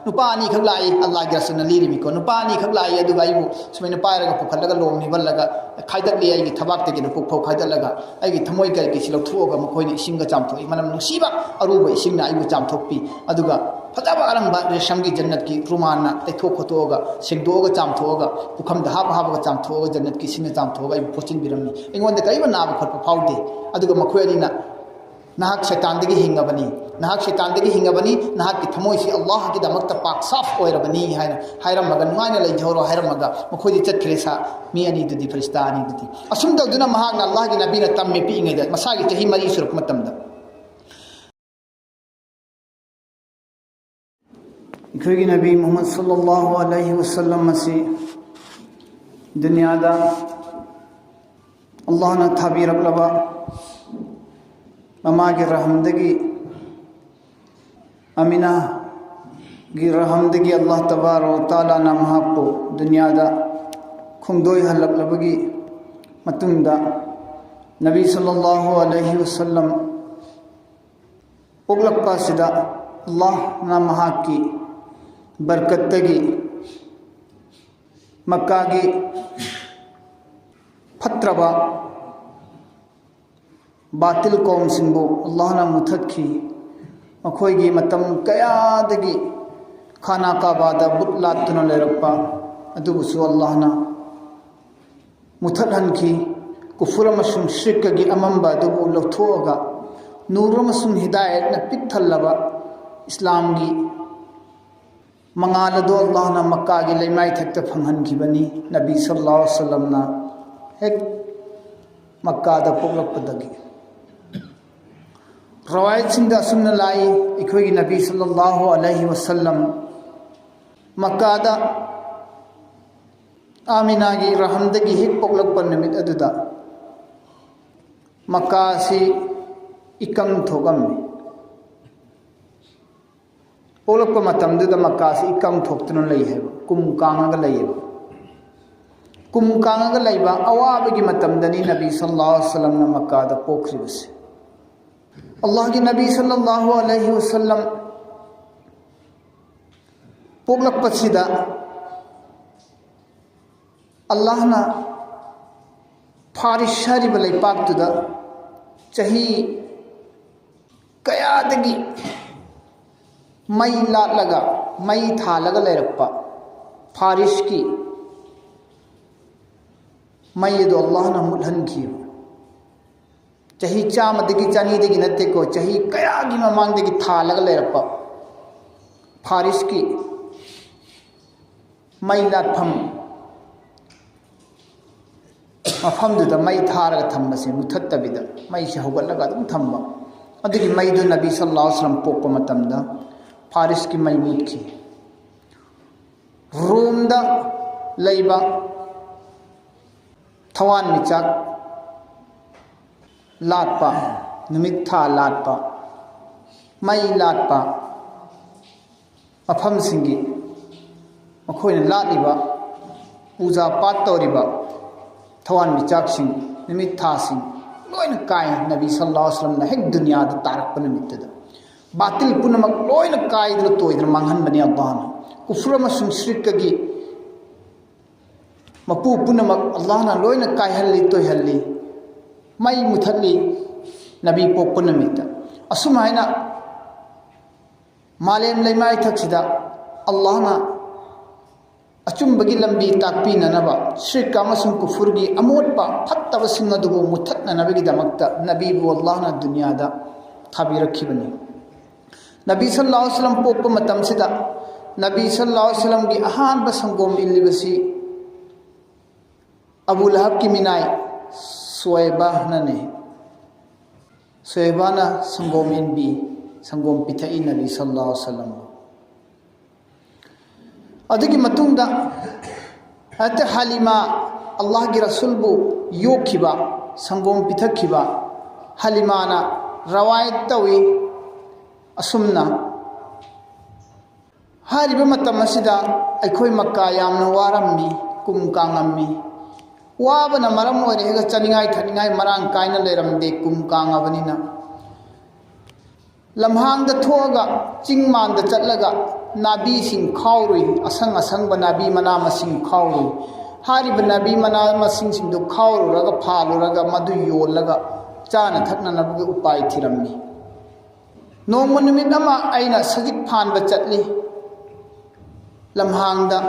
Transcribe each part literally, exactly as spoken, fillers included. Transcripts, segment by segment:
ꯅꯨꯄꯥ ꯑꯅꯤꯈꯛ ꯂꯥꯛꯏ, ꯑꯜꯂꯥꯍꯒꯤ ꯔꯁꯨꯜꯅ ꯂꯤꯔꯤꯃꯤꯀꯣ꯫ ꯅꯨꯄꯥ ꯑꯅꯤꯈꯛ ꯂꯥꯛꯏ, ꯑꯗꯨꯒ ꯑꯩꯕꯨ ꯁꯨꯃꯥꯏꯅ ꯄꯥꯏꯔꯒ ꯄꯨꯈꯠꯂꯒ ꯂꯣꯡ ꯅꯤꯕꯜꯂꯒ ꯈꯥꯏꯗꯠꯂꯤ, ꯑꯩꯒꯤ ꯊꯕꯥꯛꯇꯒꯤꯅ ꯄꯨꯛ ꯐꯥꯎ ꯈꯥꯏꯗꯠꯂꯒ ꯑꯩꯒꯤ ꯊꯃꯣꯏ ꯀꯔꯤ ꯀꯩꯁꯤ ꯂꯧꯊꯣꯛꯑꯒ ꯃꯈꯣꯏꯅ ꯏꯁꯤꯡꯒ ꯆꯥꯝꯊꯣꯛꯏ꯫ ꯃꯅꯝ ꯅꯨꯡꯁꯤꯕ ꯑꯔꯨꯕ ꯏꯁꯤꯡꯅ ꯑꯩꯕꯨ ꯆꯥꯝꯊꯣꯛꯄꯤ꯫ ꯑꯗꯨꯒ ꯐꯖꯕ ꯑꯔꯪꯕ ꯔꯦꯁꯝꯒꯤ ꯖꯟꯅꯠꯀꯤ ꯔꯨꯃꯥꯟꯅ ꯇꯩꯊꯣꯛ ꯈꯣꯠꯇꯣꯛꯑꯒ, ꯁꯦꯡꯗꯣꯛꯑꯒ, ꯆꯥꯝꯊꯣꯛꯑꯒ, ꯄꯨꯈꯝꯗ ꯍꯥꯞ ꯍꯥꯞꯄꯒ ꯆꯥꯝꯊꯣꯛꯑꯒ, ꯖꯟꯅꯠꯀꯤ ꯏꯁꯤꯡꯅ ꯆꯥꯝꯊꯣꯛꯑꯒ ꯑꯩꯕꯨ ꯄꯣꯠꯁꯤꯟꯕꯤꯔꯝꯃꯤ꯫ ꯑꯩꯉꯣꯟꯗ ꯀꯔꯤꯒꯨꯝꯕ ꯅꯥꯕ ꯈꯣꯠꯄ ꯐꯥꯎꯗꯦ꯫ ꯑꯗꯨꯒ ꯃꯈꯣꯏ ꯑꯅꯤꯅ, "ꯅꯍꯥꯛ ꯁꯩꯇꯥꯟꯗꯒꯤ ꯍꯤꯡꯉꯕꯅꯤ, ꯅꯍꯥꯛ ꯁꯩꯇꯥꯟꯗꯒꯤ ꯍꯤꯡꯉꯕꯅꯤ, ꯅꯍꯥꯛꯀꯤ ꯊꯃꯣꯏꯁꯤ ꯑꯜꯂꯥꯍꯒꯤꯗꯃꯛꯇ ꯄꯥꯛ ꯁꯥꯐ ꯑꯣꯏꯔꯕꯅꯤ" ꯍꯥꯏꯅ ꯍꯥꯏꯔꯝꯃꯒ, "ꯅꯨꯡꯉꯥꯏꯅ ꯂꯩꯖꯍꯧꯔꯣ" ꯍꯥꯏꯔꯝꯃꯒ, ꯃꯈꯣꯏꯗꯤ ꯆꯠꯈ꯭ꯔꯦ꯫ ꯁꯥ ꯃꯤ ꯑꯅꯤꯗꯨꯗꯤ, ꯐꯔꯤꯁꯇꯥ ꯑꯅꯤꯗꯨꯗꯤ꯫ ꯑꯁꯨꯝ ꯇꯧꯗꯨꯅ ꯃꯍꯥꯛꯅ, ꯑꯜꯂꯥꯍꯒꯤ ꯅꯕꯤꯅ ꯇꯝꯃꯦ, ꯄꯤꯛꯏꯉꯩꯗ, ꯃꯁꯥꯒꯤ ꯆꯍꯤ ꯃꯔꯤ ꯁꯨꯔꯛꯄ ꯃꯇꯝꯗ꯫ ꯑꯩꯈꯣꯏꯒꯤ ꯅꯕꯤ ꯃꯨꯍꯝꯃꯗ ꯁꯜꯂꯜꯂꯥꯍꯨ ꯑꯂꯩꯍꯤ ꯋꯁꯜꯂꯝ ꯑꯁꯤ ꯗꯨꯅꯤꯌꯥꯗ ꯑꯜꯂꯥꯍꯅ ꯊꯥꯕꯤꯔꯛꯂꯕ, ꯃꯃꯥꯒꯤ ꯔꯍꯝꯗꯒꯤ, ꯑꯃꯤꯅꯥꯒꯤ ꯔꯍꯝꯗꯒꯤ ꯑꯜꯂꯥꯍ ꯇꯕꯥꯔꯛ ꯋ ꯇꯥꯂꯥꯅ ꯃꯍꯥꯛꯄꯨ ꯗꯨꯅꯤꯌꯥꯗ ꯈꯣꯡꯗꯣꯏꯍꯜꯂꯛꯂꯕꯒꯤ ꯃꯇꯨꯡꯗ, ꯅꯕꯤ ꯁꯜꯂꯜꯂꯥꯍꯨ ꯑꯂꯩꯍꯤ ꯋꯁꯜꯂꯝ ꯄꯣꯛꯂꯛꯄ ꯑꯁꯤꯗ ꯑꯜꯂꯥꯍꯅ ꯃꯍꯥꯛꯀꯤ ꯕꯔꯀꯠꯇꯒꯤ ꯃꯛꯀꯥꯒꯤ ꯐꯠꯇ꯭ꯔꯕ ꯕꯥꯇꯤꯜ ꯀꯧꯝꯁꯤꯡꯕꯨ ꯑꯜꯂꯥꯍꯅ ꯃꯨꯊꯠꯈꯤ꯫ ꯃꯈꯣꯏꯒꯤ ꯃꯇꯝ ꯀꯌꯥꯗꯒꯤ ꯈꯥꯅꯥ ꯀꯥꯕꯥꯗ ꯕꯨꯠ ꯂꯥꯠꯇꯨꯅ ꯂꯩꯔꯛꯄ ꯑꯗꯨꯕꯨꯁꯨ ꯑꯜꯂꯥꯍꯅ ꯃꯨꯊꯠꯍꯟꯈꯤ꯫ ꯀꯨꯐꯨꯔ ꯑꯃꯁꯨꯡ ꯁꯤꯔꯀꯒꯤ ꯑꯃꯝꯕ ꯑꯗꯨꯕꯨ ꯂꯧꯊꯣꯛꯑꯒ ꯅꯨꯔ ꯑꯃꯁꯨꯡ ꯍꯤꯗꯥꯌꯠꯅ ꯄꯤꯛ ꯊꯜꯂꯕ ꯏꯁꯂꯥꯝꯒꯤ ꯃꯉꯥꯜ ꯑꯗꯨ ꯑꯜꯂꯥꯍꯅ ꯃꯛꯀꯥꯒꯤ ꯂꯩꯃꯥꯏꯊꯛꯇ ꯐꯪꯍꯟꯈꯤꯕꯅꯤ꯫ ꯅꯕꯤ ꯁꯜꯂꯜꯂꯥꯍꯨ ꯑꯂꯩꯍꯤ ꯋꯁꯜꯂꯝꯅ ꯍꯦꯛ ꯃꯛꯀꯥꯗ ꯄꯣꯛꯂꯛꯄꯗꯒꯤ꯫ ꯔꯋꯥꯌꯠꯁꯤꯡꯗ ꯑꯁꯨꯝꯅ ꯂꯥꯛꯏ, ꯑꯩꯈꯣꯏꯒꯤ ꯅꯕꯤ ꯁꯜꯂꯜꯂꯥꯍꯨ ꯑꯂꯩꯍꯤ ꯋꯁꯜꯂꯝ ꯃꯛꯀꯥꯗ ꯑꯥꯃꯤꯅꯥꯒꯤ ꯔꯍꯝꯗꯒꯤ ꯍꯦꯛ ꯄꯣꯛꯂꯛꯄ ꯅꯨꯃꯤꯠ ꯑꯗꯨꯗ ꯃꯛꯀꯥ ꯑꯁꯤ ꯏꯀꯪ ꯊꯣꯛꯑꯝꯃꯤ꯫ ꯄꯣꯛꯂꯛꯄ ꯃꯇꯝꯗꯨꯗ ꯃꯛꯀꯥꯁꯤ ꯏꯀꯪ ꯊꯣꯛꯇꯨꯅ ꯂꯩ ꯍꯥꯏꯕ, ꯀꯨꯝ ꯀꯥꯡꯉꯒ ꯂꯩꯌꯦꯕ꯫ ꯀꯨꯝ ꯀꯥꯡꯉꯒ ꯂꯩꯕ ꯑꯋꯥꯕꯒꯤ ꯃꯇꯝꯗꯅꯤ ꯅꯕꯤ ꯁꯜꯂꯜꯂꯥꯍꯨ ꯑꯂꯩꯍꯤ ꯋꯁꯜꯂꯝꯅ ꯃꯛꯀꯥꯗ ꯄꯣꯛꯈ꯭ꯔꯤꯕꯁꯦ꯫ ꯑꯜꯂꯥꯍꯒꯤ ꯅꯕꯤ ꯁꯜꯂꯜꯂꯥꯍꯨ ꯑꯂꯩꯍꯤ ꯋꯁꯜꯂꯝ ꯄꯣꯛꯂꯛꯄꯁꯤꯗ ꯑꯜꯂꯥꯍꯅ ꯐꯥꯔꯤꯁ ꯍꯥꯏꯔꯤꯕ ꯂꯩꯄꯥꯛꯇꯨꯗ ꯆꯍꯤ ꯀꯌꯥꯗꯒꯤ ꯃꯩ ꯂꯥꯠꯂꯒ, ꯃꯩ ꯊꯥꯜꯂꯒ ꯂꯩꯔꯛꯄ ꯐꯥꯔꯤꯁꯀꯤ ꯃꯩ ꯑꯗꯨ ꯑꯜꯂꯥꯍꯅ ꯃꯨꯠꯍꯟꯈꯤꯕ꯫ ꯆꯍꯤ ꯆꯥꯝꯃꯗꯒꯤ ꯆꯅꯤꯗꯒꯤ ꯅꯠꯇꯦꯀꯣ, ꯆꯍꯤ ꯀꯌꯥꯒꯤ ꯃꯃꯥꯡꯗꯒꯤ ꯊꯥꯜꯂꯒ ꯂꯩꯔꯛꯄ ꯐꯥꯔꯤꯁꯀꯤ ꯃꯩ ꯂꯥꯠꯐꯝ ꯃꯐꯝꯗꯨꯗ ꯃꯩ ꯊꯥꯔꯒ ꯊꯝꯕꯁꯦ ꯃꯨꯊꯠꯇꯕꯤꯗ, ꯃꯩꯁꯦ ꯍꯧꯒꯠꯂꯒ ꯑꯗꯨꯝ ꯊꯝꯕ꯫ ꯑꯗꯨꯒꯤ ꯃꯩꯗꯨ ꯅꯕꯤ ꯁꯜꯂꯜꯂꯥꯍꯨ ꯑꯂꯩꯍꯤ ꯋꯁꯜꯂꯝ ꯄꯣꯛꯄ ꯃꯇꯝꯗ ꯐꯥꯔꯤꯁꯀꯤ ꯃꯩ ꯃꯨꯠꯈꯤ꯫ ꯔꯣꯝꯗ ꯂꯩꯕ ꯊꯋꯥꯟꯃꯤꯆꯥꯛ ꯂꯥꯠꯄ, ꯅꯨꯃꯤꯠ ꯊꯥ ꯂꯥꯠꯄ, ꯃꯩ ꯂꯥꯠꯄ ꯃꯐꯝꯁꯤꯡꯒꯤ, ꯃꯈꯣꯏꯅ ꯂꯥꯠꯂꯤꯕ, ꯄꯨꯖꯥ ꯄꯥꯠ ꯇꯧꯔꯤꯕ ꯊꯋꯥꯟꯃꯤꯆꯥꯛꯁꯤꯡ, ꯅꯨꯃꯤꯠ ꯊꯥꯁꯤꯡ ꯂꯣꯏꯅ ꯀꯥꯏ꯫ ꯅꯕꯤ ꯁꯜꯂꯜꯂꯥꯍꯨ ꯑꯂꯩꯍꯤ ꯋꯁꯜꯂꯝꯅ ꯍꯦꯛ ꯗꯨꯅꯤꯌꯥꯗ ꯇꯥꯔꯛꯄ ꯅꯨꯃꯤꯠꯇꯨꯗ ꯕꯥꯇꯤꯜ ꯄꯨꯝꯅꯃꯛ ꯂꯣꯏꯅ ꯀꯥꯏꯗꯅ ꯇꯣꯏꯗꯅ ꯃꯥꯡꯍꯟꯕꯅꯤ ꯑꯜꯂꯥꯍꯅ꯫ ꯀꯨꯐ꯭ꯔ ꯑꯃꯁꯨꯡ ꯁꯤꯔꯛꯀꯒꯤ ꯃꯄꯨ ꯄꯨꯝꯅꯃꯛ ꯑꯜꯂꯥꯍꯅ ꯂꯣꯏꯅ ꯀꯥꯏꯍꯜꯂꯤ, ꯇꯣꯏꯍꯜꯂꯤ, ꯃꯩ ꯃꯨꯊꯠꯂꯤ ꯅꯕꯤ ꯄꯣꯛꯄ ꯅꯨꯃꯤꯠꯇ꯫ ꯑꯁꯨꯝ ꯍꯥꯏꯅ ꯃꯥꯂꯦꯝ ꯂꯩꯃꯥꯏ ꯊꯛꯁꯤꯗ ꯑꯜꯂꯥꯍꯅ ꯑꯆꯨꯝꯕꯒꯤ ꯂꯝꯕꯤ ꯇꯥꯛꯄꯤꯅꯅꯕ, ꯁꯤꯔꯛ ꯑꯃꯁꯨꯡ ꯀꯨꯐꯨꯔꯒꯤ ꯑꯃꯣꯠꯄ ꯐꯠꯇꯕꯁꯤꯡ ꯑꯗꯨꯕꯨ ꯃꯨꯊꯠꯅꯅꯕꯒꯤꯗꯃꯛꯇ ꯅꯕꯤꯕꯨ ꯑꯜꯂꯥꯍꯅ ꯗꯨꯅꯤꯌꯥꯗ ꯊꯥꯕꯤꯔꯛꯈꯤꯕꯅꯤ꯫ ꯅꯕꯤ ꯁꯜꯂꯜꯂꯥꯍꯨ ꯑꯂꯩꯍꯤ ꯋꯁꯜꯂꯝ ꯄꯣꯛꯄ ꯃꯇꯝꯁꯤꯗ ꯅꯕꯤ ꯁꯜꯂꯜꯂꯥꯍꯨ ꯑꯂꯩꯍꯤ ꯋꯁꯜꯂꯝꯒꯤ ꯑꯍꯥꯟꯕ ꯁꯪꯒꯣꯝ ꯏꯜꯂꯤꯕꯁꯤ ꯑꯕꯨ ꯂꯍꯕꯀꯤ ꯃꯤꯅꯥꯏ ꯁꯣꯏꯕꯥꯅꯅꯤ꯫ ꯁꯣꯏꯕꯥꯅ ꯁꯪꯒꯣꯝ ꯏꯟꯕꯤ, ꯁꯪꯒꯣꯝ ꯄꯤꯊꯛꯏ ꯅꯕꯤ ꯁꯜꯂꯜꯂꯥꯍꯨ ꯑꯂꯩꯍꯤ ꯋꯁꯜꯂꯝꯕꯨ꯫ ꯑꯗꯨꯒꯤ ꯃꯇꯨꯡꯗ ꯍꯖꯔꯠ ꯍꯂꯤꯃꯥ, ꯑꯜꯂꯥꯍꯒꯤ ꯔꯁꯨꯜꯕꯨ ꯌꯣꯛꯈꯤꯕ, ꯁꯪꯒꯣꯝ ꯄꯤꯊꯛꯈꯤꯕ ꯍꯂꯤꯃꯥꯅ ꯔꯋꯥꯌꯠ ꯇꯧꯏ꯫ ꯑꯁꯨꯝꯅ ꯍꯥꯏꯔꯤꯕ ꯃꯇꯝ ꯑꯁꯤꯗ ꯑꯩꯈꯣꯏ ꯃꯛꯀꯥ ꯌꯥꯝꯅ ꯋꯥꯔꯝꯃꯤ, ꯀꯨꯝ ꯀꯥꯡꯉꯝꯃꯤ꯫ ꯋꯥꯕꯅ ꯃꯔꯝ ꯑꯣꯏꯔꯒ ꯆꯥꯅꯤꯡꯉꯥꯏ ꯊꯛꯅꯤꯡꯉꯥꯏ ꯃꯔꯥꯡ ꯀꯥꯏꯅ ꯂꯩꯔꯝꯗꯦ, ꯀꯨꯝ ꯀꯥꯡꯉꯕꯅꯤꯅ꯫ ꯂꯝꯍꯥꯡꯗ ꯊꯣꯛꯑꯒ, ꯆꯤꯡ ꯃꯥꯟꯗ ꯆꯠꯂꯒ, ꯅꯥꯕꯤꯁꯤꯡ ꯈꯥꯎꯔꯨꯏ, ꯑꯁꯪ ꯑꯁꯪꯕ ꯅꯥꯕꯤ ꯃꯅꯥ ꯃꯁꯤꯡ ꯈꯥꯎꯔꯨꯏ꯫ ꯍꯥꯏꯔꯤꯕ ꯅꯥꯕꯤ ꯃꯅꯥ ꯃꯁꯤꯡꯁꯤꯡꯗꯨ ꯈꯥꯎꯔꯨꯔꯒ, ꯐꯥꯜꯂꯨꯔꯒ, ꯃꯗꯨ ꯌꯣꯜꯂꯒ ꯆꯥꯅ ꯊꯛꯅꯅꯕꯒꯤ ꯎꯄꯥꯏ ꯊꯤꯔꯝꯃꯤ꯫ ꯅꯣꯡꯃ ꯅꯨꯃꯤꯠ ꯑꯃ ꯑꯩꯅ ꯁꯖꯤꯛ ꯐꯥꯟꯕ ꯆꯠꯂꯤ꯫ ꯂꯝꯍꯥꯡꯗ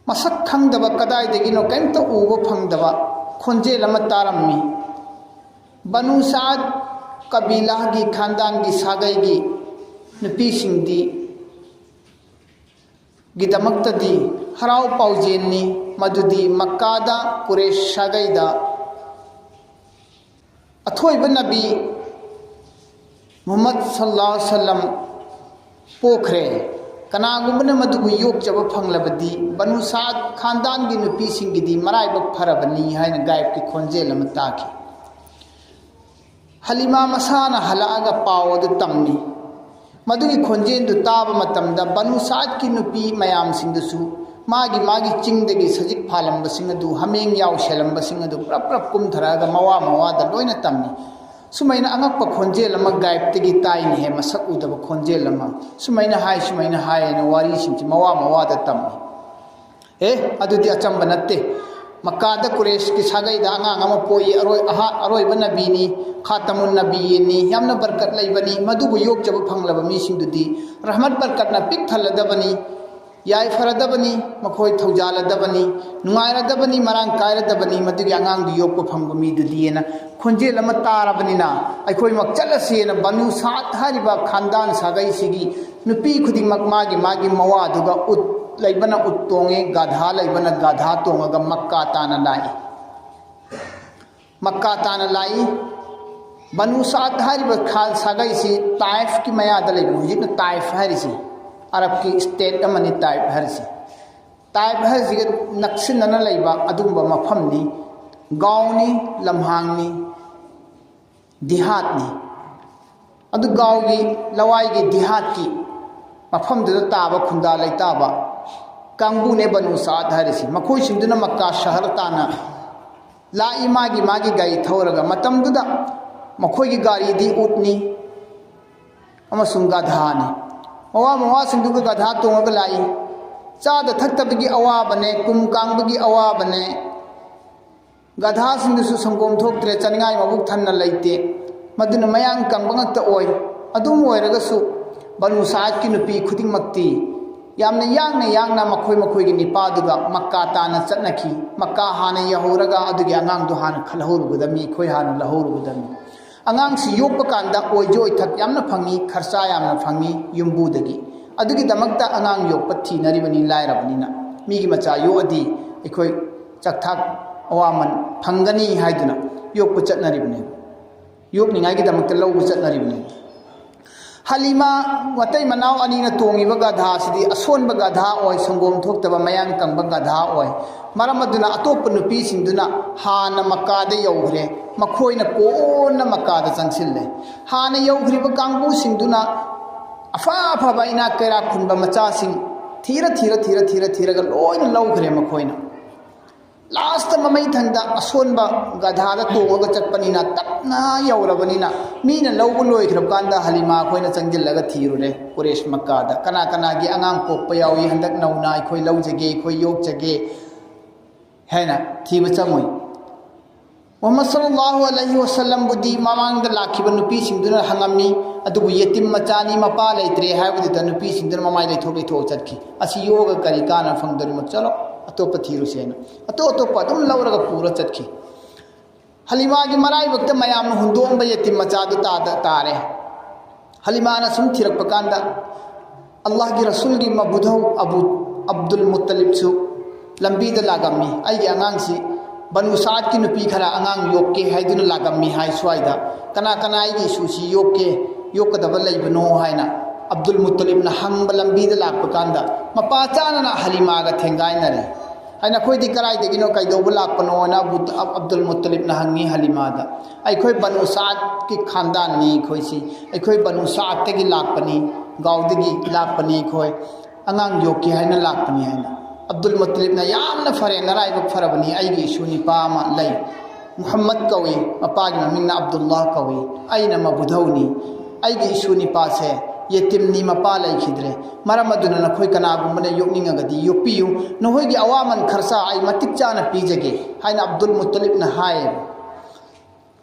ꯃꯁꯛ ꯈꯪꯗꯕ, ꯀꯗꯥꯏꯗꯒꯤꯅꯣ ꯀꯔꯤꯝꯇ ꯎꯕ ꯐꯪꯗꯕ ꯈꯣꯟꯖꯦꯜ ꯑꯃ ꯇꯥꯔꯝꯃꯤ꯫ ꯕꯅꯨ ꯁꯥꯗ ꯀꯕꯤꯂꯥꯒꯤ ꯈꯥꯟꯗꯥꯟꯒꯤ ꯁꯥꯒꯩꯒꯤ ꯅꯨꯄꯤꯁꯤꯡꯗꯤ ꯒꯤꯗꯃꯛꯇꯗꯤ ꯍꯔꯥꯎ ꯄꯥꯎꯖꯦꯟꯅꯤ꯫ ꯃꯗꯨꯗꯤ ꯃꯛꯀꯥꯗ ꯀꯨꯔꯦꯁ ꯁꯥꯒꯩꯗ ꯑꯊꯣꯏꯕ ꯅꯕꯤ ꯃꯨꯍꯝꯃꯗ ꯁꯜꯂꯥꯍꯨ ꯑꯂꯥꯏꯍꯤ ꯋꯥꯁꯜꯂꯝ ꯄꯣꯛꯈ꯭ꯔꯦ꯫ ꯀꯅꯥꯒꯨꯝꯕꯅ ꯃꯗꯨꯕꯨ ꯌꯣꯛꯆꯕ ꯐꯪꯂꯕꯗꯤ, ꯕꯅꯨ ꯁꯥꯗ ꯈꯥꯟꯗꯥꯟꯒꯤ ꯅꯨꯄꯤꯁꯤꯡꯒꯤꯗꯤ ꯃꯔꯥꯏꯕꯛ ꯐꯔꯕꯅꯤ ꯍꯥꯏꯅ ꯒꯥꯏꯕꯀꯤ ꯈꯣꯟꯖꯦꯜ ꯑꯃ ꯇꯥꯈꯤ꯫ ꯍꯂꯤꯃꯥ ꯃꯁꯥꯅ ꯍꯜꯂꯛꯑꯒ ꯄꯥꯎ ꯑꯗꯨ ꯇꯝꯃꯤ꯫ ꯃꯗꯨꯒꯤ ꯈꯣꯟꯖꯦꯜꯗꯨ ꯇꯥꯕ ꯃꯇꯝꯗ, ꯕꯅꯨ ꯁꯥꯗꯀꯤ ꯅꯨꯄꯤ ꯃꯌꯥꯝꯁꯤꯡꯗꯨꯁꯨ ꯃꯥꯒꯤ ꯃꯥꯒꯤ ꯆꯤꯡꯗꯒꯤ ꯁꯖꯤꯛ ꯐꯥꯜꯂꯝꯕꯁꯤꯡ ꯑꯗꯨ, ꯍꯥꯃꯦꯡ ꯌꯥꯎ ꯁꯦꯜꯂꯝꯕꯁꯤꯡ ꯑꯗꯨ ꯄ꯭ꯔꯞ ꯄ꯭ꯔꯞ ꯀꯨꯝꯊꯔꯛꯑꯒ ꯃꯋꯥ ꯃꯋꯥꯗ ꯂꯣꯏꯅ ꯇꯝꯃꯤ꯫ ꯁꯨꯃꯥꯏꯅ ꯑꯉꯛꯄ ꯈꯣꯟꯖꯦꯜ ꯑꯃ ꯒꯥꯏꯕꯇꯒꯤ ꯇꯥꯏꯅꯦꯍꯦ, ꯃꯁꯛ ꯎꯗꯕ ꯈꯣꯟꯖꯦꯜ ꯑꯃ꯫ ꯁꯨꯃꯥꯏꯅ ꯍꯥꯏ, ꯁꯨꯃꯥꯏꯅ ꯍꯥꯏ ꯍꯥꯏꯅ ꯋꯥꯔꯤꯁꯤꯡꯁꯤ ꯃꯋꯥ ꯃꯋꯥꯗ ꯇꯝꯃꯤ꯫ ꯑꯦ, ꯑꯗꯨꯗꯤ ꯑꯆꯝꯕ ꯅꯠꯇꯦ꯫ ꯃꯛꯀꯥꯗ ꯀꯨꯔꯦꯁꯀꯤ ꯁꯥꯒꯩꯗ ꯑꯉꯥꯡ ꯑꯃ ꯄꯣꯛꯏ, ꯑꯔꯣꯏ-, ꯑꯍꯥ-, ꯑꯔꯣꯏꯕ ꯅꯕꯤꯅꯤ, ꯈꯥꯇꯃꯨꯟ ꯅꯕꯤꯌꯤꯟꯅꯤ, ꯌꯥꯝꯅ ꯕꯔꯀꯠ ꯂꯩꯕꯅꯤ꯫ ꯃꯗꯨꯕꯨ ꯌꯣꯛꯆꯕ ꯐꯪꯂꯕ ꯃꯤꯁꯤꯡꯗꯨꯗꯤ ꯔꯍꯃꯠ ꯕꯔꯀꯠꯅ ꯄꯤꯛ ꯊꯜꯂꯗꯕꯅꯤ, ꯌꯥꯏꯐꯔꯗꯕꯅꯤ, ꯃꯈꯣꯏ ꯊꯧꯖꯥꯜꯂꯗꯕꯅꯤ, ꯅꯨꯡꯉꯥꯏꯔꯗꯕꯅꯤ, ꯃꯔꯥꯡ ꯀꯥꯏꯔꯗꯕꯅꯤ, ꯃꯗꯨꯒꯤ ꯑꯉꯥꯡꯗꯨ ꯌꯣꯛꯄ ꯐꯪꯕ ꯃꯤꯗꯨꯗꯤꯅ ꯈꯣꯟꯖꯦꯜ ꯑꯃ ꯇꯥꯔꯕꯅꯤꯅ, ꯑꯩꯈꯣꯏꯃꯛ ꯆꯠꯂꯁꯦꯅ ꯕꯅꯨ ꯁꯥꯗ ꯍꯥꯏꯔꯤꯕ ꯈꯥꯟꯗꯥꯟ ꯁꯥꯒꯩꯁꯤꯒꯤ ꯅꯨꯄꯤ ꯈꯨꯗꯤꯡꯃꯛ ꯃꯥꯒꯤ ꯃꯥꯒꯤ ꯃꯋꯥꯗꯨꯒ, ꯎꯠ ꯂꯩꯕꯅ ꯎꯠ ꯇꯣꯡꯉꯦ, ꯒꯙꯥ ꯂꯩꯕꯅ ꯒꯙꯥ ꯇꯣꯡꯉꯒ ꯃꯛꯀꯥ ꯇꯥꯅ ꯂꯥꯛꯏ꯫ ꯃꯛꯀꯥ ꯇꯥꯅ ꯂꯥꯛꯏ꯫ ꯕꯅꯨ ꯁꯥꯗ ꯍꯥꯏꯔꯤꯕ ꯈꯥ-, ꯁꯥꯒꯩꯁꯤ ꯇꯥꯏꯐꯀꯤ ꯃꯌꯥꯗ ꯂꯩꯕꯅꯤ, ꯍꯧꯖꯤꯛꯅ ꯇꯥꯏꯐ ꯍꯥꯏꯔꯤꯁꯤ꯫ ꯑꯔꯕꯀꯤ state ꯑꯃꯅꯤ ꯇꯥꯏꯐ ꯍꯥꯏꯔꯤꯁꯤ꯫ ꯇꯥꯏꯐ ꯍꯥꯏꯔꯤꯁꯤꯒ ꯅꯛꯁꯤꯟꯅꯅ ꯂꯩꯕ ꯑꯗꯨꯒꯨꯝꯕ ꯃꯐꯝꯅꯤ꯫ ꯒꯥꯎꯅꯤ, ꯂꯝꯍꯥꯡꯅꯤ, ꯗꯤꯍꯥꯠꯅꯤ꯫ ꯑꯗꯨ ꯒꯥꯎꯒꯤ, ꯂꯋꯥꯏꯒꯤ, ꯗꯤꯍꯥꯠꯀꯤ ꯃꯐꯝꯗꯨꯗ ꯇꯥꯕ ꯈꯨꯟꯗꯥ ꯂꯩꯇꯥꯕ ꯀꯥꯡꯕꯨꯅꯦ ꯕꯅꯨ ꯁꯥꯗ ꯍꯥꯏꯔꯤꯁꯤ꯫ ꯃꯈꯣꯏꯁꯤꯡꯗꯨꯅ ꯃꯛꯀꯥ ꯁꯍꯔ ꯇꯥꯟꯅ ꯂꯥꯛꯏ, ꯃꯥꯒꯤ ꯃꯥꯒꯤ ꯒꯥꯔꯤ ꯊꯧꯔꯒ꯫ ꯃꯇꯝꯗꯨꯗ ꯃꯈꯣꯏꯒꯤ ꯒꯥꯔꯤꯗꯤ ꯎꯠꯅꯤ ꯑꯃꯁꯨꯡ ꯒꯙꯥꯅꯤ꯫ ꯑꯋꯥ ꯃꯋꯥꯁꯤꯡꯗꯨꯒ ꯒꯙꯥ ꯇꯣꯡꯉꯒ ꯂꯥꯛꯏ꯫ ꯆꯥꯗ ꯊꯛꯇꯕꯒꯤ ꯑꯋꯥꯕꯅꯦ, ꯀꯨꯝ ꯀꯥꯡꯕꯒꯤ ꯑꯋꯥꯕꯅꯦ, ꯒꯙꯥꯁꯤꯡꯗꯨꯁꯨ ꯁꯪꯒꯣꯝ ꯊꯣꯛꯇ꯭ꯔꯦ, ꯆꯥꯅꯤꯡꯉꯥꯏ ꯃꯕꯨꯛ ꯊꯟꯅ ꯂꯩꯇꯦ꯫ ꯃꯗꯨꯅ ꯃꯌꯥꯡ ꯀꯪꯕ ꯉꯛꯇ ꯑꯣꯏ꯫ ꯑꯗꯨꯝ ꯑꯣꯏꯔꯒꯁꯨ ꯕꯅꯨ ꯁꯥꯗꯀꯤ ꯅꯨꯄꯤ ꯈꯨꯗꯤꯡꯃꯛꯇꯤ ꯌꯥꯝꯅ ꯌꯥꯡꯅ ꯌꯥꯡꯅ ꯃꯈꯣꯏ ꯃꯈꯣꯏꯒꯤ ꯅꯤꯄꯥꯗꯨꯒ ꯃꯛꯀꯥ ꯇꯥꯟꯅ ꯆꯠꯅꯈꯤ꯫ ꯃꯛꯀꯥ ꯍꯥꯟꯅ ꯌꯧꯍꯧꯔꯒ ꯑꯗꯨꯒꯤ ꯑꯉꯥꯡꯗꯣ ꯍꯥꯟꯅ ꯈꯜꯍꯧꯔꯨꯒꯗꯕꯅꯤ, ꯑꯩꯈꯣꯏ ꯍꯥꯟꯅ ꯂꯧꯍꯧꯔꯨꯒꯗꯕꯅꯤ꯫ ꯑꯉꯥꯡꯁꯤ ꯌꯣꯛꯄ ꯀꯥꯟꯗ ꯑꯣꯏꯖ ꯑꯣꯏꯊꯛ ꯌꯥꯝꯅ ꯐꯪꯉꯤ, ꯈꯔꯆꯥ ꯌꯥꯝꯅ ꯐꯪꯉꯤ ꯌꯨꯝꯕꯨꯗꯒꯤ꯫ ꯑꯗꯨꯒꯤꯗꯃꯛꯇ ꯑꯉꯥꯡ ꯌꯣꯛꯄ ꯊꯤꯅꯔꯤꯕꯅꯤ, ꯂꯥꯏꯔꯕꯅꯤꯅ꯫ ꯃꯤꯒꯤ ꯃꯆꯥ ꯌꯣꯛꯑꯗꯤ ꯑꯩꯈꯣꯏ ꯆꯥꯛꯊꯥꯛ ꯑꯋꯥꯃꯟ ꯐꯪꯒꯅꯤ ꯍꯥꯏꯗꯨꯅ ꯌꯣꯛꯄ ꯆꯠꯅꯔꯤꯕꯅꯤ, ꯌꯣꯛꯅꯤꯡꯉꯥꯏꯒꯤꯗꯃꯛꯇ ꯂꯧꯕ ꯆꯠꯅꯔꯤꯕꯅꯤ꯫ ꯍꯂꯤꯃꯥ ꯃꯇꯩ ꯃꯅꯥꯎ ꯑꯅꯤꯅ ꯇꯣꯡꯉꯤꯕ ꯒꯙꯥꯁꯤꯗꯤ ꯑꯁꯣꯟꯕ ꯒꯙꯥ ꯑꯣꯏ, ꯁꯪꯒꯣꯝ ꯊꯣꯛꯇꯕ ꯃꯌꯥꯡ ꯀꯪꯕ ꯒꯙꯥ ꯑꯣꯏ꯫ ꯃꯔꯝ ꯑꯗꯨꯅ ꯑꯇꯣꯞꯄ ꯅꯨꯄꯤꯁꯤꯡꯗꯨꯅ ꯍꯥꯟꯅ ꯃꯛꯀꯥꯗ ꯌꯧꯈ꯭ꯔꯦ, ꯃꯈꯣꯏꯅ ꯀꯣꯟꯅ ꯃꯛꯀꯥꯗ ꯆꯪꯁꯤꯜꯂꯦ꯫ ꯍꯥꯟꯅ ꯌꯧꯈ꯭ꯔꯤꯕ ꯀꯥꯡꯕꯨꯁꯤꯡꯗꯨꯅ ꯑꯐ ꯑꯐꯕ ꯏꯅꯥꯛ ꯀꯩꯔꯥꯛ ꯈꯨꯟꯕ ꯃꯆꯥꯁꯤꯡ ꯊꯤꯔ ꯊꯤꯔ ꯊꯤꯔ ꯊꯤꯔ ꯊꯤꯔꯒ ꯂꯣꯏꯅ ꯂꯧꯈ꯭ꯔꯦ ꯃꯈꯣꯏꯅ꯫ ꯂꯥꯁꯇ ꯃꯃꯩ ꯊꯪꯗ ꯑꯁꯣꯟꯕ ꯒꯙꯥꯗ ꯇꯣꯡꯉꯒ ꯆꯠꯄꯅꯤꯅ ꯇꯞꯅ ꯌꯧꯔꯕꯅꯤꯅ ꯃꯤꯅ ꯂꯧꯕ ꯂꯣꯏꯈ꯭ꯔꯕ ꯀꯥꯟꯗ ꯍꯂꯤꯃꯥ ꯑꯩꯈꯣꯏꯅ ꯆꯪꯁꯤꯜꯂꯒ ꯊꯤꯔꯨꯔꯦ ꯀꯨꯔꯦꯁ ꯃꯛꯀꯥꯗ꯫ ꯀꯅꯥ ꯀꯅꯥꯒꯤ ꯑꯉꯥꯡ ꯄꯣꯛꯄ ꯌꯥꯎꯏ ꯍꯟꯗꯛ ꯅꯧꯅ ꯑꯩꯈꯣꯏ ꯂꯧꯖꯒꯦ, ꯑꯩꯈꯣꯏ ꯌꯣꯛꯆꯒꯦ ꯍꯥꯏꯅ ꯊꯤꯕ ꯆꯪꯉꯨꯏ꯫ ꯃꯨꯍꯝꯃꯗ ꯁꯜꯂꯜꯂꯥꯍꯨ ꯑꯂꯩꯍꯤ ꯋꯁꯜꯂꯝꯕꯨꯗꯤ ꯃꯃꯥꯡꯗ ꯂꯥꯛꯈꯤꯕ ꯅꯨꯄꯤꯁꯤꯡꯗꯨꯅ ꯍꯪꯉꯝꯃꯤ, ꯑꯗꯨꯕꯨ ꯌꯦꯇꯤꯝ ꯃꯆꯥꯅꯤ, ꯃꯄꯥ ꯂꯩꯇ꯭ꯔꯦ ꯍꯥꯏꯕꯗꯨꯗ ꯅꯨꯄꯤꯁꯤꯡꯗꯨꯅ ꯃꯃꯥꯏ ꯂꯩꯊꯣꯛ ꯂꯩꯊꯣꯛꯑ ꯆꯠꯈꯤ꯫ ꯑꯁꯤ ꯌꯣꯛꯑꯒ ꯀꯔꯤ ꯀꯥꯟꯅꯕ ꯐꯪꯗꯣꯔꯤꯃꯣ? ꯆꯠꯂꯣ, ꯑꯇꯣꯞꯄ ꯊꯤꯔꯨꯁꯦꯅ ꯑꯇꯣꯞ ꯑꯇꯣꯞꯄ ꯑꯗꯨꯝ ꯂꯧꯔꯒ ꯄꯨꯔ ꯆꯠꯈꯤ꯫ ꯍꯂꯤꯃꯥꯒꯤ ꯃꯔꯥꯏꯕꯛꯇ ꯃꯌꯥꯝꯅ ꯍꯨꯟꯗꯣꯛꯑꯝꯕ ꯌꯦꯇꯤꯝ ꯃꯆꯥꯗꯨ ꯇꯥꯗ ꯇꯥꯔꯦ꯫ ꯍꯂꯤꯃꯥꯅ ꯁꯨꯝ ꯊꯤꯔꯛꯄ ꯀꯥꯟꯗ ꯑꯜꯂꯥꯍꯒꯤ ꯔꯁꯨꯜꯒꯤ ꯃꯕꯨꯙꯧ ꯑꯕꯨ ꯑꯕꯗꯨꯜ ꯃꯨꯠꯇꯂꯤꯕꯁꯨ ꯂꯝꯕꯤꯗ ꯂꯥꯛꯂꯝꯃꯤ꯫ ꯑꯩꯒꯤ ꯑꯉꯥꯡꯁꯤ ꯕꯅꯨ ꯁꯥꯗꯀꯤ ꯅꯨꯄꯤ ꯈꯔ ꯑꯉꯥꯡ ꯌꯣꯛꯀꯦ ꯍꯥꯏꯗꯨꯅ ꯂꯥꯛꯂꯝꯃꯤ ꯍꯥꯏ꯫ ꯁ꯭ꯋꯥꯏꯗ ꯀꯅꯥ ꯀꯅꯥ ꯑꯩꯒꯤ ꯏꯁꯨꯁꯤ ꯌꯣꯛꯀꯦ, ꯌꯣꯛꯀꯗꯕ ꯂꯩꯕꯅꯣ ꯍꯥꯏꯅ ꯑꯕꯗꯨꯜ ꯃꯨꯠꯇꯂꯤꯕꯅ ꯍꯪꯕ ꯂꯝꯕꯤꯗ ꯂꯥꯛꯄ ꯀꯥꯟꯗ ꯃꯄꯥ ꯆꯥꯅꯅ ꯍꯂꯤꯃꯥꯒ ꯊꯦꯡꯒꯥꯏꯅꯔꯦ꯫ ꯑꯩꯅ, "ꯑꯩꯈꯣꯏꯗꯤ ꯀꯗꯥꯏꯗꯒꯤꯅꯣ, ꯀꯩꯗꯧꯕ ꯂꯥꯛꯄꯅꯣꯅ?" ꯑꯕꯨ-, ꯑꯕ-, ꯑꯕꯗꯨꯜ ꯃꯨꯠꯇꯂꯤꯕꯅ ꯍꯪꯉꯤ ꯍꯂꯤꯃꯥꯗ꯫ "ꯑꯩꯈꯣꯏ ꯕꯅꯨ ꯁꯥꯗꯀꯤ ꯈꯥꯟꯗꯥꯟꯅꯤ ꯑꯩꯈꯣꯏꯁꯤ, ꯑꯩꯈꯣꯏ ꯕꯅꯨ ꯁꯥꯗꯇꯒꯤ ꯂꯥꯛꯄꯅꯤ, ꯒꯥꯎꯗꯒꯤ ꯂꯥꯛꯄꯅꯤ ꯑꯩꯈꯣꯏ, ꯑꯉꯥꯡ ꯌꯣꯛꯀꯦ ꯍꯥꯏꯅ ꯂꯥꯛꯄꯅꯤ" ꯍꯥꯏꯅ꯫ ꯑꯕꯗꯨꯜ ꯃꯨꯠꯇꯂꯤꯕꯅ, "ꯌꯥꯝꯅ ꯐꯔꯦ, ꯅꯔꯥꯏꯕꯛ ꯐꯔꯕꯅꯤ, ꯑꯩꯒꯤ ꯏꯁꯨ ꯅꯤꯄꯥ ꯑꯃ ꯂꯩ, ꯃꯨꯍꯝꯃꯗ ꯀꯧꯏ, ꯃꯄꯥꯒꯤ ꯃꯃꯤꯡꯅ ꯑꯕꯗꯨꯜꯂꯥꯍ ꯀꯧꯏ, ꯑꯩꯅ ꯃꯕꯨꯙꯧꯅꯤ꯫ ꯑꯩꯒꯤ ꯏꯁꯨ ꯅꯤꯄꯥꯁꯦ ꯌꯦꯇꯤꯝꯅꯤ, ꯃꯄꯥ ꯂꯩꯈꯤꯗ꯭ꯔꯦ꯫ ꯃꯔꯝ ꯑꯗꯨꯅ ꯅꯈꯣꯏ ꯀꯅꯥꯒꯨꯝꯕꯅ ꯌꯣꯛꯅꯤꯡꯉꯒꯗꯤ ꯌꯣꯛꯄꯤꯌꯨ, ꯅꯈꯣꯏꯒꯤ ꯑꯋꯥꯃꯟ ꯈꯔꯆꯥ ꯑꯩ ꯃꯇꯤꯛ ꯆꯥꯅ ꯄꯤꯖꯒꯦ" ꯍꯥꯏꯅ ꯑꯕꯗꯨꯜ ꯃꯨꯠꯇꯂꯤꯕꯅ ꯍꯥꯏꯌꯦꯕ꯫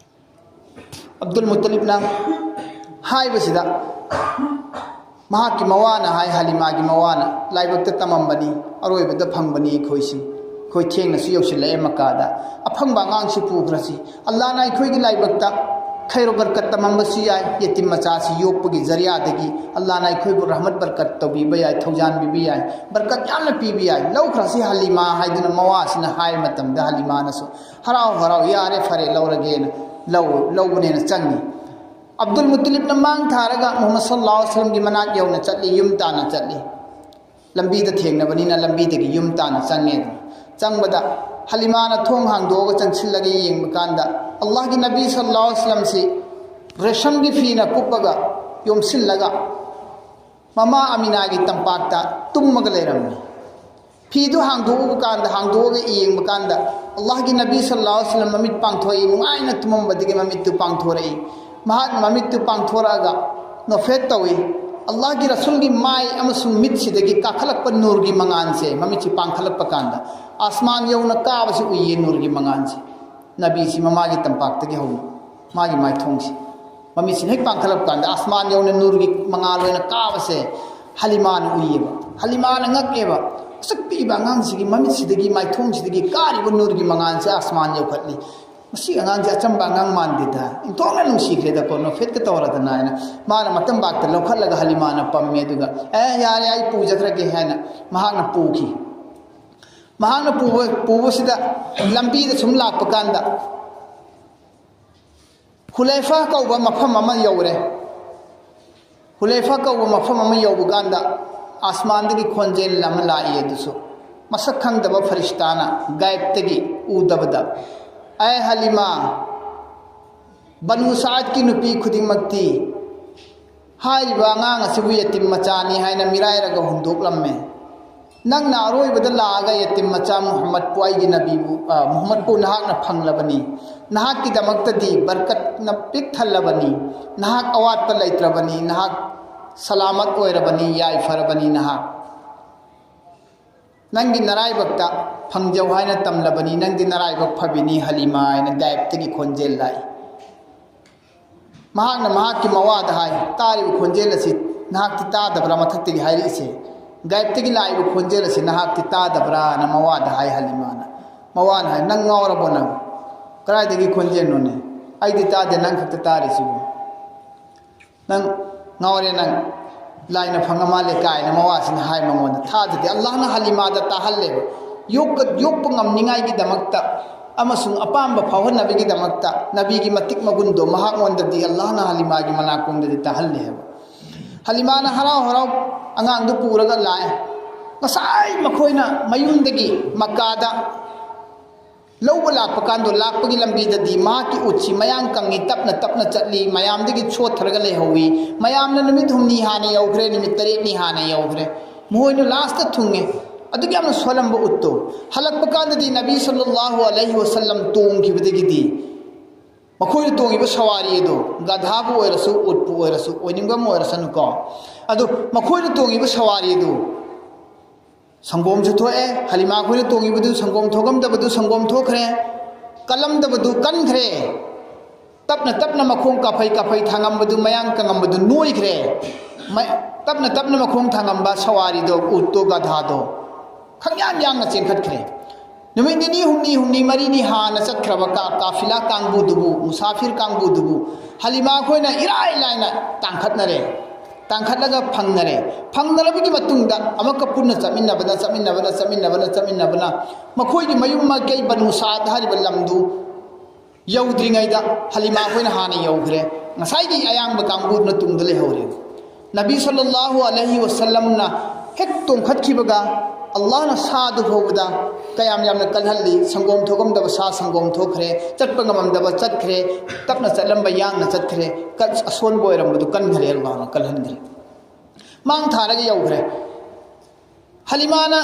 ꯑꯕꯗꯨꯜ ꯃꯨꯠꯇꯂꯤꯕꯅ ꯍꯥꯏꯕꯁꯤꯗ ꯃꯍꯥꯛꯀꯤ ꯃꯋꯥꯅ ꯍꯥꯏ, ꯍꯂꯤꯃꯥꯒꯤ ꯃꯋꯥꯅ, "ꯂꯥꯏꯕꯛꯇ ꯇꯝꯃꯝꯕꯅꯤ, ꯑꯔꯣꯏꯕꯗ ꯐꯪꯕꯅꯤ ꯑꯩꯈꯣꯏꯁꯤ꯫ ꯑꯩꯈꯣꯏ ꯊꯦꯡꯅꯁꯨ ꯌꯧꯁꯤꯜꯂꯛꯑꯦ ꯃꯀꯥꯗ꯫ ꯑꯐꯪꯕ ꯑꯉꯥꯡꯁꯤ ꯄꯨꯈ꯭ꯔꯁꯤ꯫ ꯑꯜꯂꯥꯅ ꯑꯩꯈꯣꯏꯒꯤ ꯂꯥꯏꯕꯛꯇ ꯈꯩꯔꯣ ꯕꯔꯀꯠ ꯇꯝꯃꯝꯕꯁꯨ ꯌꯥꯏ꯫ ꯌꯦꯇꯤꯝ ꯃꯆꯥꯁꯤ ꯌꯣꯛꯄꯒꯤ ꯖꯔꯤꯌꯥꯗꯒꯤ ꯑꯜꯂꯥꯅ ꯑꯩꯈꯣꯏꯕꯨ ꯔꯍꯃꯠ ꯕꯔꯀꯠ ꯇꯧꯕꯤꯕ ꯌꯥꯏ, ꯊꯧꯖꯥꯟꯕꯤꯕ ꯌꯥꯏ, ꯕꯔꯀꯠ ꯌꯥꯝꯅ ꯄꯤꯕ ꯌꯥꯏ꯫ ꯂꯧꯈ꯭ꯔꯁꯤ ꯍꯂꯤꯃꯥ" ꯍꯥꯏꯗꯨꯅ ꯃꯋꯥꯁꯤꯅ ꯍꯥꯏꯕ ꯃꯇꯝꯗ ꯍꯂꯤꯃꯥꯅꯁꯨ ꯍꯔꯥꯎ ꯍꯔꯥꯎ "ꯌꯥꯔꯦ, ꯐꯔꯦ, ꯂꯧꯔꯒꯦꯅ" ꯂꯧ-, ꯂꯧꯕꯅꯦꯅ ꯆꯪꯉꯤ꯫ ꯑꯕꯗꯨꯜ ꯃꯨꯠꯇꯂꯤꯕꯅ ꯃꯥꯡ ꯊꯥꯔꯒ ꯃꯨꯍꯝꯃꯗ ꯁꯜꯂꯜꯂꯥꯍꯨ ꯑꯂꯩꯍꯤ ꯋꯥꯁꯜꯂꯝꯒꯤ ꯃꯅꯥꯛ ꯌꯧꯅ ꯆꯠꯂꯤ, ꯌꯨꯝ ꯇꯥꯟꯅ ꯆꯠꯂꯤ꯫ ꯂꯝꯕꯤꯗ ꯊꯦꯡꯅꯕꯅꯤꯅ ꯂꯝꯕꯤꯗꯒꯤ ꯌꯨꯝ ꯇꯥꯟꯅ ꯆꯪꯉꯦ꯫ ꯆꯪꯕꯗ ꯍꯂꯤꯃꯥꯅ ꯊꯣꯡ ꯍꯥꯡꯗꯣꯛꯑꯒ ꯆꯪꯁꯤꯜꯂꯒ ꯌꯦꯡꯕ ꯀꯥꯟꯗ ꯑꯜꯂꯥꯍꯒꯤ ꯅꯕꯤ ꯁꯜꯂꯜꯂꯥꯍꯨ ꯑꯂꯩꯍꯤ ꯋꯥꯁꯜꯂꯝꯁꯤ ꯔꯦꯁꯝꯒꯤ ꯐꯤꯅ ꯀꯨꯞꯄꯒ ꯌꯣꯝꯁꯤꯜꯂꯒ ꯃꯃꯥ ꯑꯃꯤꯅꯥꯒꯤ ꯇꯝꯄꯥꯛꯇ ꯇꯨꯝꯃꯒ ꯂꯩꯔꯝꯃꯤ꯫ ꯐꯤꯗꯨ ꯍꯥꯡꯗꯣꯛꯎꯕ ꯀꯥꯟꯗ, ꯍꯥꯡꯗꯣꯛꯑꯒ ꯌꯦꯡꯕ ꯀꯥꯟꯗ ꯑꯜꯂꯥꯍꯒꯤ ꯅꯕꯤ ꯁꯜꯂꯜꯂꯥꯍꯨ ꯑꯂꯩꯍꯤ ꯋꯥꯁꯜꯂꯝ ꯃꯃꯤꯠ ꯄꯥꯡꯊꯣꯛꯏ, ꯅꯨꯡꯉꯥꯏꯅ ꯇꯨꯝꯃꯝꯕꯗꯒꯤ ꯃꯃꯤꯠꯇꯨ ꯄꯥꯡꯊꯣꯔꯛꯏ꯫ ꯃꯍꯥꯛ ꯃꯃꯤꯠꯇꯨ ꯄꯥꯡꯊꯣꯔꯛꯑꯒ ꯅꯣꯐꯦꯠ ꯇꯧꯏ꯫ ꯑꯜꯂꯥꯍꯒꯤ ꯔꯁꯨꯜꯒꯤ ꯃꯥꯏ ꯑꯃꯁꯨꯡ ꯃꯤꯠꯁꯤꯗꯒꯤ ꯀꯥꯈꯠꯂꯛꯄ ꯅꯨꯔꯒꯤ ꯃꯉꯥꯜꯁꯦ, ꯃꯃꯤꯠꯁꯤ ꯄꯥꯡꯈꯠꯂꯛꯄ ꯀꯥꯟꯗ ꯑꯁꯃꯥꯟ ꯌꯧꯅ ꯀꯥꯕꯁꯤ ꯎꯏꯌꯦ, ꯅꯨꯔꯒꯤ ꯃꯉꯥꯜꯁꯦ꯫ ꯅꯕꯤꯁꯤ ꯃꯃꯥꯒꯤ ꯇꯝꯄꯥꯛꯇꯒꯤ ꯍꯧꯅ ꯃꯥꯒꯤ ꯃꯥꯏꯊꯣꯡꯁꯤ, ꯃꯃꯤꯠꯁꯤꯅ ꯍꯦꯛ ꯄꯥꯡꯈꯠꯂꯛꯄ ꯀꯥꯟꯗ ꯑꯁꯃꯥꯟ ꯌꯧꯅ ꯅꯨꯔꯒꯤ ꯃꯉꯥꯜ ꯑꯣꯏꯅ ꯀꯥꯕꯁꯦ ꯍꯂꯤꯃꯥꯅ ꯎꯏꯌꯦꯕ꯫ ꯍꯂꯤꯃꯥꯅ ꯉꯛꯑꯦꯕ, "ꯑꯁꯨꯛ ꯄꯤꯛꯏꯕ ꯑꯉꯥꯡꯁꯤꯒꯤ ꯃꯃꯤꯠꯁꯤꯗꯒꯤ, ꯃꯥꯏꯊꯣꯡꯁꯤꯗꯒꯤ ꯀꯥꯔꯤꯕ ꯅꯨꯔꯒꯤ ꯃꯉꯥꯜꯁꯦ ꯑꯁꯃꯥꯟ ꯌꯧꯈꯠꯂꯤ꯫ ꯃꯁꯤ ꯑꯉꯥꯡꯁꯦ ꯑꯆꯝꯕ ꯑꯉꯥꯡ ꯃꯥꯟꯗꯦꯗ, ꯏꯟꯊꯣꯛꯅ ꯅꯨꯡꯁꯤꯈ꯭ꯔꯦꯗꯀꯣ, ꯅꯣꯐꯦꯠꯀ ꯇꯧꯔꯗꯅ" ꯍꯥꯏꯅ ꯃꯥꯅ ꯃꯇꯝꯕꯥꯛꯇ ꯂꯧꯈꯠꯂꯒ ꯍꯂꯤꯃꯥꯅ ꯄꯝꯃꯦ꯫ ꯑꯗꯨꯒ "ꯑꯦ, ꯌꯥꯔꯦ, ꯑꯩ ꯄꯨꯖꯈ꯭ꯔꯒꯦ" ꯍꯥꯏꯅ ꯃꯍꯥꯛꯅ ꯄꯨꯈꯤ꯫ ꯃꯍꯥꯛꯅ ꯄꯨꯕ, ꯄꯨꯕꯁꯤꯗ ꯂꯝꯕꯤꯗ ꯁꯨꯝ ꯂꯥꯛꯄ ꯀꯥꯟꯗ ꯍꯨꯂꯩꯐꯥ ꯀꯧꯕ ꯃꯐꯝ ꯑꯃ ꯌꯧꯔꯦ꯫ ꯍꯨꯂꯩꯐꯥ ꯀꯧꯕ ꯃꯐꯝ ꯑꯃ ꯌꯧꯕ ꯀꯥꯟꯗ ꯑꯁꯃꯥꯟꯗꯒꯤ ꯈꯣꯟꯖꯦꯜ ꯑꯃ ꯂꯥꯛꯏ꯫ ꯑꯗꯨꯁꯨ ꯃꯁꯛ ꯈꯪꯗꯕ ꯐꯔꯤꯁꯇꯥꯅ ꯒꯥꯏꯕꯇꯒꯤ ꯎꯗꯕꯗ, "ꯑꯦ ꯍꯂꯤꯃꯥ, ꯕꯅꯨ ꯁꯥꯗꯀꯤ ꯅꯨꯄꯤ ꯈꯨꯗꯤꯡꯃꯛꯇꯤ ꯍꯥꯏꯔꯤꯕ ꯑꯉꯥꯡ ꯑꯁꯤꯕꯨ ꯌꯦꯇꯤꯝ ꯃꯆꯥꯅꯤ ꯍꯥꯏꯅ ꯃꯤꯔꯥꯏꯔꯒ ꯍꯨꯟꯗꯣꯛꯂꯝꯃꯦ꯫ ꯅꯪꯅ ꯑꯔꯣꯏꯕꯗ ꯂꯥꯛꯑꯒ ꯌꯦꯇꯤꯝ ꯃꯆꯥ ꯃꯨꯍꯝꯃꯗꯄꯨ, ꯑꯩꯒꯤ ꯅꯕꯤꯕꯨ, ꯑ, ꯃꯨꯍꯝꯃꯗꯄꯨ ꯅꯍꯥꯛꯅ ꯐꯪꯂꯕꯅꯤ꯫ ꯅꯍꯥꯛꯀꯤꯗꯃꯛꯇꯗꯤ ꯕꯔꯀꯠꯅ ꯄꯤꯛ ꯊꯜꯂꯕꯅꯤ꯫ ꯅꯍꯥꯛ ꯑꯋꯥꯠꯄ ꯂꯩꯇ꯭ꯔꯕꯅꯤ꯫ ꯅꯍꯥꯛ ꯁꯂꯥꯃꯠ ꯑꯣꯏꯔꯕꯅꯤ, ꯌꯥꯏꯐꯔꯕꯅꯤ ꯅꯍꯥꯛ꯫ ꯅꯪꯒꯤ ꯅꯔꯥꯏꯕꯛꯇ ꯐꯪꯖꯧ ꯍꯥꯏꯅ ꯇꯝꯂꯕꯅꯤ, ꯅꯪꯗꯤ ꯅꯔꯥꯏꯕꯛ ꯐꯕꯤꯅꯤ ꯍꯂꯤꯃꯥ ꯍꯥꯏꯅ ꯒꯥꯏꯕꯇꯒꯤ ꯈꯣꯟꯖꯦꯜ ꯂꯥꯛꯏ꯫ ꯃꯍꯥꯛꯅ ꯃꯍꯥꯛꯀꯤ ꯃꯋꯥꯗ ꯍꯥꯏ, "ꯇꯥꯔꯤꯕ ꯈꯣꯟꯖꯦꯜ ꯑꯁꯤ ꯅꯍꯥꯛꯇꯤ ꯇꯥꯗꯕ꯭ꯔꯥ?" ꯃꯊꯛꯇꯒꯤ ꯍꯥꯏꯔꯛꯏꯁꯦ, ꯒꯥꯏꯕꯇꯒꯤ ꯂꯥꯛꯏꯕ ꯈꯣꯟꯖꯦꯜ ꯑꯁꯤ ꯅꯍꯥꯛꯇꯤ ꯇꯥꯗꯕ꯭ꯔꯥꯅ ꯃꯋꯥꯗ ꯍꯥꯏ ꯍꯂꯤꯃꯥꯅ꯫ ꯃꯋꯥꯅ ꯍꯥꯏ, "ꯅꯪ ꯉꯥꯎꯔꯕꯣ ꯅꯪ? ꯀꯗꯥꯏꯗꯒꯤ ꯈꯣꯟꯖꯦꯜꯅꯣꯅꯦ? ꯑꯩꯗꯤ ꯇꯥꯗꯦ, ꯅꯪ ꯈꯛꯇ ꯇꯥꯔꯤꯁꯤꯕꯨ꯫ ꯅꯪ ꯉꯥꯎꯔꯦ, ꯅꯪ ꯂꯥꯏꯅ ꯐꯪꯉ ꯃꯥꯜꯂꯦ" ꯀꯥꯏꯅ ꯃꯋꯥꯁꯤꯅ ꯍꯥꯏ ꯃꯉꯣꯟꯗ꯫ ꯊꯥꯖꯗꯦ, ꯑꯜꯂꯥꯍꯅ ꯍꯂꯤꯃꯥꯗ ꯇꯥꯍꯜꯂꯦꯕ꯫ ꯌꯣꯛꯄ, ꯌꯣꯛꯄ ꯉꯝꯅꯤꯡꯉꯥꯏꯒꯤꯗꯃꯛꯇ ꯑꯃꯁꯨꯡ ꯑꯄꯥꯝꯕ ꯐꯥꯎꯍꯟꯅꯕꯒꯤꯗꯃꯛꯇ ꯅꯕꯤꯒꯤ ꯃꯇꯤꯛ ꯃꯒꯨꯟꯗꯣ ꯃꯍꯥꯛꯉꯣꯟꯗꯗꯤ ꯑꯜꯂꯥꯍꯅ ꯍꯂꯤꯃꯥꯒꯤ ꯃꯅꯥꯀꯣꯡꯗꯗꯤ ꯇꯥꯍꯜꯂꯦ ꯍꯥꯏꯕ꯫ ꯍꯂꯤꯃꯥꯅ ꯍꯔꯥꯎ ꯍꯔꯥꯎ ꯑꯉꯥꯡꯗꯨ ꯄꯨꯔꯒ ꯂꯥꯛꯑꯦ꯫ ꯉꯁꯥꯏ ꯃꯈꯣꯏꯅ ꯃꯌꯨꯝꯗꯒꯤ ꯃꯀꯥꯗ ꯂꯧꯕ ꯂꯥꯛꯄ ꯀꯥꯟꯗꯣ, ꯂꯥꯛꯄꯒꯤ ꯂꯝꯕꯤꯗꯗꯤ ꯃꯍꯥꯛꯀꯤ ꯎꯠꯁꯤ ꯃꯌꯥꯡ ꯀꯪꯉꯤ, ꯇꯞꯅ ꯇꯞꯅ ꯆꯠꯂꯤ, ꯃꯌꯥꯝꯗꯒꯤ ꯁꯣꯠꯊꯔꯒ ꯂꯩꯍꯧꯋꯤ꯫ ꯃꯌꯥꯝꯅ ꯅꯨꯃꯤꯠ ꯍꯨꯝꯅꯤ ꯍꯥꯟꯅ ꯌꯧꯈ꯭ꯔꯦ, ꯅꯨꯃꯤꯠ ꯇꯔꯦꯠꯅꯤ ꯍꯥꯟꯅ ꯌꯧꯈ꯭ꯔꯦ꯫ ꯃꯈꯣꯏꯅ ꯂꯥꯁꯇ ꯊꯨꯡꯉꯦ꯫ ꯑꯗꯨꯛ ꯌꯥꯝꯅ ꯁꯣꯜꯂꯝꯕ ꯎꯠꯇꯣ ꯍꯜꯂꯛꯄ ꯀꯥꯟꯗꯗꯤ ꯅꯕꯤ ꯁꯜꯂꯜꯂꯥꯍꯨ ꯑꯂꯩꯍꯤ ꯋꯁꯜꯂꯝ ꯇꯣꯡꯈꯤꯕꯗꯒꯤꯗꯤ ꯃꯈꯣꯏꯅ ꯇꯣꯡꯉꯤꯕ ꯁꯋꯥꯔꯤ ꯑꯗꯨ, ꯒꯙꯥꯕꯨ ꯑꯣꯏꯔꯁꯨ, ꯎꯠꯄꯨ ꯑꯣꯏꯔꯁꯨ, ꯑꯣꯏꯅꯤꯡꯕ ꯑꯃ ꯑꯣꯏꯔꯁꯅꯨꯀꯣ, ꯑꯗꯨ ꯃꯈꯣꯏꯅ ꯇꯣꯡꯉꯤꯕ ꯁꯋꯥꯔꯤ ꯑꯗꯨ ꯁꯪꯒꯣꯝꯁꯨ ꯊꯣꯛꯑꯦ, ꯍꯂꯤꯃꯥ ꯈꯣꯏꯅ ꯇꯣꯡꯉꯤꯕꯗꯨ ꯁꯪꯒꯣꯝ ꯊꯣꯛꯂꯝꯗꯕꯗꯨ ꯁꯪꯒꯣꯝ ꯊꯣꯛꯈ꯭ꯔꯦ, ꯀꯜꯂꯝꯗꯕꯗꯨ ꯀꯟꯈ꯭ꯔꯦ, ꯇꯞꯅ ꯇꯞꯅ ꯃꯈꯣꯡ ꯀꯥꯐꯩ ꯀꯥꯐꯩ ꯊꯥꯡꯉꯝꯕꯗꯨ, ꯃꯌꯥꯡ ꯀꯪꯉꯝꯕꯗꯨ ꯅꯣꯏꯈ꯭ꯔꯦ, ꯃ-, ꯇꯞꯅ ꯇꯞꯅ ꯃꯈꯣꯡ ꯊꯥꯡꯉꯝꯕ ꯁꯋꯥꯔꯤꯗꯣ, ꯎꯠꯇꯣ, ꯒꯙꯥꯗꯣ ꯈꯪꯌꯥꯡ ꯌꯥꯡꯅ ꯆꯦꯟꯈꯠꯈ꯭ꯔꯦ꯫ ꯅꯨꯃꯤꯠ ꯅꯤꯅꯤ, ꯍꯨꯝꯅꯤ, ꯍꯨꯝꯅꯤ ꯃꯔꯤꯅꯤ ꯍꯥꯟꯅ ꯆꯠꯈ꯭ꯔꯕ ꯀꯥ-, ꯀꯥꯐꯤꯂꯥ ꯀꯥꯡꯕꯨꯗꯨꯕꯨ, ꯃꯨꯁꯥꯐꯤꯔ ꯀꯥꯡꯕꯨꯗꯨꯕꯨ ꯍꯂꯤꯃꯥ ꯈꯣꯏꯅ ꯏꯔꯥꯏ ꯂꯥꯏꯅ ꯇꯥꯡꯈꯠꯅꯔꯦ꯫ ꯇꯥꯡꯈꯠꯂꯒ ꯐꯪꯅꯔꯦ꯫ ꯐꯪꯅꯔꯕꯒꯤ ꯃꯇꯨꯡꯗ ꯑꯃꯨꯛꯀ ꯄꯨꯟꯅ ꯆꯠꯃꯤꯟꯅꯕꯅ, ꯆꯠꯃꯤꯟꯅꯕꯅ, ꯆꯠꯃꯤꯟꯅꯕꯅ, ꯆꯠꯃꯤꯟꯅꯕꯅ ꯃꯈꯣꯏꯒꯤ ꯃꯌꯨꯝ ꯃꯀꯩ ꯕꯅꯨ ꯁꯥꯗ ꯍꯥꯏꯔꯤꯕ ꯂꯝꯗꯨ ꯌꯧꯗ꯭ꯔꯤꯉꯩꯗ ꯍꯂꯤꯃꯥ ꯈꯣꯏꯅ ꯍꯥꯟꯅ ꯌꯧꯈ꯭ꯔꯦ꯫ ꯉꯁꯥꯏꯒꯤ ꯑꯌꯥꯡꯕ ꯀꯥꯡꯕꯨꯗꯨꯅ ꯇꯨꯡꯗ ꯂꯩꯍꯧꯔꯦ꯫ ꯅꯕꯤ ꯁꯜꯂꯜꯂꯥꯍꯨ ꯑꯂꯩꯍꯤ ꯋꯁꯜꯂꯝꯅ ꯍꯦꯛ ꯇꯣꯡꯈꯠꯈꯤꯕꯒ ꯑꯜꯂꯥꯍꯅ ꯁꯥꯗꯨ ꯐꯥꯎꯕꯗ ꯀꯌꯥꯝ ꯌꯥꯝꯅ ꯀꯜꯍꯜꯂꯤ꯫ ꯁꯪꯒꯣꯝ ꯊꯣꯛꯂꯝꯗꯕ ꯁꯥ ꯁꯪꯒꯣꯝ ꯊꯣꯛꯈ꯭ꯔꯦ, ꯆꯠꯄ ꯉꯝꯃꯝꯗꯕ ꯆꯠꯈ꯭ꯔꯦ, ꯇꯞꯅ ꯆꯠꯂꯝꯕ ꯌꯥꯡꯅ ꯆꯠꯈ꯭ꯔꯦ, ꯀꯠ-, ꯑꯁꯣꯟꯕ ꯑꯣꯏꯔꯝꯕꯗꯨ ꯀꯟꯈ꯭ꯔꯦ, ꯑꯜꯂꯥꯍꯅ ꯀꯜꯍꯟꯈ꯭ꯔꯦ꯫ ꯃꯥꯡ ꯊꯥꯔꯒ ꯌꯧꯈ꯭ꯔꯦ꯫ ꯍꯂꯤꯃꯥꯅ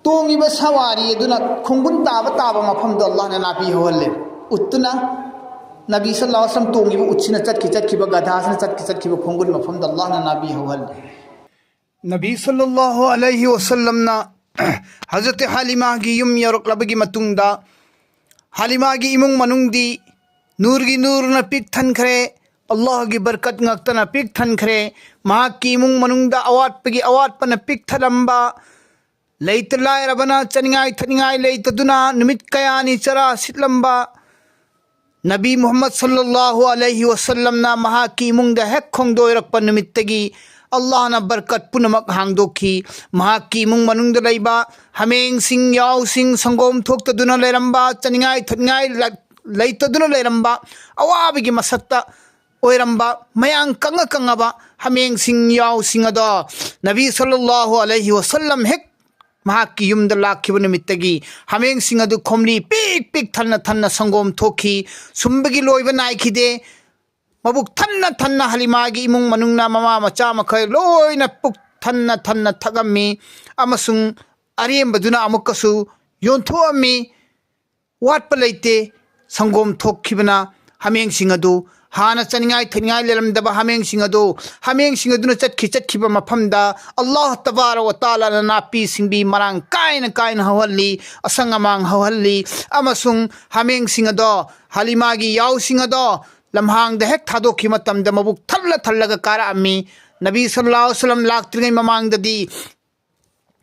ꯇꯣꯡꯉꯤꯕ ꯁꯋꯥꯔꯤ ꯑꯗꯨꯅ ꯈꯣꯡꯒꯨꯟ ꯇꯥꯕ ꯇꯥꯕ ꯃꯐꯝꯗꯣ ꯑꯜꯂꯥꯍꯅ ꯅꯥꯄꯤ ꯍꯧꯍꯜꯂꯦ꯫ ꯎꯠꯇꯨꯅ ꯅꯕꯤ ꯁꯜꯂꯜꯂꯥꯍꯨ ꯑꯂꯩꯍꯤ ꯋꯥꯁꯜꯂꯝ ꯇꯣꯡꯉꯤꯕ ꯎꯠꯁꯤꯅ ꯆꯠꯈꯤ ꯆꯠꯈꯤꯕ, ꯒꯙꯥꯁꯤꯅ ꯆꯠꯈꯤ ꯆꯠꯈꯤꯕ ꯈꯣꯡꯒꯨꯟ ꯃꯐꯝꯗ ꯑꯜꯂꯥꯍꯅ ꯅꯥꯕꯤ ꯍꯧꯍꯜꯂꯤ꯫ ꯅꯕꯤ ꯁꯜꯂꯜꯂꯥꯍꯨ ꯑꯂꯩꯍꯤ ꯋꯥꯁꯜꯂꯝꯅ ꯍꯖꯔꯠ ꯍꯥꯂꯤꯃꯥꯒꯤ ꯌꯨꯝ ꯌꯧꯔꯛꯂꯕꯒꯤ ꯃꯇꯨꯡꯗ, ꯍꯥꯂꯤꯃꯥꯒꯤ ꯏꯃꯨꯡ ꯃꯅꯨꯡꯗꯤ ꯅꯨꯔꯒꯤ ꯅꯨꯔꯅ ꯄꯤꯛ ꯊꯟꯈ꯭ꯔꯦ, ꯑꯜꯂꯥꯍꯒꯤ ꯕꯔꯀꯠ ꯉꯥꯛꯇꯅ ꯄꯤꯛ ꯊꯟꯈ꯭ꯔꯦ꯫ ꯃꯍꯥꯛꯀꯤ ꯏꯃꯨꯡ ꯃꯅꯨꯡꯗ ꯑꯋꯥꯠꯄꯒꯤ ꯑꯋꯥꯠꯄꯅ ꯄꯤꯛ ꯊꯜꯂꯝꯕ, ꯂꯩꯇ ꯂꯥꯏꯔꯕꯅ ꯆꯥꯅꯤꯡꯉꯥꯏ ꯊꯛꯅꯤꯡꯉꯥꯏ ꯂꯩꯇꯗꯨꯅ ꯅꯨꯃꯤꯠ ꯀꯌꯥꯅꯤ ꯆꯔꯥ ꯁꯤꯠꯂꯝꯕ, ꯅꯕꯤ ꯃꯨꯍꯝꯃꯗ ꯁꯜꯂꯜꯂꯥꯍꯨ ꯑꯂꯩꯍꯤ ꯋꯥꯁꯜꯂꯝꯅ ꯃꯍꯥꯛꯀꯤ ꯏꯃꯨꯡꯗ ꯍꯦꯛ ꯈꯣꯡꯗꯣꯏꯔꯛꯄ ꯅꯨꯃꯤꯠꯇꯒꯤ ꯑꯜꯂꯥꯍꯅ ꯕꯔꯀꯠ ꯄꯨꯝꯅꯃꯛ ꯍꯥꯡꯗꯣꯛꯈꯤ꯫ ꯃꯍꯥꯛꯀꯤ ꯏꯃꯨꯡ ꯃꯅꯨꯡꯗ ꯂꯩꯕ ꯍꯥꯃꯦꯡꯁꯤꯡ, ꯌꯥꯎꯁꯤꯡ, ꯁꯪꯒꯣꯝ ꯊꯣꯛꯇꯗꯨꯅ ꯂꯩꯔꯝꯕ, ꯆꯥꯅꯤꯡꯉꯥꯏ ꯊꯛꯅꯤꯡꯉꯥꯏ ꯂ-, ꯂꯩꯇꯗꯨꯅ ꯂꯩꯔꯝꯕ, ꯑꯋꯥꯕꯒꯤ ꯃꯁꯛꯇ ꯑꯣꯏꯔꯝꯕ, ꯃꯌꯥꯡ ꯀꯪꯉ ꯀꯪꯉꯕ ꯍꯥꯃꯦꯡꯁꯤꯡ, ꯌꯥꯎꯁꯤꯡ ꯑꯗꯣ ꯅꯕꯤ ꯁꯜꯂꯜꯂꯥꯍꯨ ꯑꯂꯩꯍꯤ ꯋꯥꯁꯜꯂꯝ ꯍꯦꯛ ꯃꯍꯥꯛꯀꯤ ꯌꯨꯝꯗ ꯂꯥꯛꯈꯤꯕ ꯅꯨꯃꯤꯠꯇꯒꯤ ꯍꯥꯃꯦꯡꯁꯤꯡ ꯑꯗꯨ ꯈꯣꯝꯂꯤ ꯄꯤꯛ ꯄꯤꯛ ꯊꯟꯅ ꯊꯟꯅ ꯁꯪꯒꯣꯝ ꯊꯣꯛꯈꯤ꯫ ꯁꯨꯝꯕꯒꯤ ꯂꯣꯏꯕ ꯅꯥꯏꯈꯤꯗꯦ꯫ ꯃꯕꯨꯛ ꯊꯟꯅ ꯊꯟꯅ ꯍꯂꯤꯃꯥꯒꯤ ꯏꯃꯨꯡ ꯃꯅꯨꯡꯅ, ꯃꯃꯥ ꯃꯆꯥ ꯃꯈꯩ ꯂꯣꯏꯅ ꯄꯨꯛ ꯊꯟꯅ ꯊꯟꯅ ꯊꯛꯑꯝꯃꯤ, ꯑꯃꯁꯨꯡ ꯑꯔꯦꯝꯕꯗꯨꯅ ꯑꯃꯨꯛꯀꯁꯨ ꯌꯣꯟꯊꯣꯛꯑꯝꯃꯤ꯫ ꯋꯥꯠꯄ ꯂꯩꯇꯦ꯫ ꯁꯪꯒꯣꯝ ꯊꯣꯛꯈꯤꯕꯅ ꯍꯥꯃꯦꯡꯁꯤꯡ ꯑꯗꯨ, ꯍꯥꯟꯅ ꯆꯥꯅꯤꯡꯉꯥꯏ ꯊꯛꯅꯤꯡꯉꯥꯏ ꯂꯩꯔꯝꯗꯕ ꯍꯥꯃꯦꯡꯁꯤꯡ ꯑꯗꯨ, ꯍꯥꯃꯦꯡꯁꯤꯡ ꯑꯗꯨꯅ ꯆꯠꯈꯤ ꯆꯠꯈꯤꯕ ꯃꯐꯝꯗ ꯑꯜꯂꯥꯍ ꯇꯕꯥꯔꯛ ꯋ ꯇꯥꯂꯥꯅ ꯅꯥꯄꯤ ꯁꯤꯡꯕꯤ ꯃꯔꯥꯡ ꯀꯥꯏꯅ ꯀꯥꯏꯅ ꯍꯧꯍꯜꯂꯤ, ꯑꯁꯪ ꯑꯃꯥꯟ ꯍꯧꯍꯜꯂꯤ, ꯑꯃꯁꯨꯡ ꯍꯥꯃꯦꯡꯁꯤꯡ ꯑꯗꯣ, ꯍꯂꯤꯃꯥꯒꯤ ꯌꯥꯎꯁꯤꯡ ꯑꯗꯣ ꯂꯝꯍꯥꯡꯗ ꯍꯦꯛ ꯊꯥꯗꯣꯛꯈꯤꯕ ꯃꯇꯝꯗ ꯃꯕꯨꯛ ꯊꯜꯂ ꯊꯜꯂꯒ ꯀꯥꯔꯛꯑꯝꯃꯤ꯫ ꯅꯕꯤ ꯁꯜꯂꯜꯂꯥꯍꯨ ꯑꯂꯩꯍꯤ ꯋꯥꯁꯜꯂꯝ ꯂꯥꯛꯇ꯭ꯔꯤꯉꯩ ꯃꯃꯥꯡꯗꯗꯤ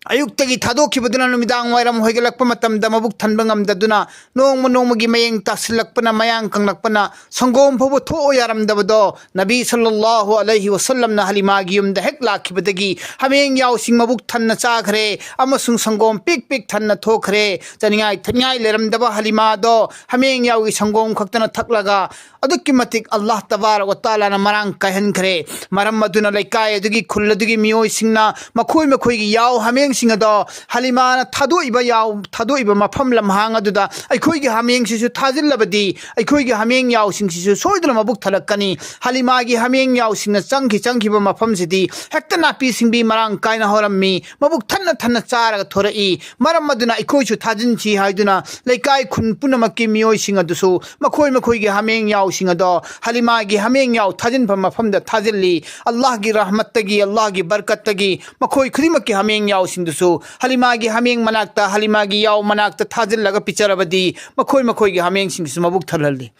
ꯑꯌꯨꯛꯇꯒꯤ ꯊꯥꯗꯣꯛꯈꯤꯕꯗꯨꯅ ꯅꯨꯃꯤꯗꯥꯡ ꯋꯥꯏꯔꯝ ꯍꯣꯏꯒꯠꯂꯛꯄ ꯃꯇꯝꯗ ꯃꯕꯨꯛ ꯊꯟꯕ ꯉꯝꯗꯗꯨꯅ ꯅꯣꯡꯃ ꯅꯣꯡꯃꯒꯤ ꯃꯌꯦꯡ ꯇꯥꯁꯤꯜꯂꯛꯄꯅ, ꯃꯌꯥꯡ ꯀꯪꯂꯛꯄꯅ ꯁꯪꯒꯣꯝ ꯐꯥꯎꯕ ꯊꯣꯛꯑꯣ ꯌꯥꯔꯝꯗꯕꯗꯣ ꯅꯕꯤ ꯁꯜꯂꯜꯂꯥꯍꯨ ꯑꯂꯩꯍꯤ ꯋꯥꯁꯜꯂꯝꯅ ꯍꯂꯤꯃꯥꯒꯤ ꯌꯨꯝꯗ ꯍꯦꯛ ꯂꯥꯛꯈꯤꯕꯗꯒꯤ ꯍꯥꯃꯦꯡ ꯌꯥꯎꯁꯤꯡ ꯃꯕꯨꯛ ꯊꯟꯅ ꯆꯥꯈ꯭ꯔꯦ ꯑꯃꯁꯨꯡ ꯁꯪꯒꯣꯝ ꯄꯤꯛ ꯄꯤꯛ ꯊꯟꯅ ꯊꯣꯛꯈ꯭ꯔꯦ꯫ ꯆꯥꯅꯤꯡꯉꯥꯏ ꯊꯛꯅꯤꯡꯉꯥꯏ ꯂꯩꯔꯝꯗꯕ ꯍꯂꯤꯃꯥꯗꯣ ꯍꯥꯃꯦꯡ ꯌꯥꯎꯒꯤ ꯁꯪꯒꯣꯝ ꯈꯛꯇꯅ ꯊꯛꯂꯒ ꯑꯗꯨꯛꯀꯤ ꯃꯇꯤꯛ ꯑꯜꯂꯥꯍ ꯇꯕꯥꯔꯛ ꯋ ꯇꯥꯂꯥꯅ ꯃꯔꯥꯡ ꯀꯥꯏꯍꯟꯈ꯭ꯔꯦ꯫ ꯃꯔꯝ ꯑꯗꯨꯅ ꯂꯩꯀꯥꯏ ꯑꯗꯨꯒꯤ, ꯈꯨꯜ ꯑꯗꯨꯒꯤ ꯃꯤꯑꯣꯏꯁꯤꯡꯅ ꯃꯈꯣꯏ ꯃꯈꯣꯏꯒꯤ ꯌꯥꯎ ꯍꯥꯃꯦꯡ ꯁꯤꯡ ꯑꯗꯣ ꯍꯂꯤꯃꯥꯅ ꯊꯥꯗꯣꯛꯏꯕ ꯌꯥꯎ, ꯊꯥꯗꯣꯛꯏꯕ ꯃꯐꯝ ꯂꯝꯍꯥꯡ ꯑꯗꯨꯗ ꯑꯩꯈꯣꯏꯒꯤ ꯍꯥꯃꯦꯡꯁꯤꯁꯨ ꯊꯥꯖꯤꯜꯂꯕꯗꯤ, ꯑꯩꯈꯣꯏꯒꯤ ꯍꯥꯃꯦꯡ ꯌꯥꯎꯁꯤꯡꯁꯤꯁꯨ ꯁꯣꯏꯗꯅ ꯃꯕꯨꯛ ꯊꯜꯂꯛꯀꯅꯤ꯫ ꯍꯂꯤꯃꯥꯒꯤ ꯍꯥꯃꯦꯡ ꯌꯥꯎꯁꯤꯡꯅ ꯆꯪꯈꯤ ꯆꯪꯈꯤꯕ ꯃꯐꯝꯁꯤꯗꯤ ꯍꯦꯛꯇ ꯅꯥꯄꯤ ꯁꯤꯡꯕꯤ ꯃꯔꯥꯡ ꯀꯥꯏꯅ ꯍꯧꯔꯝꯃꯤ, ꯃꯕꯨꯛ ꯊꯟꯅ ꯊꯟꯅ ꯆꯥꯔꯒ ꯊꯣꯔꯛꯏ꯫ ꯃꯔꯝ ꯑꯗꯨꯅ ꯑꯩꯈꯣꯏꯁꯨ ꯊꯥꯖꯤꯟꯁꯤ ꯍꯥꯏꯗꯨꯅ ꯂꯩꯀꯥꯏ ꯈꯨꯟ ꯄꯨꯝꯅꯃꯛꯀꯤ ꯃꯤꯑꯣꯏꯁꯤꯡ ꯑꯗꯨꯁꯨ ꯃꯈꯣꯏ ꯃꯈꯣꯏꯒꯤ ꯍꯥꯃꯦꯡ ꯌꯥꯎꯁꯤꯡ ꯑꯗꯣ ꯍꯂꯤꯃꯥꯒꯤ ꯍꯥꯃꯦꯡ ꯌꯥꯎ ꯊꯥꯖꯤꯟꯐꯝ ꯃꯐꯝꯗ ꯊꯥꯖꯤꯜꯂꯤ꯫ ꯑꯜꯂꯥꯍꯒꯤ ꯔꯍꯃꯠꯇꯒꯤ, ꯑꯜꯂꯥꯍꯒꯤ ꯕꯔꯀꯠꯇꯒꯤ ꯃꯈꯣꯏ ꯈꯨꯗꯤꯡꯃꯛꯀꯤ ꯍꯥꯃꯦꯡ ꯌꯥꯎꯁꯤꯡꯗꯨꯁꯨ ꯍꯂꯤꯃꯥꯒꯤ ꯍꯥꯃꯦꯡ ꯃꯅꯥꯛꯇ, ꯍꯂꯤꯃꯥꯒꯤ ꯌꯥꯎ ꯃꯅꯥꯛꯇ ꯊꯥꯖꯤꯜꯂꯒ ꯄꯤꯖꯔꯕꯗꯤ ꯃꯈꯣꯏ ꯃꯈꯣꯏꯒꯤ ꯍꯥꯃꯦꯡꯁꯤꯡꯁꯨ ꯃꯕꯨꯛ ꯊꯜꯍꯜꯂꯤ꯫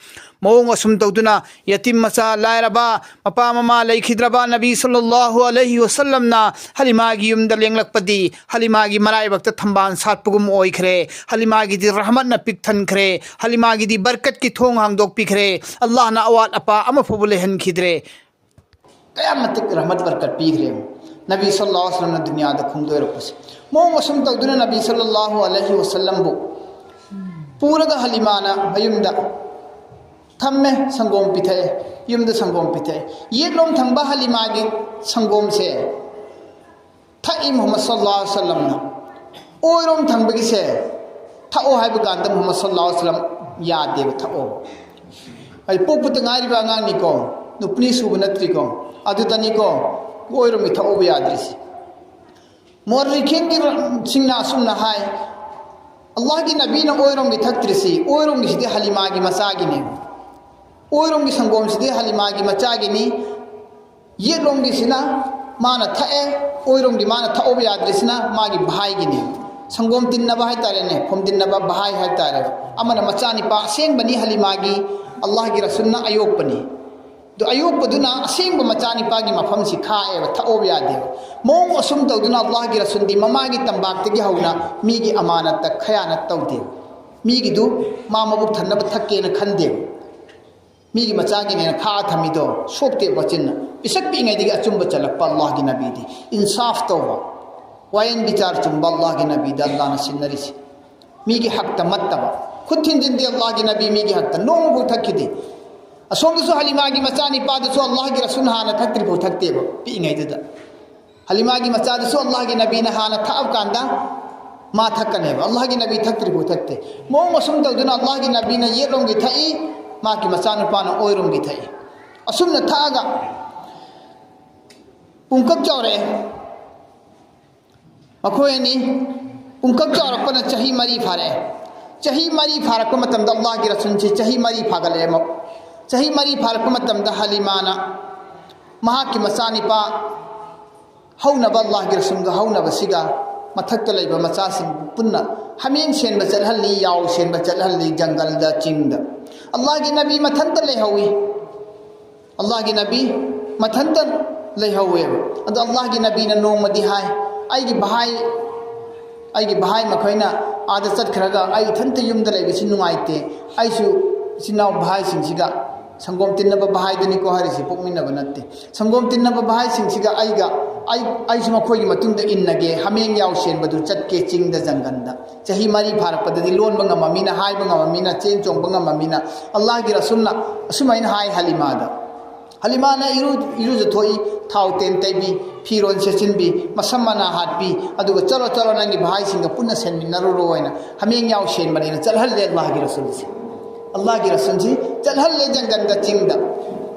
ꯃꯑꯣꯡ ꯑꯁꯨꯝ ꯇꯧꯗꯨꯅ ꯌꯇꯤꯝ ꯃꯆꯥ, ꯂꯥꯏꯔꯕ, ꯃꯄꯥ ꯃꯃꯥ ꯂꯩꯈꯤꯗ꯭ꯔꯕ ꯅꯕꯤ ꯁꯜꯂꯜꯂꯥꯍꯨ ꯑꯂꯩꯍꯤ ꯋꯁꯜꯂꯝꯅ ꯍꯂꯤꯃꯥꯒꯤ ꯌꯨꯝꯗ ꯂꯦꯡꯂꯛꯄꯗꯤ ꯍꯂꯤꯃꯥꯒꯤ ꯃꯔꯥꯏꯕꯛꯇ ꯊꯝꯕꯥꯜ ꯁꯥꯠꯄꯒꯨꯝ ꯑꯣꯏꯈ꯭ꯔꯦ꯫ ꯍꯂꯤꯃꯥꯒꯤꯗꯤ ꯔꯍꯃꯠꯅ ꯄꯤꯛ ꯊꯟꯈ꯭ꯔꯦ꯫ ꯍꯂꯤꯃꯥꯒꯤꯗꯤ ꯕꯔꯀꯠꯀꯤ ꯊꯣꯡ ꯍꯥꯡꯗꯣꯛꯄꯤꯈ꯭ꯔꯦ꯫ ꯑꯜꯂꯥꯍꯅ ꯑꯋꯥꯠ ꯑꯄꯥ ꯑꯃꯐꯥꯎꯕ ꯂꯩꯍꯟꯈꯤꯗ꯭ꯔꯦ꯫ ꯀꯌꯥ ꯃꯇꯤꯛ ꯔꯍꯃꯠ ꯕꯔꯀꯠ ꯄꯤꯈ꯭ꯔꯦ ꯅꯕꯤ ꯁꯜꯂꯜꯂꯥꯍꯨ ꯑꯂꯩꯍꯤ ꯋꯁꯜꯂꯝꯅ ꯗꯨꯅꯤꯌꯥꯗ ꯈꯣꯡꯗꯣꯏꯔꯛꯄꯁꯦ꯫ ꯃꯑꯣꯡ ꯑꯁꯨꯝ ꯇꯧꯗꯨꯅ ꯅꯕꯤ ꯁꯜꯂꯜꯂꯥꯍꯨ ꯑꯂꯩꯍꯤ ꯋꯁꯜꯂꯝꯕꯨ ꯄꯨꯔꯒ ꯍꯂꯤꯃꯥꯅ ꯃꯌꯨꯝꯗ ꯊꯝꯃꯦ, ꯁꯪꯒꯣꯝ ꯄꯤꯊꯛꯑꯦ, ꯌꯨꯝꯗ ꯁꯪꯒꯣꯝ ꯄꯤꯊꯛꯑꯦ꯫ ꯌꯦꯠꯂꯣꯝ ꯊꯪꯕ ꯍꯂꯤꯃꯥꯒꯤ ꯁꯪꯒꯣꯝꯁꯦ ꯊꯛꯏ ꯃꯨꯍꯝꯃꯗ ꯁꯜꯂꯜꯂꯥꯍꯨ ꯑꯂꯩꯍꯤ ꯋꯁꯜꯂꯝꯅ꯫ ꯑꯣꯏꯔꯣꯝ ꯊꯪꯕꯒꯤꯁꯦ ꯊꯛꯑꯣ ꯍꯥꯏꯕ ꯀꯥꯟꯗ ꯃꯨꯍꯝꯃꯗ ꯁꯜꯂꯜꯂꯥꯍꯨ ꯑꯂꯩꯍꯤ ꯋꯁꯜꯂꯝ ꯌꯥꯗꯦꯕ, ꯊꯛꯑꯣ꯫ ꯑꯩ ꯄꯣꯛꯄꯇ ꯉꯥꯏꯔꯤꯕ ꯑꯉꯥꯡꯅꯤꯀꯣ, ꯅꯨꯄꯤ ꯁꯨꯕ ꯅꯠꯇ꯭ꯔꯤꯀꯣ, ꯑꯗꯨꯗꯅꯤꯀꯣ ꯑꯣꯏꯔꯣꯝꯒꯤ ꯊꯛꯑꯣꯕ ꯌꯥꯗ꯭ꯔꯤꯁꯦ꯫ ꯃꯨꯑꯔꯔꯤꯈꯤꯟꯒꯤ ꯁꯤꯡꯅ ꯑꯁꯨꯝꯅ ꯍꯥꯏ, ꯑꯜꯂꯥꯍꯒꯤ ꯅꯕꯤꯅ ꯑꯣꯏꯔꯣꯝꯒꯤ ꯊꯛꯇ꯭ꯔꯤꯁꯤ, ꯑꯣꯏꯔꯣꯝꯒꯤꯁꯤꯗꯤ ꯍꯂꯤꯃꯥꯒꯤ ꯃꯆꯥꯒꯤꯅꯦ꯫ ꯑꯣꯏꯔꯣꯝꯒꯤ ꯁꯪꯒꯣꯝꯁꯤꯗꯤ ꯍꯂꯤꯃꯥꯒꯤ ꯃꯆꯥꯒꯤꯅꯤ꯫ ꯌꯦꯠꯂꯣꯝꯒꯤꯁꯤꯅ ꯃꯥꯅ ꯊꯛꯑꯦ, ꯑꯣꯏꯔꯣꯝꯒꯤ ꯃꯥꯅ ꯊꯛꯑꯣꯕ ꯌꯥꯗ꯭ꯔꯤꯁꯤꯅ ꯃꯥꯒꯤ ꯚꯥꯏꯒꯤꯅꯤ꯫ ꯁꯪꯒꯣꯝ ꯇꯤꯟꯅꯕ ꯍꯥꯏꯇꯥꯔꯦꯅꯦ, ꯐꯨꯝ ꯇꯤꯟꯅꯕ ꯚꯥꯏ ꯍꯥꯏꯇꯥꯔꯦ꯫ ꯑꯃꯅ ꯃꯆꯥꯅꯤꯄꯥ ꯑꯁꯦꯡꯕꯅꯤ ꯍꯂꯤꯃꯥꯒꯤ, ꯑꯜꯂꯥꯍꯒꯤ ꯔꯁꯨꯜꯅ ꯑꯌꯣꯛꯄꯅꯤ꯫ ꯑꯗꯣ ꯑꯌꯣꯛꯄꯗꯨꯅ ꯑꯁꯦꯡꯕ ꯃꯆꯥꯅꯤꯄꯥꯒꯤ ꯃꯐꯝꯁꯤ ꯈꯥꯛꯑꯦꯕ, ꯊꯛꯑꯣꯕ ꯌꯥꯗꯦꯕ꯫ ꯃꯑꯣꯡ ꯑꯁꯨꯝ ꯇꯧꯗꯨꯅ ꯑꯜꯂꯥꯍꯒꯤ ꯔꯁꯨꯜꯗꯤ ꯃꯃꯥꯒꯤ ꯇꯝꯄꯥꯛꯇꯒꯤ ꯍꯧꯅ ꯃꯤꯒꯤ ꯑꯃꯥꯅꯠꯇ ꯈꯌꯥꯅꯠ ꯇꯧꯗꯦꯕ꯫ ꯃꯤꯒꯤꯗꯨ ꯃꯥ ꯃꯕꯨꯛ ꯊꯟꯅꯕ ꯊꯛꯀꯦꯅ ꯈꯟꯗꯦꯕ꯫ ꯃꯤꯒꯤ ꯃꯆꯥꯒꯤꯅꯦꯅ ꯈꯥꯛꯑ ꯊꯝꯃꯤꯗꯣ ꯁꯣꯛꯇꯦ ꯋꯥꯆꯤꯟꯅ꯫ ꯄꯤꯁꯛ ꯄꯤꯛꯏꯉꯩꯗꯒꯤ ꯑꯆꯨꯝꯕ ꯆꯠꯂꯛꯄ ꯑꯜꯂꯥꯍꯒꯤ ꯅꯕꯤꯗꯤ, ꯏꯟꯁꯥꯐ ꯇꯧꯕ, ꯋꯥꯌꯦꯟ ꯕꯤꯆꯥꯔ ꯆꯨꯝꯕ ꯑꯜꯂꯥꯍꯒꯤ ꯅꯕꯤꯗ ꯑꯜꯂꯥꯍꯅ ꯁꯤꯟꯅꯔꯤꯁꯤ꯫ ꯃꯤꯒꯤ ꯍꯛꯇ ꯃꯠꯇꯕ, ꯈꯨꯠ ꯊꯤꯟꯖꯤꯟꯗꯦ ꯑꯜꯂꯥꯍꯒꯤ ꯅꯕꯤ ꯃꯤꯒꯤ ꯍꯛꯇ ꯅꯣꯡꯃꯐꯥꯎ ꯊꯛꯈꯤꯗꯦ꯫ ꯑꯁꯣꯝꯗꯁꯨ ꯍꯂꯤꯃꯥꯒꯤ ꯃꯆꯥꯅꯤꯄꯥꯗꯨꯁꯨ ꯑꯜꯂꯥꯍꯒꯤ ꯔꯁꯨꯜ ꯍꯥꯟꯅ ꯊꯛꯇ꯭ꯔꯤꯐꯥꯎ ꯊꯛꯇꯦꯕ ꯄꯤꯛꯏꯉꯩꯗꯨꯗ꯫ ꯍꯂꯤꯃꯥꯒꯤ ꯃꯆꯥꯗꯨꯁꯨ ꯑꯜꯂꯥꯍꯒꯤ ꯅꯕꯤꯅ ꯍꯥꯟꯅ ꯊꯛꯑꯀꯥꯟꯗ ꯃꯥ ꯊꯛꯀꯅꯦꯕ꯫ ꯑꯜꯂꯥꯍꯒꯤ ꯅꯕꯤ ꯊꯛꯇ꯭ꯔꯤꯐꯥꯎ ꯊꯛꯇꯦ꯫ ꯃꯑꯣꯡ ꯑꯁꯨꯝ ꯇꯧꯗꯨꯅ ꯑꯜꯂꯥꯍꯒꯤ ꯅꯕꯤꯅ ꯌꯦꯠꯂꯣꯝꯒꯤ ꯊꯛꯏ, ꯃꯍꯥꯛꯀꯤ ꯃꯆꯥꯅꯨꯄꯥꯅ ꯑꯣꯏꯔꯣꯝꯒꯤ ꯊꯛꯏ꯫ ꯑꯁꯨꯝꯅ ꯊꯛꯑꯒ ꯄꯨꯡꯀꯛ ꯆꯥꯎꯔꯛꯑꯦ꯫ ꯃꯈꯣꯏ ꯑꯅꯤ ꯄꯨꯡꯀꯛ ꯆꯥꯎꯔꯛꯄꯅ ꯆꯍꯤ ꯃꯔꯤ ꯐꯥꯔꯛꯑꯦ꯫ ꯆꯍꯤ ꯃꯔꯤ ꯐꯥꯔꯛꯄ ꯃꯇꯝꯗ ꯑꯜꯂꯥꯍꯒꯤ ꯔꯁꯨꯜꯁꯤ ꯆꯍꯤ ꯃꯔꯤ ꯐꯥꯒꯠꯂꯛꯑꯦ꯫ ꯆꯍꯤ ꯃꯔꯤ ꯐꯥꯔꯛꯄ ꯃꯇꯝꯗ ꯍꯂꯤꯃꯥꯅ ꯃꯍꯥꯛꯀꯤ ꯃꯆꯥꯅꯤꯄꯥ ꯍꯧꯅꯕ, ꯑꯜꯂꯥꯍꯒꯤ ꯔꯁꯨꯜꯒ ꯍꯧꯅꯕꯁꯤꯒ ꯃꯊꯛꯇ ꯂꯩꯕ ꯃꯆꯥꯁꯤꯡ ꯄꯨꯟꯅ ꯍꯥꯃꯦꯡ ꯁꯦꯟꯕ ꯆꯠꯍꯜꯂꯤ, ꯌꯥꯎ ꯁꯦꯟꯕ ꯆꯠꯍꯜꯂꯤ ꯖꯪꯒꯜꯗ, ꯆꯤꯡꯗ꯫ ꯑꯜꯂꯥꯍꯒꯤ ꯅꯕꯤ ꯃꯊꯟꯇ ꯂꯩꯍꯧꯏ꯫ ꯑꯜꯂꯥꯍꯒꯤ ꯅꯕꯤ ꯃꯊꯟꯇ ꯂꯩꯍꯧꯋꯦꯕ꯫ ꯑꯗꯣ ꯑꯜꯂꯥꯍꯒꯤ ꯅꯕꯤꯅ ꯅꯣꯡꯃꯗꯤ ꯍꯥꯏ, "ꯑꯩꯒꯤ ꯚꯥꯏ, ꯑꯩꯒꯤ ꯚꯥꯏ ꯃꯈꯩꯅ ꯑꯥꯗ ꯆꯠꯈ꯭ꯔꯒ ꯑꯩ ꯏꯊꯟꯇ ꯌꯨꯝꯗ ꯂꯩꯕꯁꯤ ꯅꯨꯡꯉꯥꯏꯇꯦ꯫ ꯑꯩꯁꯨ ꯏꯆꯤꯟ ꯏꯅꯥꯎ ꯚꯥꯏꯁꯤꯡꯁꯤꯒ, ꯁꯪꯒꯣꯝ ꯇꯤꯟꯅꯕ ꯚꯥꯏꯗꯨꯅꯤꯀꯣ ꯍꯥꯏꯔꯤꯁꯤ, ꯄꯣꯛꯃꯤꯟꯅꯕ ꯅꯠꯇꯦ, ꯁꯪꯒꯣꯝ ꯇꯤꯟꯅꯕ ꯚꯥꯏꯁꯤꯡꯁꯤꯒ ꯑꯩꯒ, ꯑꯩ, ꯑꯩꯁꯨ ꯃꯈꯣꯏꯒꯤ ꯃꯇꯨꯡꯗ ꯏꯟꯅꯒꯦ, ꯍꯥꯃꯦꯡ ꯌꯥꯎ ꯁꯦꯟꯕꯗꯨ ꯆꯠꯀꯦ ꯆꯤꯡꯗ, ꯖꯪꯒꯜꯗ"꯫ ꯆꯍꯤ ꯃꯔꯤ ꯐꯥꯔꯛꯄꯗꯗꯤ ꯂꯣꯟꯕ ꯉꯝꯃꯝꯃꯤꯅ, ꯍꯥꯏꯕ ꯉꯝꯃꯝꯃꯤꯅ, ꯆꯦꯟ ꯆꯣꯡꯕ ꯉꯝꯃꯝꯃꯤꯅ, ꯑꯜꯂꯥꯍꯒꯤ ꯔꯁꯨꯜꯅ ꯑꯁꯨꯃꯥꯏꯅ ꯍꯥꯏ ꯍꯂꯤꯃꯥꯗ꯫ ꯍꯂꯤꯃꯥꯅ ꯏꯔꯨ-, ꯏꯔꯨꯖꯊꯣꯛꯏ, ꯊꯥꯎ ꯇꯦꯟ ꯇꯩꯕꯤ, ꯐꯤꯔꯣꯜ ꯁꯦꯠꯆꯤꯟꯕꯤ, ꯃꯁꯝ ꯃꯅꯥ ꯍꯥꯠꯄꯤ, ꯑꯗꯨꯒ "ꯆꯠꯂꯣ, ꯆꯠꯂꯣ, ꯅꯪꯒꯤ ꯚꯥꯏꯁꯤꯡꯒ ꯄꯨꯟꯅ ꯁꯦꯟꯃꯤꯟꯅꯔꯨꯔꯣ" ꯍꯥꯏꯅ ꯍꯥꯃꯦꯡ ꯌꯥꯎ ꯁꯦꯟꯕꯅꯦꯅ ꯆꯠꯍꯜꯂꯦ ꯑꯜꯂꯥꯍꯒꯤ ꯔꯁꯨꯜꯁꯦ꯫ ꯑꯜꯂꯥꯍꯒꯤ ꯔꯁꯨꯜꯁꯤ ꯆꯠꯍꯜꯂꯦ ꯖꯪꯒꯜꯗ, ꯆꯤꯡꯗ꯫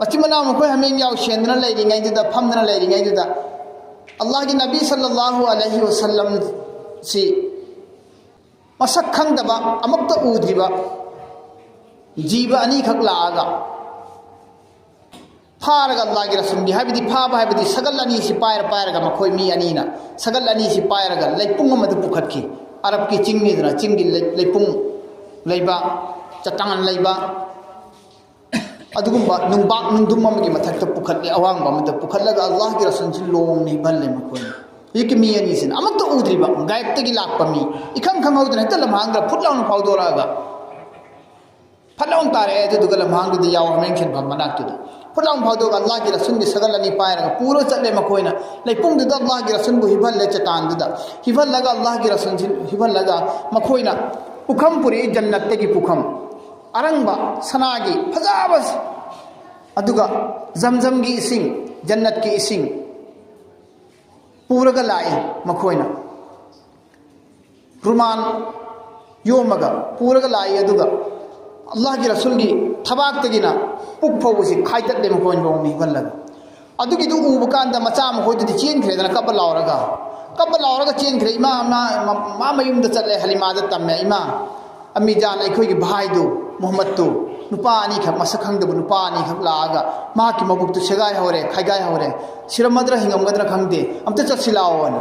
ꯃꯆꯤꯟ ꯃꯅꯥꯎ ꯃꯈꯣꯏ ꯍꯥꯃꯦꯡ ꯌꯥꯎ ꯁꯦꯟꯗꯅ ꯂꯩꯔꯤꯉꯩꯗꯨꯗ, ꯐꯝꯗꯅ ꯂꯩꯔꯤꯉꯩꯗꯨꯗ, ꯑꯜꯂꯥꯍꯒꯤ ꯅꯕꯤ ꯁꯜꯂꯜꯂꯥꯍꯨ ꯑꯂꯩꯍꯤ ꯋꯁꯜꯂꯝꯁꯤ ꯃꯁꯛ ꯈꯪꯗꯕ, ꯑꯃꯨꯛꯇ ꯎꯗ꯭ꯔꯤꯕ ꯖꯤꯕ ꯑꯅꯤꯈꯛ ꯂꯥꯛꯑꯒ ꯐꯥꯔꯒ, ꯑꯜꯂꯥꯍꯒꯤ ꯔꯁꯨꯜꯒꯤ, ꯍꯥꯏꯕꯗꯤ ꯐꯥꯕ ꯍꯥꯏꯕꯗꯤ ꯁꯒꯜ ꯑꯅꯤꯁꯤ ꯄꯥꯏꯔ ꯄꯥꯏꯔꯒ, ꯃꯈꯣꯏ ꯃꯤ ꯑꯅꯤꯅ ꯁꯒꯜ ꯑꯅꯤꯁꯤ ꯄꯥꯏꯔꯒ ꯂꯩꯄꯨꯡ ꯑꯃꯗ ꯄꯨꯈꯠꯈꯤ꯫ ꯑꯔꯕꯀꯤ ꯆꯤꯡꯅꯤꯗꯅ, ꯆꯤꯡꯒꯤ ꯂꯩ-, ꯂꯩꯄꯨꯡ ꯂꯩꯕ, ꯆꯇꯥꯟ ꯂꯩꯕ, ꯑꯗꯨꯒꯨꯝꯕ ꯅꯨꯡꯕꯥꯛ ꯅꯨꯡꯗꯨꯝ ꯑꯃꯒꯤ ꯃꯊꯛꯇ ꯄꯨꯈꯠꯂꯦ, ꯑꯋꯥꯡꯕ ꯑꯃꯗ ꯄꯨꯈꯠꯂꯒ ꯑꯜꯂꯥꯍꯒꯤ ꯔꯁꯨꯜꯁꯤ ꯂꯣꯡꯅ ꯍꯤꯞꯍꯜꯂꯦ꯫ ꯃꯈꯣꯏꯅ, ꯍꯧꯖꯤꯛꯀꯤ ꯃꯤ ꯑꯅꯤꯁꯤꯅ ꯑꯃꯠꯇ ꯎꯗ꯭ꯔꯤꯕ, ꯒꯥꯏꯕꯇꯒꯤ ꯂꯥꯛꯄ ꯃꯤ, ꯏꯈꯪ ꯈꯪꯍꯧꯗꯅ ꯍꯦꯛꯇ ꯂꯝꯍꯥꯡꯗ ꯐꯨꯠ ꯂꯥꯎꯅ ꯐꯥꯎꯗꯣꯔꯛꯑꯒ ꯐꯠ ꯂꯥꯎꯅ ꯇꯥꯔꯛꯑꯦ꯫ ꯑꯗꯨꯗꯨꯒ ꯂꯝꯍꯥꯡꯗꯨꯗ ꯌꯥꯎ ꯍꯥꯃꯦꯡ ꯁꯦꯟꯐꯝ ꯃꯅꯥꯛꯇꯨꯗ ꯐꯠ ꯂꯥꯎꯅ ꯐꯥꯎꯗꯣꯛꯑꯒ ꯑꯜꯂꯥꯍꯒꯤ ꯔꯁꯨꯜꯒꯤ ꯁꯒꯜ ꯑꯅꯤ ꯄꯥꯏꯔꯒ ꯄꯨꯔ ꯆꯠꯂꯦ꯫ ꯃꯈꯣꯏꯅ ꯂꯩꯄꯨꯡꯗꯨꯗ ꯑꯜꯂꯥꯍꯒꯤ ꯔꯁꯨꯜꯕꯨ ꯍꯤꯞꯍꯜꯂꯦ, ꯆꯇꯥꯟꯗꯨꯗ ꯍꯤꯞꯍꯜꯂꯒ, ꯑꯜꯂꯥꯍꯒꯤ ꯔꯁꯨꯜꯁꯤ ꯍꯤꯞꯍꯜꯂꯒ ꯃꯈꯣꯏꯅ ꯄꯨꯈꯝ ꯄꯨꯔꯛꯏ, ꯖꯟꯅꯠꯇꯒꯤ ꯄꯨꯈꯝ, ꯑꯔꯪꯕ ꯁꯅꯥꯒꯤ ꯐꯖꯕ, ꯑꯗꯨꯒ ꯖꯝꯖꯝꯒꯤ ꯏꯁꯤꯡ, ꯖꯟꯅꯠꯀꯤ ꯏꯁꯤꯡ, ꯄꯨꯔꯒ ꯂꯥꯛꯏ꯫ ꯃꯈꯣꯏꯅ ꯔꯨꯃꯥꯟ ꯌꯣꯝꯃꯒ ꯄꯨꯔꯒ ꯂꯥꯛꯏ꯫ ꯑꯗꯨꯒ ꯑꯜꯂꯥꯍꯒꯤ ꯔꯁꯨꯜꯒꯤ ꯊꯕꯥꯛꯇꯒꯤꯅ ꯄꯨꯛ ꯐꯥꯎꯕꯁꯤ ꯈꯥꯏꯗꯠꯂꯦ ꯃꯈꯣꯏꯅ ꯂꯣꯡꯅ ꯍꯤꯞꯍꯜꯂꯒ꯫ ꯑꯗꯨꯒꯤꯗꯨ ꯎꯕ ꯀꯥꯟꯗ ꯃꯆꯥ ꯃꯈꯣꯏꯗꯨꯗꯤ ꯆꯦꯟꯈ꯭ꯔꯦꯗꯅ, ꯀꯞꯄ ꯂꯥꯎꯔꯒ, ꯀꯞꯄ ꯂꯥꯎꯔꯒ ꯆꯦꯟꯈ꯭ꯔꯦ꯫ ꯏꯃꯥ, ꯃꯥ, ꯃꯥ ꯃꯌꯨꯝꯗ ꯆꯠꯂꯦ, ꯍꯂꯤꯃꯥꯗ ꯇꯝꯃꯦ, "ꯏꯃꯥ, ꯑꯃꯤꯖꯥꯟ, ꯑꯩꯈꯣꯏꯒꯤ ꯚꯥꯏꯗꯨ, ꯃꯨꯍꯝꯃꯗꯇꯨ, ꯅꯨꯄꯥ ꯑꯅꯤꯈꯛ, ꯃꯁꯛ ꯈꯪꯗꯕ ꯅꯨꯄꯥ ꯑꯅꯤꯈꯛ ꯂꯥꯛꯑꯒ ꯃꯍꯥꯛꯀꯤ ꯃꯕꯨꯛꯇꯨ ꯁꯦꯒꯥꯏ ꯍꯧꯔꯦ, ꯈꯥꯏꯒꯥꯏ ꯍꯧꯔꯦ, ꯁꯤꯔꯝꯃꯗ꯭ꯔꯥ ꯍꯤꯡꯉꯝꯒꯗ꯭ꯔꯥ ꯈꯪꯗꯦ, ꯑꯝꯇ ꯆꯠꯁꯤ ꯂꯥꯛꯑꯣꯅ"꯫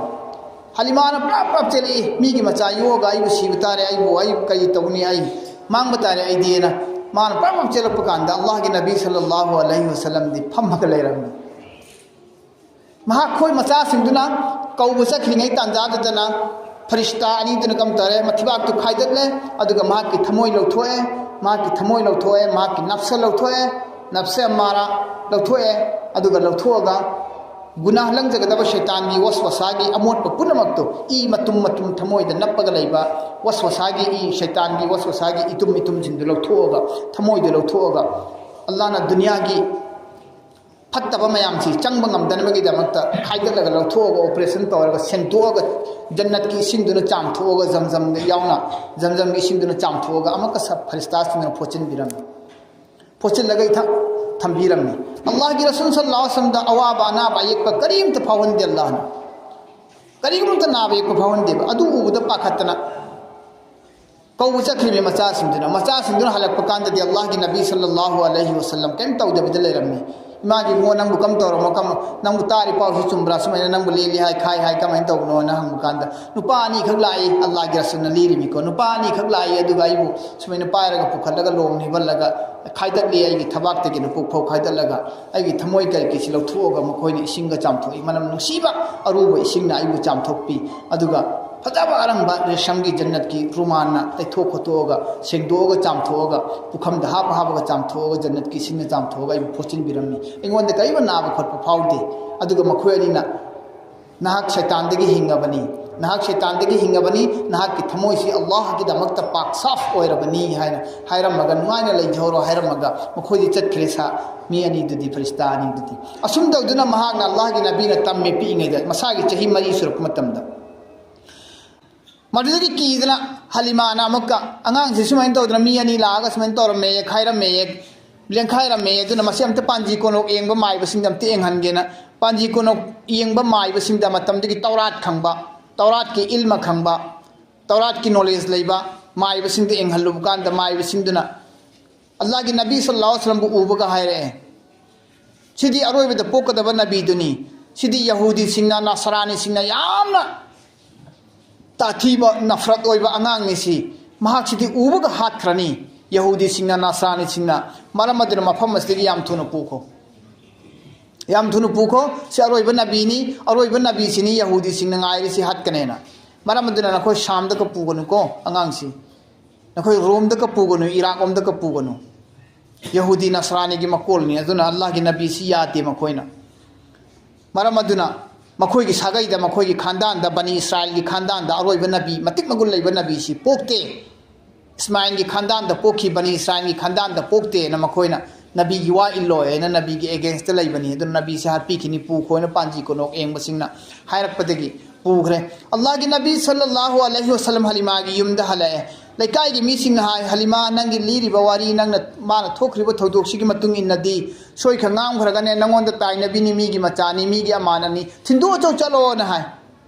ꯍꯂꯤꯃꯥꯅ ꯄ꯭ꯔꯞ ꯄ꯭ꯔꯞ ꯆꯦꯜꯂꯛꯏ꯫ "ꯃꯤꯒꯤ ꯃꯆꯥ ꯌꯣꯛꯑꯒ ꯑꯩꯕꯨ ꯁꯤꯕ ꯇꯥꯔꯦ, ꯑꯩꯕꯨ, ꯑꯩ ꯀꯔꯤ ꯇꯧꯅꯤ, ꯑꯩ ꯃꯥꯡꯕ ꯇꯥꯔꯦ ꯑꯩꯗꯤꯅ" ꯃꯥꯅ ꯄ꯭ꯔꯞ ꯄ꯭ꯔꯞ ꯆꯦꯜꯂꯛꯄ ꯀꯥꯟꯗ ꯑꯜꯂꯥꯍꯒꯤ ꯅꯕꯤ ꯁꯜꯂꯜꯂꯥꯍꯨ ꯑꯂꯩꯍꯤ ꯋꯁꯜꯂꯝꯗꯤ ꯐꯝꯃꯒ ꯂꯩꯔꯝꯃꯤ꯫ ꯃꯍꯥꯛꯈꯣꯏ ꯃꯆꯥꯁꯤꯡꯗꯨꯅ ꯀꯧꯕ ꯆꯠꯈ꯭ꯔꯤꯉꯩ ꯇꯥꯟꯖꯥꯗꯨꯗꯅ ꯐꯔꯤꯁꯇꯥ ꯑꯅꯤꯗꯨꯅ ꯀꯝ ꯇꯧꯔꯦ, ꯃꯊꯤꯕꯥꯛꯇꯨ ꯈꯥꯏꯗꯠꯂꯦ꯫ ꯑꯗꯨꯒ ꯃꯍꯥꯛꯀꯤ ꯊꯃꯣꯏ ꯂꯧꯊꯣꯛꯑꯦ꯫ ꯃꯍꯥꯛꯀꯤ ꯊꯃꯣꯏ ꯂꯧꯊꯣꯛꯑꯦ, ꯃꯍꯥꯛꯀꯤ ꯅꯞꯁ ꯂꯧꯊꯣꯛꯑꯦ, ꯅꯞꯁꯦ ꯑꯃꯥꯔꯥ ꯂꯧꯊꯣꯛꯑꯦ꯫ ꯑꯗꯨꯒ ꯂꯧꯊꯣꯛꯑꯒ ꯒꯨꯅꯥꯍ ꯂꯪꯖꯒꯗꯕ ꯁꯩꯇꯥꯟꯒꯤ ꯋꯁꯋꯁꯥꯒꯤ ꯑꯃꯣꯠꯄ ꯄꯨꯝꯅꯃꯛꯇꯨ, ꯏ ꯃꯇꯨꯝ ꯃꯇꯨꯝ ꯊꯃꯣꯏꯗ ꯅꯞꯄꯒ ꯂꯩꯕ ꯋꯁꯋꯁꯥꯒꯤ ꯏ, ꯁꯩꯇꯥꯟꯒꯤ ꯋꯁꯋꯁꯥꯒꯤ ꯏꯇꯨꯝ ꯏꯇꯨꯝꯁꯤꯡꯗꯨ ꯂꯧꯊꯣꯛꯑꯒ, ꯊꯃꯣꯏꯗꯨ ꯂꯧꯊꯣꯛꯑꯒ, ꯑꯜꯂꯥꯍꯅ ꯗꯨꯅꯤꯌꯥꯒꯤ ꯐꯠꯇꯕ ꯃꯌꯥꯝꯁꯤ ꯆꯪꯕ ꯉꯝꯗꯅꯕꯒꯤꯗꯃꯛꯇ ꯈꯥꯏꯗꯠꯂꯒ ꯂꯧꯊꯣꯛꯑꯒ, ꯑꯣꯄꯔꯦꯁꯟ ꯇꯧꯔꯒ ꯁꯦꯡꯗꯣꯛꯑꯒ, ꯖꯟꯅꯠꯀꯤ ꯏꯁꯤꯡꯗꯨꯅ ꯆꯥꯝꯊꯣꯛꯑꯒ, ꯖꯝꯖꯝꯒ ꯌꯥꯎꯅ, ꯖꯝꯖꯝꯒꯤ ꯏꯁꯤꯡꯗꯨꯅ ꯆꯥꯝꯊꯣꯛꯑꯒ ꯑꯃꯨꯛꯀ ꯁ-, ꯐꯔꯤꯁꯇꯥꯁꯤꯡꯗꯨꯅ ꯐꯣꯠꯆꯤꯟꯕꯤꯔꯝꯃꯤ꯫ ꯐꯣꯠꯆꯤꯜꯂꯒ ꯏꯊ-, ꯊꯝꯕꯤꯔꯝꯃꯤ꯫ ꯑꯜꯂꯥꯍꯒꯤ ꯔꯁꯨꯜ ꯁꯜꯂꯜꯂꯥꯍꯨ ꯑꯂꯩꯍꯤ ꯋꯁꯜꯂꯝꯗ ꯑꯋꯥꯕ ꯑꯅꯥꯕ ꯑꯌꯦꯛꯄ ꯀꯔꯤꯝꯇ ꯐꯥꯎꯍꯟꯗꯦ ꯑꯜꯂꯥꯍꯅ꯫ ꯀꯔꯤꯒꯨꯝꯕ ꯅꯥꯕ ꯌꯦꯛꯄ ꯐꯥꯎꯍꯟꯗꯦꯕ꯫ ꯑꯗꯨ ꯎꯕꯗ ꯄꯥꯈꯠꯇꯅ ꯀꯧꯕ ꯆꯠꯈ꯭ꯔꯤꯕꯅꯤ ꯃꯆꯥꯁꯤꯡꯗꯨꯅ꯫ ꯃꯆꯥꯁꯤꯡꯗꯨꯅ ꯍꯜꯂꯛꯄ ꯀꯥꯟꯗꯗꯤ ꯑꯜꯂꯥꯍꯒꯤ ꯅꯕꯤ ꯁꯜꯂꯜꯂꯥꯍꯨ ꯑꯂꯩꯍꯤ ꯋꯁꯜꯂꯝ ꯀꯔꯤꯝ ꯇꯧꯗꯕꯤꯗ ꯂꯩꯔꯝꯃꯤ꯫ "ꯏꯃꯥꯒꯤ ꯏꯕꯨꯡꯉꯣ, ꯅꯪꯕꯨ ꯀꯝ ꯇꯧꯔꯝꯃꯣ? ꯀꯝ, ꯅꯪꯕꯨ ꯇꯥꯔꯤ ꯄꯥꯎꯁꯤ ꯆꯨꯝꯕ꯭ꯔꯥ? ꯁꯨꯃꯥꯏꯅ ꯅꯪꯕꯨ ꯂꯦꯜꯂꯤ ꯍꯥꯏ, ꯈꯥꯏ ꯍꯥꯏ, ꯀꯃꯥꯏꯅ ꯇꯧꯕꯅꯣꯅ?" ꯍꯪꯕ ꯀꯥꯟꯗ, "ꯅꯨꯄꯥ ꯑꯅꯤꯈꯛ ꯂꯥꯛꯏ", ꯑꯜꯂꯥꯍꯒꯤ ꯔꯁꯨꯜꯅ ꯂꯤꯔꯤꯃꯤꯀꯣ, "ꯅꯨꯄꯥ ꯑꯅꯤꯈꯛ ꯂꯥꯛꯏ, ꯑꯗꯨꯒ ꯑꯩꯕꯨ ꯁꯨꯃꯥꯏꯅ ꯄꯥꯏꯔꯒ ꯄꯨꯈꯠꯂꯒ ꯂꯣꯡꯅ ꯍꯤꯞꯍꯜꯂꯒ ꯈꯥꯏꯗꯠꯂꯤ, ꯑꯩꯒꯤ ꯊꯕꯥꯛꯇꯒꯤ ꯅꯀꯣꯛ ꯐꯥꯎ ꯈꯥꯏꯗꯠꯂꯒ ꯑꯩꯒꯤ ꯊꯃꯣꯏ ꯀꯩꯀꯩꯁꯤ ꯂꯧꯊꯣꯛꯑꯒ ꯃꯈꯣꯏꯅ ꯏꯁꯤꯡꯒ ꯆꯥꯝꯊꯣꯛꯏ, ꯃꯅꯝ ꯅꯨꯡꯁꯤꯕ ꯑꯔꯨꯕ ꯏꯁꯤꯡꯅ ꯑꯩꯕꯨ ꯆꯥꯝꯊꯣꯛꯄꯤ, ꯑꯗꯨꯒ ꯐꯖꯕ ꯑꯔꯪꯕ ꯔꯦꯁꯝꯒꯤ ꯖꯟꯅꯠꯀꯤ ꯔꯨꯃꯥꯟꯅ ꯇꯩꯊꯣꯛ ꯈꯣꯠꯇꯣꯛꯑꯒ, ꯁꯦꯡꯗꯣꯛꯑꯒ, ꯆꯥꯝꯊꯣꯛꯑꯒ, ꯄꯨꯈꯝꯗ ꯍꯥꯞꯄ ꯍꯥꯞꯄꯒ ꯆꯥꯝꯊꯣꯛꯑꯒ, ꯖꯟꯅꯠꯀꯤ ꯏꯁꯤꯡꯅ ꯆꯥꯝꯊꯣꯛꯑꯒ ꯑꯩꯕꯨ ꯐꯣꯠꯆꯤꯟꯕꯤꯔꯝꯃꯤ꯫ ꯑꯩꯉꯣꯟꯗ ꯀꯔꯤꯒꯨꯝꯕ ꯅꯥꯕ ꯈꯣꯠꯄ ꯐꯥꯎꯗꯦ꯫ ꯑꯗꯨꯒ ꯃꯈꯣꯏ ꯑꯅꯤꯅ, 'ꯅꯍꯥꯛ ꯁꯩꯇꯥꯟꯗꯒꯤ ꯍꯤꯡꯉꯕꯅꯤ, ꯅꯍꯥꯛ ꯁꯩꯇꯥꯟꯗꯒꯤ ꯍꯤꯡꯉꯕꯅꯤ, ꯅꯍꯥꯛꯀꯤ ꯊꯃꯣꯏꯁꯤ ꯑꯜꯂꯥꯍꯒꯤꯗꯃꯛꯇ ꯄꯥꯛ ꯁꯥꯐ ꯑꯣꯏꯔꯕꯅꯤ ꯍꯥꯏꯅ ꯍꯥꯏꯔꯝꯃꯒ, ꯅꯨꯡꯉꯥꯏꯅ ꯂꯩꯖꯍꯧꯔꯣ ꯍꯥꯏꯔꯝꯃꯒ, ꯃꯈꯣꯏꯗꯤ ꯆꯠꯈ꯭ꯔꯦ꯫ ꯁꯥ ꯃꯤ ꯑꯅꯤꯗꯨꯗꯤ, ꯐꯔꯤꯁꯇꯥ ꯑꯅꯤꯗꯨꯗꯤ꯫ ꯑꯁꯨꯝ ꯇꯧꯗꯨꯅ ꯃꯍꯥꯛꯅ, ꯑꯜꯂꯥꯍꯒꯤ ꯅꯕꯤꯅ ꯇꯝꯃꯦ ꯄꯤꯛꯏꯉꯩꯗ, ꯃꯁꯥꯒꯤ ꯆꯍꯤ ꯃꯔꯤ ꯁꯨꯔꯛꯄ ꯃꯇꯝꯗ꯫ ꯃꯗꯨꯗꯒꯤ ꯀꯤꯗꯅ ꯍꯂꯤꯃꯥꯅ ꯑꯃꯨꯛꯀ, ꯑꯉꯥꯡꯁꯦ ꯁꯨꯃꯥꯏꯅ ꯇꯧꯗꯅ ꯃꯤ ꯑꯅꯤ ꯂꯥꯛꯑꯒ ꯁꯨꯃꯥꯏꯅ ꯇꯧꯔꯝꯃꯦꯌꯦ, ꯈꯥꯏꯔꯝꯃꯦꯌꯦ, ꯂꯦꯡꯈꯥꯏꯔꯝꯃꯦ, ꯑꯗꯨꯅ ꯃꯁꯤ ꯑꯝꯇ ꯄꯥꯟꯖꯤ ꯀꯣꯅꯣꯛ ꯌꯦꯡꯕ ꯃꯥꯏꯕꯁꯤꯡꯗ ꯑꯝꯇ ꯌꯦꯡꯍꯟꯒꯦꯅ, ꯄꯥꯟꯖꯤ ꯀꯣꯅꯣꯛ ꯌꯦꯡꯕ ꯃꯥꯏꯕꯁꯤꯡꯗ ꯃꯇꯝꯗꯨꯒꯤ ꯇꯧꯔꯥꯠ ꯈꯪꯕ, ꯇꯧꯔꯥꯠꯀꯤ ꯏꯜꯃ ꯈꯪꯕ, ꯇꯧꯔꯥꯠꯀꯤ ꯅꯣꯂꯦꯖ ꯂꯩꯕ ꯃꯥꯏꯕꯁꯤꯡꯗ ꯌꯦꯡꯍꯜꯂꯨꯕ ꯀꯥꯟꯗ, ꯃꯥꯏꯕꯁꯤꯡꯗꯨꯅ ꯑꯜꯂꯥꯍꯒꯤ ꯅꯕꯤ ꯁꯜꯂꯜꯂꯥꯍꯨ ꯑꯂꯩꯍꯤ ꯋꯁꯜꯂꯝꯕꯨ ꯎꯕꯒ ꯍꯥꯏꯔꯛꯑꯦ, "ꯁꯤꯗꯤ ꯑꯔꯣꯏꯕꯗ ꯄꯣꯛꯀꯗꯕ ꯅꯕꯤꯗꯨꯅꯤ꯫ ꯁꯤꯗꯤ ꯌꯍꯨꯗꯤꯁꯤꯡꯅ, ꯅꯁꯔꯥꯅꯤꯁꯤꯡꯅ ꯌꯥꯝꯅ ꯇꯥꯊꯤꯕ, ꯅꯐꯔꯠ ꯑꯣꯏꯕ ꯑꯉꯥꯡꯅꯤ ꯁꯤ꯫ ꯃꯍꯥꯛꯁꯤꯗꯤ ꯎꯕꯒ ꯍꯥꯠꯈ꯭ꯔꯅꯤ ꯌꯍꯨꯗꯤꯁꯤꯡꯅ, ꯅꯁꯔꯥꯅꯤꯁꯤꯡꯅ꯫ ꯃꯔꯝ ꯑꯗꯨꯅ ꯃꯐꯝ ꯑꯁꯤꯗꯒꯤ ꯌꯥꯝ ꯊꯨꯅ ꯄꯨꯈꯣ꯫ ꯌꯥꯝ ꯊꯨꯅ ꯄꯨꯈꯣ꯫ ꯁꯤ ꯑꯔꯣꯏꯕ ꯅꯕꯤꯅꯤ, ꯑꯔꯣꯏꯕ ꯅꯕꯤꯁꯤꯅꯤ ꯌꯍꯨꯗꯤꯁꯤꯡꯅ ꯉꯥꯏꯔꯤꯁꯤ ꯍꯥꯠꯀꯅꯦꯅ꯫ ꯃꯔꯝ ꯑꯗꯨꯅ ꯅꯈꯣꯏ ꯁꯥꯝꯗꯒ ꯄꯨꯒꯅꯨꯀꯣ ꯑꯉꯥꯡꯁꯤ꯫ ꯅꯈꯣꯏ ꯔꯣꯝꯗꯒ ꯄꯨꯒꯅꯨ, ꯏꯔꯥꯛ ꯂꯣꯝꯗꯒ ꯄꯨꯒꯅꯨ꯫ ꯌꯍꯨꯗꯤ ꯅꯁꯔꯥꯅꯤꯒꯤ ꯃꯀꯣꯜꯅꯤ, ꯑꯗꯨꯅ ꯑꯜꯂꯥꯍꯒꯤ ꯅꯕꯤꯁꯤ ꯌꯥꯗꯦ ꯃꯈꯣꯏꯅ꯫ ꯃꯔꯝ ꯑꯗꯨꯅ ꯃꯈꯣꯏꯒꯤ ꯁꯥꯒꯩꯗ, ꯃꯈꯣꯏꯒꯤ ꯈꯥꯟꯗꯥꯟꯗ, ꯕꯅꯤ ꯏꯁꯔꯥꯏꯜꯒꯤ ꯈꯥꯟꯗꯥꯟꯗ ꯑꯔꯣꯏꯕ ꯅꯕꯤ, ꯃꯇꯤꯛ ꯃꯒꯨꯟ ꯂꯩꯕ ꯅꯕꯤꯁꯤ ꯄꯣꯛꯇꯦ꯫ ꯏꯁꯃꯥꯏꯜꯒꯤ ꯈꯥꯟꯗꯥꯟꯗ ꯄꯣꯛꯈꯤ, ꯕꯅꯤ ꯏꯁꯔꯥꯏꯜꯒꯤ ꯈꯥꯟꯗꯥꯟꯗ ꯄꯣꯛꯇꯦꯅ ꯃꯈꯣꯏꯅ ꯅꯕꯤꯒꯤ ꯋꯥ ꯏꯜꯂꯣꯏ ꯍꯥꯏꯅ ꯅꯕꯤꯒꯤ ꯑꯦꯒꯦꯟꯁꯇ ꯂꯩꯕꯅꯤ꯫ ꯑꯗꯨꯅ ꯅꯕꯤꯁꯦ ꯍꯥꯠꯄꯤꯈꯤꯅꯤ, ꯄꯨꯈꯣꯅ ꯄꯥꯟꯖꯤ ꯀꯣꯅꯣꯛ ꯌꯦꯡꯕꯁꯤꯡꯅ ꯍꯥꯏꯔꯛꯄꯗꯒꯤ ꯄꯨꯈ꯭ꯔꯦ꯫ ꯑꯜꯂꯥꯍꯒꯤ ꯅꯕꯤ ꯁꯜꯂꯜꯂꯥꯍꯨ ꯑꯂꯩꯍꯤ ꯋꯁꯜꯂꯝ ꯍꯂꯤꯃꯥꯒꯤ ꯌꯨꯝꯗ ꯍꯜꯂꯛꯑꯦ꯫ ꯂꯩꯀꯥꯏꯒꯤ ꯃꯤꯁꯤꯡꯅ ꯍꯥꯏ, "ꯍꯂꯤꯃꯥ, ꯅꯪꯒꯤ ꯂꯤꯔꯤꯕ ꯋꯥꯔꯤ, ꯅꯪꯅ, ꯃꯥꯅ ꯊꯣꯛꯈ꯭ꯔꯤꯕ ꯊꯧꯗꯣꯛꯁꯤꯒꯤ ꯃꯇꯨꯡ ꯏꯟꯅꯗꯤ ꯁꯣꯏꯈ꯭ꯔ ꯉꯥꯡꯈ꯭ꯔꯒꯅꯦ, ꯅꯪꯉꯣꯟꯗ ꯇꯥꯏꯅꯕꯤꯅꯤ, ꯃꯤꯒꯤ ꯃꯆꯥꯅꯤ, ꯃꯤꯒꯤ ꯑꯃꯥꯅꯅꯤ, ꯊꯤꯟꯗꯣꯛꯑꯆꯧ ꯆꯠꯂꯣꯅ" ꯍꯥꯏ꯫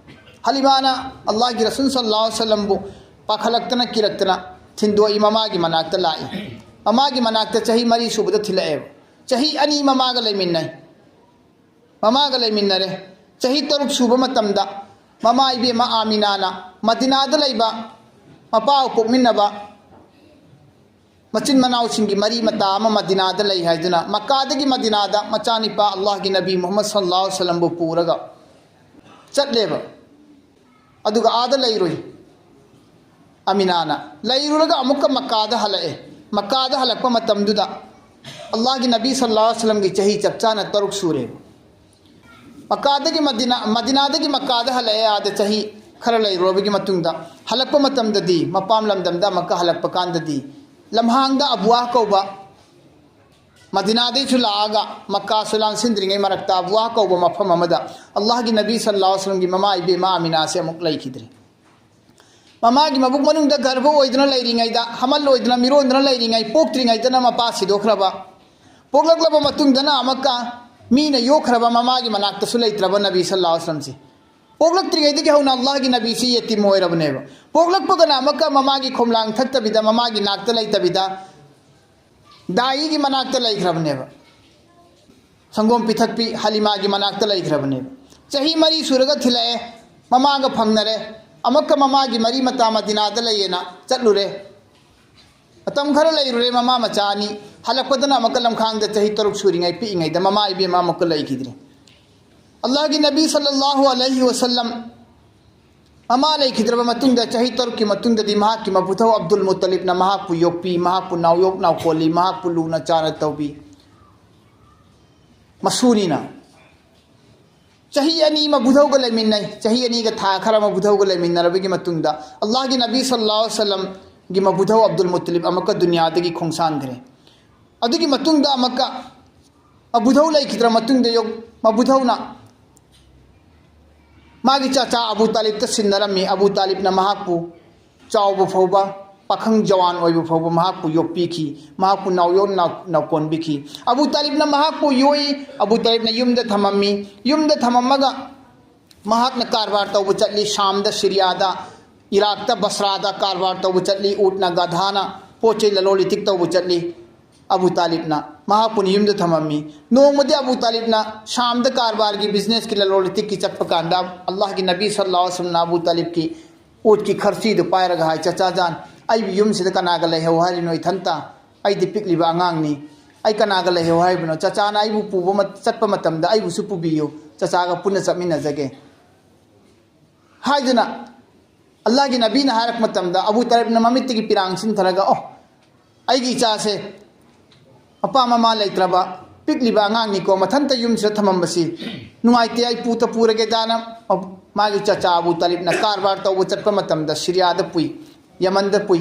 ꯍꯂꯤꯃꯥꯅ ꯑꯜꯂꯥꯍꯒꯤ ꯔꯁꯨꯜ ꯁꯜꯂꯜꯂꯥꯍꯨ ꯑꯂꯩꯍꯤ ꯋꯁꯜꯂꯝꯕꯨ ꯄꯥꯈꯠꯂꯛꯇꯅ, ꯀꯤꯔꯛꯇꯅ ꯊꯤꯟꯗꯣꯛꯏ, ꯃꯃꯥꯒꯤ ꯃꯅꯥꯛꯇ ꯂꯥꯛꯏ꯫ ꯃꯃꯥꯒꯤ ꯃꯅꯥꯛꯇ ꯆꯍꯤ ꯃꯔꯤ ꯁꯨꯕꯗ ꯊꯤꯜꯂꯛꯑꯦꯕ꯫ ꯆꯍꯤ ꯑꯅꯤ ꯃꯃꯥꯒ ꯂꯩꯃꯤꯟꯅꯩ꯫ ꯃꯃꯥꯒ ꯂꯩꯃꯤꯟꯅꯔꯦ꯫ ꯆꯍꯤ ꯇꯔꯨꯛ ꯁꯨꯕ ꯃꯇꯝꯗ ꯃꯃꯥ ꯏꯕꯦꯝꯃ ꯑꯥꯃꯤꯅꯥꯅ ꯃꯗꯤꯅꯥꯗ ꯂꯩꯕ ꯃꯄꯥ ꯄꯣꯛꯃꯤꯟꯅꯕ ꯃꯆꯤꯟ ꯃꯅꯥꯎꯁꯤꯡꯒꯤ ꯃꯔꯤ ꯃꯇꯥ ꯑꯃ ꯃꯗꯤꯅꯥꯗ ꯂꯩ ꯍꯥꯏꯗꯨꯅ, ꯃꯛꯀꯥꯗꯒꯤ ꯃꯗꯤꯅꯥꯗ ꯃꯆꯥꯅꯤꯄꯥ ꯑꯜꯂꯥꯍꯒꯤ ꯅꯕꯤ ꯃꯨꯍꯝꯃꯗ ꯁꯜꯂꯜꯂꯥꯍꯨ ꯑꯂꯩꯍꯤ ꯋꯁꯜꯂꯝꯕꯨ ꯄꯨꯔꯒ ꯆꯠꯂꯦꯕ꯫ ꯑꯗꯨꯒ ꯑꯥꯗ ꯂꯩꯔꯨꯏ꯫ ꯑꯃꯤꯅꯥꯅ ꯂꯩꯔꯨꯔꯒ ꯑꯃꯨꯛꯀ ꯃꯛꯀꯥꯗ ꯍꯜꯂꯛꯑꯦ꯫ ꯃꯛꯀꯥꯗ ꯍꯜꯂꯛꯄ ꯃꯇꯝꯗꯨꯗ ꯑꯜꯂꯥꯍꯒꯤ ꯅꯕꯤ ꯁꯜꯂꯜꯂꯥꯍꯨ ꯑꯂꯩꯍꯤ ꯋꯁꯜꯂꯝꯒꯤ ꯆꯍꯤ ꯆꯞ ꯆꯥꯅ ꯇꯔꯨꯛ ꯁꯨꯔꯦ꯫ ꯃꯛꯀꯥꯗꯒꯤ ꯃꯗꯤꯅꯥ, ꯃꯗꯤꯅꯥꯗꯒꯤ ꯃꯛꯀꯥꯗ ꯍꯜꯂꯛꯑꯦ, ꯑꯥꯗ ꯆꯍꯤ ꯈꯔ ꯂꯩꯔꯨꯔꯕꯒꯤ ꯃꯇꯨꯡꯗ ꯍꯜꯂꯛꯄ ꯃꯇꯝꯗꯗꯤ, ꯃꯄꯥꯝ ꯂꯝꯗꯝꯗ ꯑꯃꯨꯛꯀ ꯍꯜꯂꯛꯄ ꯀꯥꯟꯗꯗꯤ, ꯂꯝꯍꯥꯡꯗ ꯑꯕꯨꯋꯥ ꯀꯧꯕ, ꯃꯗꯤꯅꯥꯗꯩꯁꯨ ꯂꯥꯛꯑꯒ ꯃꯛꯀꯥꯁꯨ ꯂꯥꯟꯁꯤꯟꯗ꯭ꯔꯤꯉꯩ ꯃꯔꯛꯇ ꯑꯕꯨꯋꯥ ꯀꯧꯕ ꯃꯐꯝ ꯑꯃꯗ ꯑꯜꯂꯥꯍꯒꯤ ꯅꯕꯤ ꯁꯜꯂꯜꯂꯥꯍꯨ ꯑꯂꯩꯍꯤ ꯋꯁꯜꯂꯝꯒꯤ ꯃꯃꯥ ꯏꯕꯦꯝꯃ ꯑꯃꯤꯅꯥꯁꯦ ꯑꯃꯨꯛ ꯂꯩꯈꯤꯗ꯭ꯔꯦ꯫ ꯃꯃꯥꯒꯤ ꯃꯕꯨꯛ ꯃꯅꯨꯡꯗ ꯒꯔꯚ ꯑꯣꯏꯗꯨꯅ ꯂꯩꯔꯤꯉꯩꯗ, ꯍꯃꯜ ꯑꯣꯏꯗꯨꯅ, ꯃꯤꯔꯣꯟꯗꯨꯅ ꯂꯩꯔꯤꯉꯩ, ꯄꯣꯛꯇ꯭ꯔꯤꯉꯩꯗꯅ ꯃꯄꯥ ꯁꯤꯗꯣꯛꯈ꯭ꯔꯕ, ꯄꯣꯛꯂꯛꯂꯕ ꯃꯇꯨꯡꯗꯅ ꯑꯃꯨꯛꯀ ꯃꯤꯅ ꯌꯣꯛꯈ꯭ꯔꯕ ꯃꯃꯥꯒꯤ ꯃꯅꯥꯛꯇꯁꯨ ꯂꯩꯇ꯭ꯔꯕ ꯅꯕꯤ ꯁꯜꯂꯜꯂꯥꯍꯨ ꯑꯂꯩꯍꯤ ꯋꯁꯜꯂꯝꯁꯦ꯫ ꯄꯣꯛꯂꯛꯇ꯭ꯔꯤꯉꯩꯗꯒꯤ ꯍꯧꯅ ꯑꯜꯂꯥꯍꯒꯤ ꯅꯕꯤꯁꯤ ꯌꯦꯇꯤꯝ ꯑꯣꯏꯔꯕꯅꯦꯕ꯫ ꯄꯣꯛꯂꯛꯄꯒꯅ ꯑꯃꯨꯛꯀ ꯃꯃꯥꯒꯤ ꯈꯣꯝꯂꯥꯡ ꯊꯛꯇꯕꯤꯗ, ꯃꯃꯥꯒꯤ ꯅꯥꯛꯇ ꯂꯩꯇꯕꯤꯗ, ꯗꯥꯏꯒꯤ ꯃꯅꯥꯛꯇ ꯂꯩꯈ꯭ꯔꯕꯅꯦꯕ꯫ ꯁꯪꯒꯣꯝ ꯄꯤꯊꯛꯄꯤ ꯍꯂꯤꯃꯥꯒꯤ ꯃꯅꯥꯛꯇ ꯂꯩꯈ꯭ꯔꯕꯅꯦꯕ꯫ ꯆꯍꯤ ꯃꯔꯤ ꯁꯨꯔꯒ ꯊꯤꯜꯂꯛꯑꯦ, ꯃꯃꯥꯒ ꯐꯪꯅꯔꯦ, ꯑꯃꯨꯛꯀ ꯃꯃꯥꯒꯤ ꯃꯔꯤ ꯃꯇꯥ ꯃꯗꯤꯅꯥꯗ ꯂꯩꯌꯦꯅ ꯆꯠꯂꯨꯔꯦ꯫ ꯃꯇꯝ ꯈꯔ ꯂꯩꯔꯨꯔꯦ, ꯃꯃꯥ ꯃꯆꯥ ꯑꯅꯤ꯫ ꯍꯜꯂꯛꯄꯗꯅ ꯑꯃꯨꯛꯀ ꯂꯝꯈꯥꯡꯗ ꯆꯍꯤ ꯇꯔꯨꯛ ꯁꯨꯔꯤꯉꯩ, ꯄꯤꯛꯏꯉꯩꯗ ꯃꯃꯥ ꯏꯕꯦꯝꯃ ꯑꯃꯨꯛꯀ ꯂꯩꯈꯤꯗ꯭ꯔꯦ꯫ ꯑꯜꯂꯥꯍꯒꯤ ꯅꯕꯤ ꯁꯜꯂꯜꯂꯥꯍꯨ ꯑꯂꯩꯍꯤ ꯋꯁꯜꯂꯝ ꯃꯃꯥ ꯂꯩꯈꯤꯗ꯭ꯔꯕ ꯃꯇꯨꯡꯗ, ꯆꯍꯤ ꯇꯔꯨꯛꯀꯤ ꯃꯇꯨꯡꯗꯗꯤ ꯃꯍꯥꯛꯀꯤ ꯃꯄꯨꯊꯧ ꯑꯕꯗꯨꯜ ꯃꯨꯠꯇꯂꯤꯕꯅ ꯃꯍꯥꯛꯄꯨ ꯌꯣꯛꯄꯤ, ꯃꯍꯥꯛꯄꯨ ꯅꯥꯎꯌꯣꯛ ꯅꯥꯎꯀꯣꯜꯂꯤ, ꯃꯍꯥꯛꯄꯨ ꯂꯨꯅ ꯆꯥꯅ ꯇꯧꯕꯤ꯫ ꯃꯁꯨꯅꯤꯅ ꯆꯍꯤ ꯑꯅꯤ ꯃꯕꯨꯙꯧꯒ ꯂꯩꯃꯤꯟꯅꯩ꯫ ꯆꯍꯤ ꯑꯅꯤꯒ ꯊꯥ ꯈꯔ ꯃꯕꯨꯙꯧꯒ ꯂꯩꯃꯤꯟꯅꯔꯕꯒꯤ ꯃꯇꯨꯡꯗ, ꯑꯜꯂꯥꯍꯒꯤ ꯅꯕꯤ ꯁꯜꯂꯜꯂꯥꯍꯨ ꯑꯂꯩꯍꯤ ꯋꯁꯜꯂꯝꯒꯤ ꯃꯕꯨꯙꯧ ꯑꯕꯗꯨꯜ ꯃꯨꯠꯇꯂꯤꯕ ꯑꯃꯨꯛꯀ ꯗꯨꯅꯤꯌꯥꯗꯒꯤ ꯈꯣꯡꯁꯥꯟꯈ꯭ꯔꯦ꯫ ꯑꯗꯨꯒꯤ ꯃꯇꯨꯡꯗ ꯑꯃꯨꯛꯀ ꯃꯕꯨꯙꯧ ꯂꯩꯈꯤꯗ꯭ꯔ ꯃꯇꯨꯡꯗ, ꯌꯣꯛ-, ꯃꯕꯨꯙꯧꯅ ꯃꯥꯒꯤ ꯆꯥꯆꯥ ꯑꯕꯨ ꯇꯥꯂꯤꯕꯇ ꯁꯤꯟꯅꯔꯝꯃꯤ꯫ ꯑꯕꯨ ꯇꯥꯂꯤꯕꯅ ꯃꯍꯥꯛꯄꯨ ꯆꯥꯎꯕ ꯐꯥꯎꯕ, ꯄꯥꯈꯪ ꯖꯋꯥꯟ ꯑꯣꯏꯕ ꯐꯥꯎꯕ ꯃꯍꯥꯛꯄꯨ ꯌꯣꯛꯄꯤꯈꯤ, ꯃꯍꯥꯛꯄꯨ ꯅꯥꯎꯌꯣꯟ ꯅꯥꯎ-, ꯅꯥꯎꯀꯣꯟꯕꯤꯈꯤ꯫ ꯑꯕꯨ ꯇꯥꯂꯤꯕꯅ ꯃꯍꯥꯛꯄꯨ ꯌꯣꯛꯏ꯫ ꯑꯕꯨ ꯇꯥꯂꯤꯕꯅ ꯌꯨꯝꯗ ꯊꯝꯃꯝꯃꯤ꯫ ꯌꯨꯝꯗ ꯊꯝꯃꯝꯃꯒ ꯃꯍꯥꯛꯅ ꯀꯔꯕꯥꯔ ꯇꯧꯕ ꯆꯠꯂꯤ, ꯁꯥꯝꯗ, ꯁꯤꯔꯤꯌꯥꯗ, ꯏꯔꯥꯛꯇ, ꯕꯁ꯭ꯔꯥꯗ ꯀꯔꯕꯥꯔ ꯇꯧꯕ ꯆꯠꯂꯤ꯫ ꯎꯠꯅ, ꯒꯙꯥꯅ ꯄꯣꯠ ꯆꯩ ꯂꯂꯣꯟ ꯏꯇꯤꯛ ꯇꯧꯕ ꯆꯠꯂꯤ꯫ ꯑꯕꯨ ꯇꯥꯂꯤꯕꯅ ꯃꯍꯥꯛꯄꯨꯅ ꯌꯨꯝꯗ ꯊꯝꯃꯝꯃꯤ꯫ ꯅꯣꯡꯃꯗꯤ ꯑꯕꯨ ꯇꯥꯂꯤꯕꯅ ꯁꯥꯝꯗ ꯀꯔꯕꯥꯔꯒꯤ, ꯕꯤꯖꯤꯅꯦꯁꯀꯤ, ꯂꯂꯣꯟ ꯏꯇꯤꯛꯀꯤ ꯆꯠꯄ ꯀꯥꯟꯗ, ꯑꯜꯂꯥꯍꯒꯤ ꯅꯕꯤ ꯁꯜꯂꯜꯂꯥꯍꯨ ꯑꯂꯩꯍꯤ ꯋꯁꯜꯂꯝꯅ ꯑꯕꯨ ꯇꯥꯂꯤꯕꯀꯤ ꯎꯠꯀꯤ ꯈꯔꯆꯤꯗꯨ ꯄꯥꯏꯔꯒ ꯍꯥꯏ, "ꯆꯆꯥꯖꯥꯟ, ꯑꯩꯕꯨ ꯌꯨꯝꯁꯤꯗ ꯀꯅꯥꯒ ꯂꯩꯍꯧ ꯍꯥꯏꯔꯤꯅꯣ? ꯏꯊꯟꯇ, ꯑꯩꯗꯤ ꯄꯤꯛꯂꯤꯕ ꯑꯉꯥꯡꯅꯤ꯫ ꯑꯩ ꯀꯅꯥꯒ ꯂꯩꯍꯧ ꯍꯥꯏꯕꯅꯣ? ꯆꯆꯥꯅ ꯑꯩꯕꯨ ꯄꯨꯕ ꯃ-, ꯆꯠꯄ ꯃꯇꯝꯗ ꯑꯩꯕꯨꯁꯨ ꯄꯨꯕꯤꯌꯨ, ꯆꯆꯥꯒ ꯄꯨꯟꯅ ꯆꯠꯃꯤꯟꯅꯖꯒꯦ" ꯍꯥꯏꯗꯨꯅ ꯑꯜꯂꯥꯍꯒꯤ ꯅꯕꯤꯅ ꯍꯥꯏꯔꯛꯄ ꯃꯇꯝꯗ, ꯑꯕꯨ ꯇꯥꯂꯤꯕꯅ ꯃꯃꯤꯠꯇꯒꯤ ꯄꯤꯔꯥꯡ ꯆꯤꯟꯊꯔꯒ, "ꯑꯣ, ꯑꯩꯒꯤ ꯏꯆꯥꯁꯦ ꯃꯄꯥ ꯃꯃꯥ ꯂꯩꯇ꯭ꯔꯕ ꯄꯤꯛꯂꯤꯕ ꯑꯉꯥꯡꯅꯤꯀꯣ, ꯃꯊꯟꯇ ꯌꯨꯝꯁꯤꯗ ꯊꯝꯃꯝꯕꯁꯤ ꯅꯨꯡꯉꯥꯏꯇꯦ, ꯑꯩ ꯄꯨꯇ ꯄꯨꯔꯒꯦꯗꯥꯅ" ꯃꯥꯒꯤ ꯆꯆꯥ ꯑꯕꯨ ꯇꯥꯂꯤꯕꯅ ꯀꯔꯕꯥꯔ ꯇꯧꯕ ꯆꯠꯄ ꯃꯇꯝꯗ ꯁꯤꯔꯤꯌꯥꯗ ꯄꯨꯏ, ꯌꯃꯟꯗ ꯄꯨꯏ,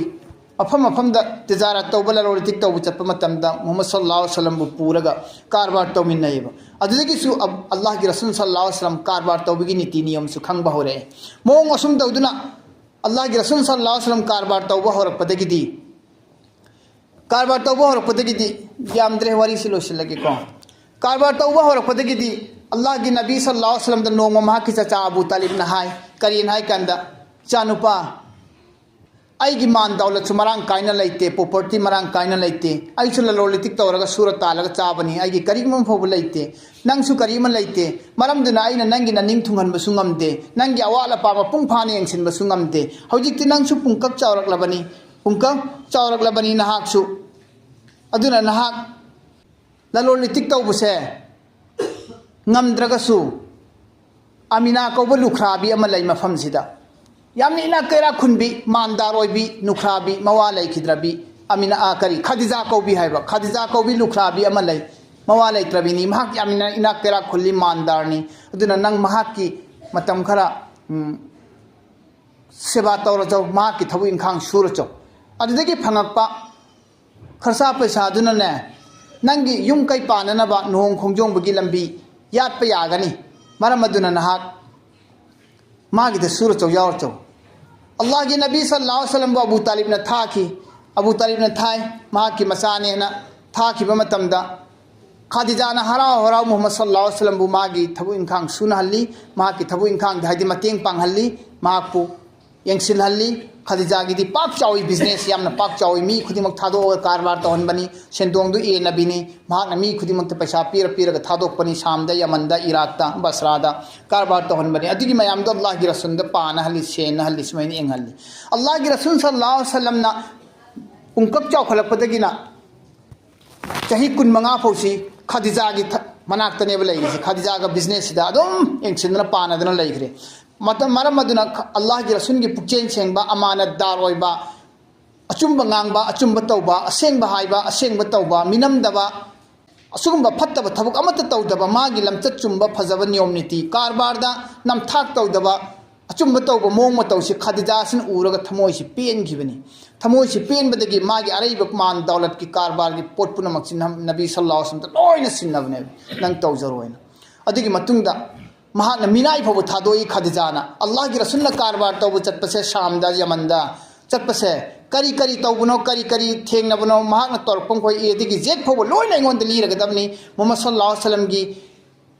ꯃꯐꯝ ꯃꯐꯝꯗ ꯇꯤꯖꯥꯔꯥꯠ ꯇꯧꯕ, ꯂꯂꯣꯟ ꯏꯇꯤꯛ ꯇꯧꯕ ꯆꯠꯄ ꯃꯇꯝꯗ ꯃꯨꯍꯝꯃꯗ ꯁꯜꯂꯜꯂꯥꯍꯨ ꯑꯂꯩꯍꯤ ꯋꯥꯁꯜꯂꯝꯕꯨ ꯄꯨꯔꯒ ꯀꯔꯕꯥꯔ ꯇꯧꯃꯤꯟꯅꯩꯌꯦꯕ꯫ ꯑꯗꯨꯗꯒꯤꯁꯨ ꯑꯕ-, ꯑꯜꯂꯥꯍꯒꯤ ꯔꯁꯨꯜ ꯁꯜꯂꯜꯂꯥꯍꯨ ꯑꯂꯩꯍꯤ ꯋꯥꯁꯜꯂꯝ ꯀꯔꯕꯥꯔ ꯇꯧꯕꯒꯤ ꯅꯤꯇꯤ ꯅꯤꯌꯣꯝꯁꯨ ꯈꯪꯕ ꯍꯧꯔꯛꯑꯦ꯫ ꯃꯑꯣꯡ ꯑꯁꯨꯝ ꯇꯧꯗꯨꯅ ꯑꯜꯂꯥꯍꯒꯤ ꯔꯁꯨꯜ ꯁꯜꯂꯜꯂꯥꯍꯨ ꯑꯂꯩꯍꯤ ꯋꯥꯁꯜꯂꯝ ꯀꯔꯕꯥꯔ ꯇꯧꯕ ꯍꯧꯔꯛꯄꯗꯒꯤꯗꯤ, ꯀꯔꯕꯥꯔ ꯇꯧꯕ ꯍꯧꯔꯛꯄꯗꯒꯤꯗꯤ, ꯌꯥꯝꯗ꯭ꯔꯦ, ꯋꯥꯔꯤꯁꯤ ꯂꯣꯏꯁꯤꯜꯂꯒꯦꯀꯣ꯫ ꯀꯔꯕꯥꯔ ꯇꯧꯕ ꯍꯧꯔꯛꯄꯗꯒꯤꯗꯤ ꯑꯜꯂꯥꯍꯒꯤ ꯅꯕꯤ ꯁꯜꯂꯜꯂꯥꯍꯨ ꯑꯂꯩꯍꯤ ꯋꯥꯁꯜꯂꯝꯗ ꯅꯣꯡꯃ ꯃꯍꯥꯛꯀꯤ ꯆꯆꯥ ꯑꯕꯨ ꯇꯥꯂꯤꯕꯅ ꯍꯥꯏ, ꯀꯔꯤꯅ ꯍꯥꯏ ꯀꯥꯟꯗ, "ꯏꯆꯥꯅꯨꯄꯥ, ꯑꯩꯒꯤ ꯃꯥꯟ ꯗꯧꯂꯠꯁꯨ ꯃꯔꯥꯡ ꯀꯥꯏꯅ ꯂꯩꯇꯦ, property ꯃꯔꯥꯡ ꯀꯥꯏꯅ ꯂꯩꯇꯦ, ꯑꯩꯁꯨ ꯂꯂꯣꯟ ꯏꯇꯤꯛ ꯇꯧꯔꯒ ꯁꯨꯔ ꯇꯥꯜꯂꯒ ꯆꯥꯕꯅꯤ, ꯑꯩꯒꯤ ꯀꯔꯤꯒꯨꯝꯕ ꯐꯥꯎꯕ ꯂꯩꯇꯦ, ꯅꯪꯁꯨ ꯀꯔꯤ ꯑꯃ ꯂꯩꯇꯦ, ꯃꯔꯝꯗꯨꯅ ꯑꯩꯅ ꯅꯪꯒꯤ ꯅꯅꯤꯡ ꯊꯨꯡꯍꯟꯕꯁꯨ ꯉꯝꯗꯦ, ꯅꯪꯒꯤ ꯑꯋꯥꯠ ꯑꯄꯥ ꯃꯄꯨꯡ ꯐꯥꯅ ꯌꯦꯡꯁꯤꯟꯕꯁꯨ ꯉꯝꯗꯦ꯫ ꯍꯧꯖꯤꯛꯇꯤ ꯅꯪꯁꯨ ꯄꯨꯡꯀꯛ ꯆꯥꯎꯔꯛꯂꯕꯅꯤ, ꯄꯨꯡꯀꯛ ꯆꯥꯎꯔꯛꯂꯕꯅꯤ ꯅꯍꯥꯛꯁꯨ꯫ ꯑꯗꯨꯅ ꯅꯍꯥꯛ ꯂꯂꯣꯟ ꯏꯇꯤꯛ ꯇꯧꯕꯁꯦ ꯉꯝꯗ꯭ꯔꯒꯁꯨ, ꯑꯃꯤꯅꯥ ꯀꯧꯕ ꯂꯨꯈ꯭ꯔꯥꯕꯤ ꯑꯃ ꯂꯩ ꯃꯐꯝꯁꯤꯗ, ꯌꯥꯝꯅ ꯏꯅꯥꯛ ꯀꯩꯔꯥꯛ ꯈꯨꯟꯕꯤ, ꯃꯥꯟꯗꯥꯔ ꯑꯣꯏꯕꯤ ꯂꯨꯈ꯭ꯔꯥꯕꯤ, ꯃꯋꯥ ꯂꯩꯈꯤꯗ꯭ꯔꯕꯤ, ꯑꯃꯤꯅꯥ, ꯑ, ꯀꯔꯤ, ꯈꯗꯤꯖꯥ ꯀꯧꯕꯤ ꯍꯥꯏꯕ, ꯈꯗꯤꯖꯥ ꯀꯧꯕꯤ ꯂꯨꯈ꯭ꯔꯥꯕꯤ ꯑꯃ ꯂꯩ, ꯃꯋꯥ ꯂꯩꯇ꯭ꯔꯕꯤꯅꯤ꯫ ꯃꯍꯥꯛ ꯌꯥꯝꯅ ꯏꯅꯥꯛ ꯀꯩꯔꯥꯛ ꯈꯨꯜꯂꯤ, ꯃꯥꯟꯗꯥꯔꯅꯤ꯫ ꯑꯗꯨꯅ ꯅꯪ ꯃꯍꯥꯛꯀꯤ ꯃꯇꯝ ꯈꯔ, ꯎꯝ, ꯁꯦꯕꯥ ꯇꯧꯔꯆꯧ, ꯃꯍꯥꯛꯀꯤ ꯊꯕꯛ ꯏꯪꯈꯥꯡ ꯁꯨꯔꯆꯧ꯫ ꯑꯗꯨꯗꯒꯤ ꯐꯪꯉꯛꯄ ꯈꯔꯁꯥ ꯄꯩꯁꯥꯗꯨꯅꯅꯦ, ꯅꯪꯒꯤ ꯌꯨꯝ ꯀꯩ ꯄꯥꯟꯅꯅꯕ ꯂꯨꯍꯣꯡ ꯈꯣꯡꯗꯣꯡꯕꯒꯤ ꯂꯝꯕꯤ ꯌꯥꯠꯄ ꯌꯥꯒꯅꯤ꯫ ꯃꯔꯝ ꯑꯗꯨꯅ ꯅꯍꯥꯛ ꯃꯥꯒꯤꯗ ꯁꯨꯔꯆꯧ, ꯌꯥꯎꯔꯆꯧ꯫" ꯑꯜꯂꯥꯍꯒꯤ ꯅꯕꯤ ꯁꯜꯂꯜꯂꯥꯍꯨ ꯑꯂꯩꯍꯤ ꯋꯥꯁꯜꯂꯝꯕꯨ ꯑꯕꯨ ꯇꯥꯂꯤꯕꯅ ꯊꯥꯈꯤ꯫ ꯑꯕꯨ ꯇꯥꯂꯤꯕꯅ ꯊꯥꯏ, ꯃꯍꯥꯛꯀꯤ ꯃꯆꯥꯅꯦꯅ ꯊꯥꯈꯤꯕ ꯃꯇꯝꯗ, ꯈꯗꯤꯖꯥꯅ ꯍꯔꯥꯎ ꯍꯔꯥꯎ ꯃꯨꯍꯝꯃꯗ ꯁꯜꯂꯜꯂꯥꯍꯨ ꯑꯂꯩꯍꯤ ꯋꯥꯁꯜꯂꯝꯕꯨ ꯃꯥꯒꯤ ꯊꯕꯛ ꯏꯪꯈꯥꯡ ꯁꯨꯅꯍꯜꯂꯤ, ꯃꯍꯥꯛꯀꯤ ꯊꯕꯛ ꯏꯪꯈꯥꯡꯗ, ꯍꯥꯏꯗꯤ ꯃꯇꯦꯡ ꯄꯥꯡꯍꯜꯂꯤ, ꯃꯍꯥꯛꯄꯨ ꯌꯦꯡꯁꯤꯜꯍꯜꯂꯤ꯫ ꯈꯗꯤꯖꯥꯒꯤꯗꯤ ꯄꯥꯛ ꯆꯥꯎꯏ, business ꯌꯥꯝꯅ ꯄꯥꯛ ꯆꯥꯎꯏ, ꯃꯤ ꯈꯨꯗꯤꯡꯃꯛ ꯊꯥꯗꯣꯛꯑꯒ ꯀꯔꯕꯥꯔ ꯇꯧꯍꯟꯕꯅꯤ, ꯁꯦꯟꯗꯣꯡꯗꯨ ꯑꯦꯟꯅꯕꯤꯅꯤ꯫ ꯃꯍꯥꯛꯅ ꯃꯤ ꯈꯨꯗꯤꯡꯃꯛꯇ ꯄꯩꯁꯥ ꯄꯤꯔ ꯄꯤꯔꯒ ꯊꯥꯗꯣꯛꯄꯅꯤ, ꯁꯥꯝꯗ, ꯌꯃꯟꯗ, ꯏꯔꯥꯛꯇ, ꯕꯁꯔꯥꯗ ꯀꯔꯕꯥꯔ ꯇꯧꯍꯟꯕꯅꯤ꯫ ꯑꯗꯨꯒꯤ ꯃꯌꯥꯝꯗꯣ ꯑꯜꯂꯥꯍꯒꯤ ꯔꯁꯨꯜꯗ ꯄꯥꯅꯍꯜꯂꯤ, ꯁꯦꯟꯅꯍꯜꯂꯤ, ꯁꯨꯃꯥꯏꯅ ꯌꯦꯡꯍꯜꯂꯤ꯫ ꯑꯜꯂꯥꯍꯒꯤ ꯔꯁꯨꯜ ꯁꯜꯂꯜꯂꯥꯍꯨ ꯑꯂꯩꯍꯤ ꯋꯥꯁꯜꯂꯝꯅ ꯄꯨꯡꯀꯛ ꯆꯥꯎꯈꯠꯂꯛꯄꯗꯒꯤꯅ ꯆꯍꯤ ꯀꯨꯟꯃꯉꯥ ꯐꯥꯎꯁꯤ ꯈꯗꯤꯖꯥꯒꯤ ꯊ-, ꯃꯅꯥꯛꯇꯅꯦꯕ ꯂꯩꯔꯤꯁꯦ꯫ ꯈꯗꯤꯖꯥꯒ business ꯁꯤꯗ ꯑꯗꯨꯝ ꯌꯦꯡꯁꯤꯟꯗꯅ ꯄꯥꯅꯗꯅ ꯂꯩꯈ꯭ꯔꯦ꯫ ꯃꯇꯝ, ꯃꯔꯝ ꯑꯗꯨꯅ ꯈ-, ꯑꯜꯂꯥꯍꯒꯤ ꯔꯁꯨꯜꯒꯤ ꯄꯨꯛꯆꯦꯜ ꯁꯦꯡꯕ, ꯑꯃꯥꯅꯠꯗꯥꯔ ꯑꯣꯏꯕ, ꯑꯆꯨꯝꯕ ꯉꯥꯡꯕ, ꯑꯆꯨꯝꯕ ꯇꯧꯕ, ꯑꯁꯦꯡꯕ ꯍꯥꯏꯕ, ꯑꯁꯦꯡꯕ ꯇꯧꯕ, ꯃꯤꯅꯝꯗꯕ, ꯑꯁꯤꯒꯨꯝꯕ ꯐꯠꯇꯕ ꯊꯕꯛ ꯑꯃꯠꯇ ꯇꯧꯗꯕ, ꯃꯥꯒꯤ ꯂꯝꯆꯠ ꯆꯨꯝꯕ, ꯐꯖꯕ ꯅꯤꯌꯣꯝ ꯅꯤꯇꯤ, ꯀꯔꯕꯥꯔꯗ ꯅꯝꯊꯥꯛ ꯇꯧꯗꯕ, ꯑꯆꯨꯝꯕ ꯇꯧꯕ ꯃꯑꯣꯡ ꯃꯇꯧꯁꯤ ꯈꯗꯤꯖꯥꯁꯤꯅ ꯎꯔꯒ ꯊꯃꯣꯏꯁꯤ ꯄꯦꯟꯈꯤꯕꯅꯤ꯫ ꯊꯃꯣꯏꯁꯤ ꯄꯦꯟꯕꯗꯒꯤ ꯃꯥꯒꯤ ꯑꯔꯩꯕ ꯃꯥꯟ ꯗꯧꯂꯠꯀꯤ ꯀꯔꯕꯥꯔꯒꯤ ꯄꯣꯠ ꯄꯨꯝꯅꯃꯛꯁꯤ ꯅꯝ-, ꯅꯕꯤ ꯁꯜꯂꯜꯂꯥꯍꯨ ꯑꯂꯩꯍꯤ ꯋꯥꯁꯜꯂꯝꯗ ꯂꯣꯏꯅ ꯁꯤꯟꯅꯕꯅꯦꯕ, "ꯅꯪ ꯇꯧꯖꯔꯣ" ꯍꯥꯏꯅ꯫ ꯑꯗꯨꯒꯤ ꯃꯇꯨꯡꯗ ꯃꯍꯥꯛꯅ ꯃꯤꯅꯥꯏ ꯐꯥꯎꯕ ꯊꯥꯗꯣꯛꯏ ꯈꯗꯤꯖꯥꯅ꯫ ꯑꯜꯂꯥꯍꯒꯤ ꯔꯁꯨꯜꯅ ꯀꯔꯕꯥꯔ ꯇꯧꯕ ꯆꯠꯄꯁꯦ, ꯁꯥꯝꯗ, ꯌꯃꯟꯗ ꯆꯠꯄꯁꯦ, ꯀꯔꯤ ꯀꯔꯤ ꯇꯧꯕꯅꯣ, ꯀꯔꯤ ꯀꯔꯤ ꯊꯦꯡꯅꯕꯅꯣ, ꯃꯍꯥꯛꯅ ꯇꯧꯔꯛꯄ ꯃꯈꯣꯏ A ꯗꯒꯤ Z ꯐꯥꯎꯕ ꯂꯣꯏꯅ ꯑꯩꯉꯣꯟꯗ ꯂꯤꯔꯒꯗꯕꯅꯤ꯫ ꯃꯨꯍꯝꯃꯗ ꯁꯜꯂꯜꯂꯥꯍꯨ ꯑꯂꯩꯍꯤ ꯋꯥꯁꯜꯂꯝꯒꯤ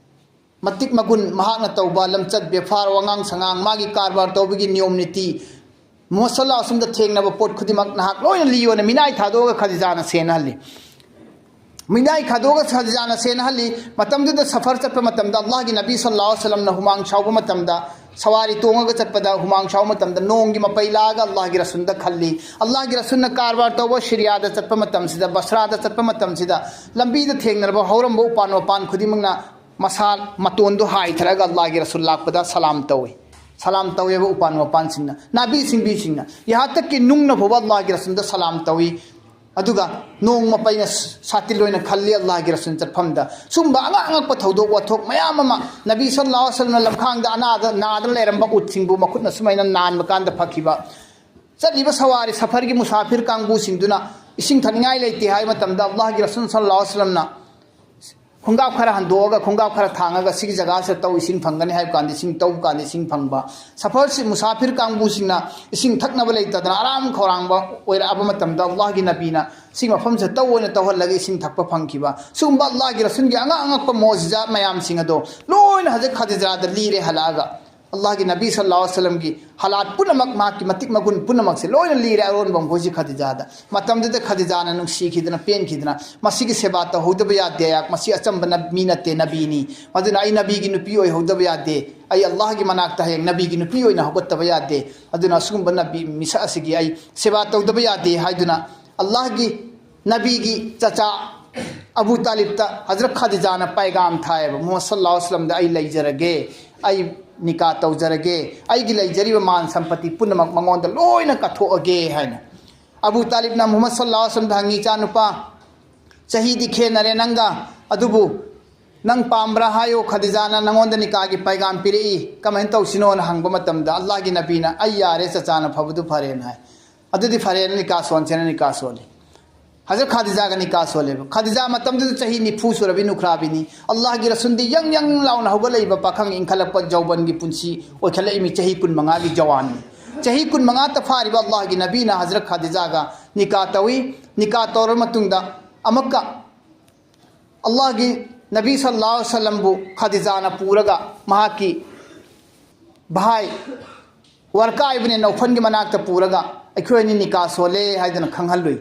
ꯃꯇꯤꯛ ꯃꯒꯨꯟ, ꯃꯍꯥꯛꯅ ꯇꯧꯕ ꯂꯝꯆꯠ ꯕꯦꯐꯥꯔ, ꯋꯥꯉꯥꯡ ꯁꯉꯥꯡ, ꯃꯥꯒꯤ ꯀꯔꯕꯥꯔ ꯇꯧꯕꯒꯤ ꯅꯤꯌꯣꯝ ꯅꯤꯇꯤ, ꯃꯨꯍꯝꯃꯗ ꯁꯜꯂꯜꯂꯥꯍꯨ ꯑꯂꯩꯍꯤ ꯋꯥꯁꯜꯂꯝꯗ ꯊꯦꯡꯅꯕ ꯄꯣꯠ ꯈꯨꯗꯤꯡꯃꯛ ꯅꯍꯥꯛ ꯂꯣꯏꯅ ꯂꯤꯌꯣꯅ ꯃꯤꯅꯥꯏ ꯊꯥꯗꯣꯛꯑꯒ ꯈꯗꯤꯖꯥꯅ ꯁꯦꯟꯅꯍꯜꯂꯤ꯫ ꯃꯤꯅꯥꯏ ꯊꯥꯗꯣꯛꯑꯒ ꯈꯗꯤꯖꯥꯅ ꯁꯦꯟꯅꯍꯜꯂꯤ꯫ ꯃꯇꯝꯗꯨꯗ ꯁꯐꯔ ꯆꯠꯄ ꯃꯇꯝꯗ ꯑꯜꯂꯥꯍꯒꯤ ꯅꯕꯤ ꯁꯜꯂꯜꯂꯥꯍꯨ ꯑꯂꯩꯍꯤ ꯋꯥꯁꯜꯂꯝꯅ ꯍꯨꯃꯥꯡ ꯁꯥꯎꯕ ꯃꯇꯝꯗ, ꯁꯋꯥꯔꯤ ꯇꯣꯡꯉꯒ ꯆꯠꯄꯗ ꯍꯨꯃꯥꯡ ꯁꯥꯎꯕ ꯃꯇꯝꯗ ꯅꯣꯡꯒꯤ ꯃꯄꯩ ꯂꯥꯛꯑꯒ ꯑꯜꯂꯥꯍꯒꯤ ꯔꯁꯨꯜꯗ ꯈꯜꯂꯤ꯫ ꯑꯜꯂꯥꯍꯒꯤ ꯔꯁꯨꯜꯅ ꯀꯔꯕꯥꯔ ꯇꯧꯕ ꯁꯤꯔꯤꯌꯥꯗ ꯆꯠꯄ ꯃꯇꯝꯁꯤꯗ, ꯕꯁꯔꯥꯗ ꯆꯠꯄ ꯃꯇꯝꯁꯤꯗ ꯂꯝꯕꯤꯗ ꯊꯦꯡꯅꯔꯕ ꯍꯧꯔꯝꯕ ꯎꯄꯥꯟ ꯋꯥꯄꯥꯟ ꯈꯨꯗꯤꯡꯃꯛꯅ ꯃꯁꯥ ꯃꯇꯣꯟꯗꯣ ꯍꯥꯏꯊꯔꯒ ꯑꯜꯂꯥꯍꯒꯤ ꯔꯁꯨꯜ ꯂꯥꯛꯄꯗ ꯁꯂꯥꯝ ꯇꯧꯏ꯫ ꯁꯂꯥꯝ ꯇꯧꯋꯦꯕ ꯎꯄꯥꯟ ꯋꯥꯄꯥꯟꯁꯤꯡꯅ, ꯅꯥꯕꯤ ꯁꯤꯡꯕꯤꯁꯤꯡꯅ, ꯌꯥꯍꯥꯟ ꯇꯛꯀꯤ ꯅꯨꯡꯅ ꯐꯥꯎꯕ ꯑꯜꯂꯥꯍꯒꯤ ꯔꯁꯨꯜꯗ ꯁꯂꯥꯝ ꯇꯧꯏ꯫ ꯑꯗꯨꯒ ꯅꯣꯡ ꯃꯄꯩꯅ ꯁꯥꯇꯤꯜ ꯑꯣꯏꯅ ꯈꯜꯂꯤ ꯑꯜꯂꯥꯍꯒꯤ ꯔꯁꯨꯜ ꯆꯠꯐꯝꯗ꯫ ꯁꯨꯝꯕ ꯑꯉꯛ ꯑꯉꯛꯄ ꯊꯧꯗꯣꯛ ꯋꯥꯊꯣꯛ ꯃꯌꯥꯝ ꯑꯃ, ꯅꯕꯤ ꯁꯜꯂꯜꯂꯥꯍꯨ ꯑꯂꯩꯍꯤ ꯋꯥꯁꯜꯂꯝꯅ ꯂꯝꯈꯥꯡꯗ ꯑꯅꯥꯗ, ꯅꯥꯗ ꯂꯩꯔꯝꯕ ꯎꯠꯁꯤꯡꯕꯨ ꯃꯈꯨꯠꯅ ꯁꯨꯃꯥꯏꯅ ꯅꯥꯟꯕ ꯀꯥꯟꯗ ꯐꯈꯤꯕ, ꯆꯠꯂꯤꯕ ꯁꯋꯥꯔꯤ ꯁꯐꯔꯒꯤ ꯃꯨꯁꯥꯐꯤꯔ ꯀꯥꯡꯕꯨꯁꯤꯡꯗꯨꯅ ꯏꯁꯤꯡ ꯊꯛꯅꯤꯡꯉꯥꯏ ꯂꯩꯇꯦ ꯍꯥꯏꯕ ꯃꯇꯝꯗ ꯑꯜꯂꯥꯍꯒꯤ ꯔꯁꯨꯜ ꯁꯜꯂꯜꯂꯥꯍꯨ ꯑꯂꯩꯍꯤ ꯋꯥꯁꯜꯂꯝꯅ ꯈꯣꯡꯒ꯭ꯔꯥꯎ ꯈꯔ ꯍꯟꯗꯣꯛꯑꯒ, ꯈꯣꯡꯒ꯭ꯔꯥꯎ ꯈꯔ ꯊꯥꯡꯉꯒ, "ꯁꯤꯒꯤ ꯖꯒꯥꯁꯤꯗ ꯇꯧ, ꯏꯁꯤꯡ ꯐꯪꯒꯅꯤ" ꯍꯥꯏꯕ ꯀꯥꯟꯗ ꯏꯁꯤꯡ ꯇꯧꯕ ꯀꯥꯟꯗ ꯏꯁꯤꯡ ꯐꯪꯕ꯫ ꯁꯐꯔꯁꯤ, ꯃꯨꯁꯥꯐꯤꯔ ꯀꯥꯡꯕꯨꯁꯤꯡꯅ ꯏꯁꯤꯡ ꯊꯛꯅꯕ ꯂꯩꯇꯗꯅ ꯑꯔꯥꯝ ꯈꯧꯔꯥꯡꯕ ꯑꯣꯏꯔꯛꯑꯕ ꯃꯇꯝꯗ ꯑꯜꯂꯥꯍꯒꯤ ꯅꯕꯤꯅ ꯁꯤ ꯃꯐꯝꯁꯤꯗ ꯇꯧ ꯑꯣꯏꯅ ꯇꯧꯍꯜꯂꯒ ꯏꯁꯤꯡ ꯊꯛꯄ ꯐꯪꯈꯤꯕ꯫ ꯁꯤꯒꯨꯝꯕ ꯑꯜꯂꯥꯍꯒꯤ ꯔꯁꯨꯜꯒꯤ ꯑꯉꯛ ꯑꯉꯛꯄ ꯃꯣꯖꯤꯖꯥ ꯃꯌꯥꯝꯁꯤꯡ ꯑꯗꯣ ꯂꯣꯏꯅ ꯍꯧꯖꯤꯛ ꯈꯗꯤꯖꯥꯗ ꯂꯤꯔꯦ ꯍꯜꯂꯛꯑꯒ꯫ ꯑꯜꯂꯥꯍꯒꯤ ꯅꯕꯤ ꯁꯜꯂꯜꯂꯥꯍꯨ ꯑꯂꯩꯍꯤ ꯋꯥꯁꯜꯂꯝꯒꯤ ꯍꯥꯂꯥꯠ ꯄꯨꯝꯅꯃꯛ, ꯃꯍꯥꯛꯀꯤ ꯃꯇꯤꯛ ꯃꯒꯨꯟ ꯄꯨꯝꯅꯃꯛꯁꯦ ꯂꯣꯏꯅ ꯂꯤꯔꯦ ꯑꯔꯣꯟꯕ ꯃꯈꯣꯏꯁꯤ ꯈꯗꯤꯖꯥꯗ꯫ ꯃꯇꯝꯗꯨꯗ ꯈꯗꯤꯖꯥꯅ ꯅꯨꯡꯁꯤꯈꯤꯗꯅ, ꯄꯦꯟꯈꯤꯗꯅ, "ꯃꯁꯤꯒꯤ ꯁꯦꯕꯥ ꯇꯧꯍꯧꯗꯕ ꯌꯥꯗꯦ, ꯑꯩꯍꯥꯛ ꯃꯁꯤ ꯑꯆꯝꯕ ꯅꯕ-, ꯃꯤ ꯅꯠꯇꯦ, ꯅꯕꯤꯅꯤ꯫ ꯑꯗꯨꯅ ꯑꯩ ꯅꯕꯤꯒꯤ ꯅꯨꯄꯤ ꯑꯣꯏꯍꯧꯗꯕ ꯌꯥꯗꯦ꯫ ꯑꯩ ꯑꯜꯂꯥꯍꯒꯤ ꯃꯅꯥꯛꯇ ꯍꯌꯦꯡ ꯅꯕꯤꯒꯤ ꯅꯨꯄꯤ ꯑꯣꯏꯅ ꯍꯧꯒꯠꯇꯕ ꯌꯥꯗꯦ꯫ ꯑꯗꯨꯅ ꯑꯁꯤꯒꯨꯝꯕ ꯅꯕꯤ ꯃꯤꯁꯛ ꯑꯁꯤꯒꯤ ꯑꯩ ꯁꯦꯕꯥ ꯇꯧꯗꯕ ꯌꯥꯗꯦ" ꯍꯥꯏꯗꯨꯅ ꯑꯜꯂꯥꯍꯒꯤ ꯅꯕꯤꯒꯤ ꯆꯆꯥ ꯑꯕꯨ ꯇꯥꯂꯤꯕꯇ ꯍꯖꯔꯠ ꯈꯗꯤꯖꯥꯅ ꯄꯥꯏꯒꯥꯝ ꯊꯥꯏꯌꯦꯕ, "ꯃꯨꯍꯝꯃꯗ ꯁꯜꯂꯜꯂꯥꯍꯨ ꯑꯂꯩꯍꯤ ꯋꯥꯁꯜꯂꯝꯗ ꯑꯩ ꯂꯩꯖꯔꯒꯦ, ꯑꯩ ꯅꯤꯀꯥ ꯇꯧꯖꯔꯒꯦ, ꯑꯩꯒꯤ ꯂꯩꯖꯔꯤꯕ ꯃꯥꯟ ꯁꯝꯄꯇꯤ ꯄꯨꯝꯅꯃꯛ ꯃꯉꯣꯟꯗ ꯂꯣꯏꯅ ꯀꯠꯊꯣꯛꯑꯒꯦ" ꯍꯥꯏꯅ꯫ ꯑꯕꯨ ꯇꯥꯂꯤꯕꯅ ꯃꯨꯍꯝꯃꯗ ꯁꯜꯂꯜꯂꯥꯍꯨ ꯑꯂꯩꯍꯤ ꯋꯥꯁꯜꯂꯝꯗ ꯍꯪꯉꯤ, "ꯏꯆꯥꯅꯨꯄꯥ, ꯆꯍꯤꯗꯤ ꯈꯦꯠꯅꯔꯦ ꯅꯪꯒ, ꯑꯗꯨꯕꯨ ꯅꯪ ꯄꯥꯝꯕ꯭ꯔꯥ ꯍꯥꯏꯌꯨ, ꯈꯗꯤꯖꯥꯅ ꯅꯪꯉꯣꯟꯗ ꯅꯤꯀꯥꯒꯤ ꯄꯩꯒꯥꯝ ꯄꯤꯔꯛꯏ, ꯀꯃꯥꯏꯅ ꯇꯧꯁꯤꯅꯣꯅ ꯍꯪꯕ ꯃꯇꯝꯗ ꯑꯜꯂꯥꯍꯒꯤ ꯅꯕꯤꯅ, "ꯑꯩ ꯌꯥꯔꯦ, ꯆꯆꯥꯅ ꯐꯕꯗꯨ ꯐꯔꯦꯅ" ꯍꯥꯏ꯫ ꯑꯗꯨꯗꯤ ꯐꯔꯦꯅ ꯅꯤꯀꯥ ꯁꯣꯟꯁꯦꯅ ꯅꯤꯀꯥ ꯁꯣꯜꯂꯤ꯫ ꯍꯖꯔꯠ ꯈꯥꯗꯤꯖꯥꯒ ꯅꯤꯀꯥ ꯁꯣꯜꯂꯦꯕ꯫ ꯈꯥꯗꯤꯖꯥ ꯃꯇꯝꯗꯨꯗ ꯆꯍꯤ ꯅꯤꯐꯨ ꯁꯨꯔꯕꯤ ꯅꯨꯈ꯭ꯔꯥꯕꯤꯅꯤ꯫ ꯑꯜꯂꯥꯍꯒꯤ ꯔꯁꯨꯜꯗꯤ ꯌꯪ ꯌꯪ ꯂꯥꯎꯅ ꯍꯧꯒꯠꯂꯛꯏꯕ ꯄꯥꯈꯪ ꯏꯟꯈꯠꯂꯛꯄ ꯖꯧꯕꯟꯒꯤ ꯄꯨꯟꯁꯤ ꯑꯣꯏꯈꯠꯂꯛꯏꯃꯤ, ꯆꯍꯤ ꯀꯨꯟꯃꯉꯥꯒꯤ ꯖꯋꯥꯟꯅꯤ꯫ ꯆꯍꯤ ꯀꯨꯟꯃꯉꯥ ꯇ ꯐꯥꯔꯤꯕ ꯑꯜꯂꯥꯍꯒꯤ ꯅꯕꯤꯅ ꯍꯖꯔꯠ ꯈꯥꯗꯤꯖꯥꯒ ꯅꯤꯀꯥ ꯇꯧꯏ꯫ ꯅꯤꯀꯥ ꯇꯧꯔꯕ ꯃꯇꯨꯡꯗ ꯑꯃꯨꯛꯀ ꯑꯜꯂꯥꯍꯒꯤ ꯅꯕꯤ ꯁꯜꯂꯜꯂꯥꯍꯨ ꯑꯂꯩꯍꯤ ꯋꯁꯜꯂꯝꯕꯨ ꯈꯥꯗꯤꯖꯥꯅ ꯄꯨꯔꯒ ꯃꯍꯥꯛꯀꯤ ꯚꯥꯏ ꯋꯔꯀꯥ ꯏꯕꯅꯦ ꯅꯧꯐꯟꯒꯤ ꯃꯅꯥꯛꯇ ꯄꯨꯔꯒ ꯑꯩꯈꯣꯏ ꯑꯅꯤ ꯅꯤꯀꯥ ꯁꯣꯜꯂꯦ ꯍꯥꯏꯗꯅ ꯈꯪꯍꯜꯂꯨꯏ꯫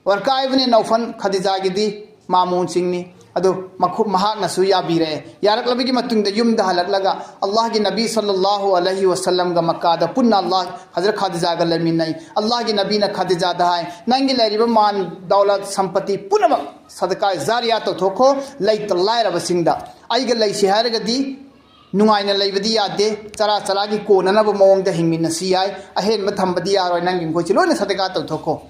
ꯋꯔꯀꯥ ꯏꯕꯅꯦ ꯅꯧꯐꯟ ꯈꯥꯗꯤꯖꯥꯒꯤꯗꯤ ꯃꯥꯃꯣꯟꯁꯤꯡꯅꯤ꯫ ꯑꯗꯨ ꯃꯈꯨ-, ꯃꯍꯥꯛꯅꯁꯨ ꯌꯥꯕꯤꯔꯛꯑꯦ꯫ ꯌꯥꯔꯛꯂꯕꯒꯤ ꯃꯇꯨꯡꯗ ꯌꯨꯝꯗ ꯍꯜꯂꯛꯂꯒ ꯑꯜꯂꯥꯍꯒꯤ ꯅꯕꯤ ꯁꯜꯂꯜꯂꯥꯍꯨ ꯑꯂꯩꯍꯤ ꯋꯁꯜꯂꯝꯒ ꯃꯛꯀꯥꯗ ꯄꯨꯟꯅ ꯑꯜꯂꯥꯍ ꯍꯖꯔꯠ ꯈꯥꯗꯤꯖꯥꯒ ꯂꯩꯃꯤꯟꯅꯩ꯫ ꯑꯜꯂꯥꯍꯒꯤ ꯅꯕꯤꯅ ꯈꯥꯗꯤꯖꯥꯗ ꯍꯥꯏ, "ꯅꯪꯒꯤ ꯂꯩꯔꯤꯕ ꯃꯥꯟ ꯗꯧꯂꯠ ꯁꯝꯄꯇꯤ ꯄꯨꯝꯅꯃꯛ ꯁꯗꯀꯥ ꯖꯥꯔꯤꯌꯥ ꯇꯧꯊꯣꯛꯈꯣ, ꯂꯩꯇ ꯂꯥꯏꯔꯕꯁꯤꯡꯗ꯫ ꯑꯩꯒ ꯂꯩꯁꯤ ꯍꯥꯏꯔꯒꯗꯤ ꯅꯨꯡꯉꯥꯏꯅ ꯂꯩꯕꯗꯤ ꯌꯥꯗꯦ, ꯆꯔꯥ ꯆꯔꯥꯒꯤ ꯀꯣꯟꯅꯅꯕ ꯃꯑꯣꯡꯗ ꯍꯤꯡꯃꯤꯟꯅꯁꯤ ꯌꯥꯏ, ꯑꯍꯦꯟꯕ ꯊꯝꯕꯗꯤ ꯌꯥꯔꯣꯏ, ꯅꯪꯒꯤ ꯃꯈꯣꯏꯁꯤ ꯂꯣꯏꯅ ꯁꯗꯀꯥ ꯇꯧꯊꯣꯛꯈꯣ"꯫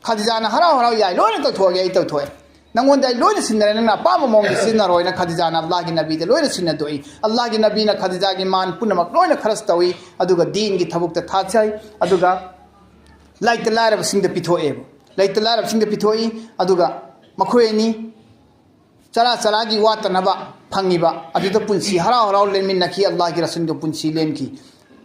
ꯈꯥꯗꯤꯖꯥꯅ ꯍꯔꯥꯎ ꯍꯔꯥꯎ, "ꯌꯥꯏ, ꯂꯣꯏꯅ ꯇꯧꯊꯣꯛꯑꯒꯦ, ꯑꯩ ꯇꯧꯊꯣꯛꯑꯦ꯫ ꯅꯪꯉꯣꯟꯗ ꯑꯩ ꯂꯣꯏꯅ ꯁꯤꯟꯅꯔꯦ, ꯅꯪꯅ ꯑꯄꯥꯝꯕ ꯃꯑꯣꯡꯗ ꯁꯤꯖꯤꯟꯅꯔꯣꯅ" ꯈꯥꯗꯤꯖꯥꯅ ꯑꯜꯂꯥꯍꯒꯤ ꯅꯕꯤꯗ ꯂꯣꯏꯅ ꯁꯤꯟꯅꯗꯣꯛꯏ꯫ ꯑꯜꯂꯥꯍꯒꯤ ꯅꯕꯤꯅ ꯈꯥꯗꯤꯖꯥꯒꯤ ꯃꯥꯟ ꯄꯨꯝꯅꯃꯛ ꯂꯣꯏꯅ ꯈꯔꯁ ꯇꯧꯏ, ꯑꯗꯨꯒ ꯗꯤꯟꯒꯤ ꯊꯕꯛꯇ ꯊꯥꯊꯩ, ꯑꯗꯨꯒ ꯂꯩꯇ ꯂꯥꯏꯔꯕꯁꯤꯡꯗ ꯄꯤꯊꯣꯛꯑꯦꯕ꯫ ꯂꯩꯇ ꯂꯥꯏꯔꯕꯁꯤꯡꯗ ꯄꯤꯊꯣꯛꯏ, ꯑꯗꯨꯒ ꯃꯈꯣꯏ ꯑꯅꯤ ꯆꯔꯥ ꯆꯔꯥꯒꯤ ꯋꯥꯠꯇꯅꯕ ꯐꯪꯉꯤꯕ ꯑꯗꯨꯗ ꯄꯨꯟꯁꯤ ꯍꯔꯥꯎ ꯍꯔꯥꯎ ꯂꯦꯟꯃꯤꯟꯅꯈꯤ, ꯑꯜꯂꯥꯍꯒꯤ ꯔꯁꯨꯜꯒ ꯄꯨꯟꯁꯤ ꯂꯦꯟꯈꯤ꯫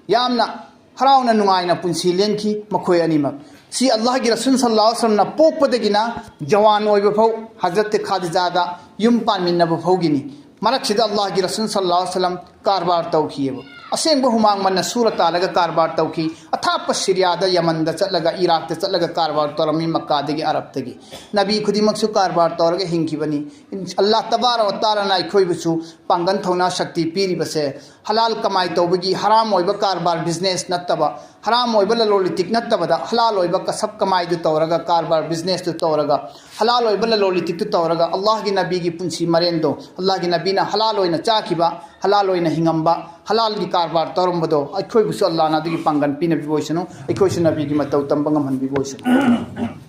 ꯌꯥꯝꯅ ꯍꯔꯥꯎꯅ ꯅꯨꯡꯉꯥꯏꯅ ꯄꯨꯟꯁꯤ ꯂꯦꯟꯈꯤ ꯃꯈꯣꯏ ꯑꯅꯤꯃꯛ꯫ ꯁꯤ ꯑꯜꯂꯥꯍꯒꯤ ꯔꯁꯨꯜ ꯁꯜꯂꯜꯂꯥꯍꯨ ꯑꯂꯩꯍꯤ ꯋꯁꯜꯂꯝꯅ ꯄꯣꯛꯄꯗꯒꯤꯅ ꯖꯋꯥꯟ ꯑꯣꯏꯕ ꯐꯥꯎ ꯍꯖꯔꯠ ꯈꯥꯗꯤꯖꯥꯒ ꯌꯨꯝ ꯄꯥꯟꯃꯤꯟꯅꯕ ꯐꯥꯎꯒꯤꯅꯤ꯫ ꯃꯔꯛꯁꯤꯗ ꯑꯜꯂꯥꯍꯒꯤ ꯔꯁꯨꯜ ꯁꯜꯂꯜꯂꯥꯍꯨ ꯑꯂꯩꯍꯤ ꯋꯁꯜꯂꯝ ꯀꯔꯕꯥꯔ ꯇꯧꯈꯤꯑꯕ꯫ ꯑꯁꯦꯡꯕ ꯍꯨꯃꯥꯡ ꯃꯟꯅ ꯁꯨꯔ ꯇꯥꯜꯂꯒ ꯀꯔꯕꯥꯔ ꯇꯧꯈꯤ꯫ ꯑꯊꯥꯞꯄ ꯁꯤꯔꯤꯌꯥꯗ, ꯌꯃꯟꯗ ꯆꯠꯂꯒ, ꯏꯔꯥꯛꯇ ꯆꯠꯂꯒ ꯀꯔꯕꯥꯔ ꯇꯧꯔꯝꯃꯤ, ꯃꯛꯀꯥꯗꯒꯤ ꯑꯔꯕꯇꯒꯤ꯫ ꯅꯕꯤ ꯈꯨꯗꯤꯡꯃꯛꯁꯨ ꯀꯔꯕꯥꯔ ꯇꯧꯔꯒ ꯍꯤꯡꯈꯤꯕꯅꯤ꯫ ꯑꯜꯂꯥꯍ ꯇꯕꯥꯔꯛ ꯋ ꯇꯥꯂꯥꯅ ꯑꯩꯈꯣꯏꯕꯨꯁꯨ ꯄꯥꯡꯒꯜ ꯊꯧꯅꯥ ꯁꯛꯇꯤ ꯄꯤꯔꯤꯕꯁꯦ ꯍꯂꯥꯜ ꯀꯃꯥꯏ ꯇꯧꯕꯒꯤ, ꯍꯔꯥꯝ ꯑꯣꯏꯕ ꯀꯔꯕꯥꯔ ꯕꯤꯖꯤꯅꯦꯁ ꯅꯠꯇꯕ, ꯍꯔꯥꯝ ꯑꯣꯏꯕ ꯂꯂꯣꯜ ꯏꯇꯤꯛ ꯅꯠꯇꯕꯗ ꯍꯂꯥꯜ ꯑꯣꯏꯕ ꯀꯁꯕ ꯀꯃꯥꯏꯗꯨ ꯇꯧꯔꯒ, ꯀꯔꯕꯥꯔ ꯕꯤꯖꯤꯅꯦꯁꯇꯨ ꯇꯧꯔꯒ, ꯍꯂꯥꯜ ꯑꯣꯏꯕ ꯂꯂꯣꯜ ꯏꯇꯤꯛꯇꯨ ꯇꯧꯔꯒ, ꯑꯜꯂꯥꯍꯒꯤ ꯅꯕꯤꯒꯤ ꯄꯨꯟꯁꯤ ꯃꯔꯦꯟꯗꯣ, ꯑꯜꯂꯥꯍꯒꯤ ꯅꯕꯤꯅ ꯍꯂꯥꯜ ꯑꯣꯏꯅ ꯆꯥꯈꯤꯕ, ꯍꯂꯥꯜ ꯑꯣꯏꯅ ꯍꯤꯡꯉꯝꯕ, ꯍꯂꯥꯜꯒꯤ ꯀꯔꯕꯥꯔ ꯇꯧꯔꯝꯕꯗꯣ ꯑꯩꯈꯣꯏꯕꯨꯁꯨ ꯑꯜꯂꯥꯍꯅ ꯑꯗꯨꯒꯤ ꯄꯥꯡꯒꯜ ꯄꯤꯅꯕꯤꯕ ꯑꯣꯏꯁꯅꯨ, ꯑꯩꯈꯣꯏꯁꯨ ꯅꯕꯤꯒꯤ ꯃꯇꯧ ꯇꯝꯕ ꯉꯝꯍꯟꯕꯤꯕ ꯑꯣꯏꯁꯅꯨ꯫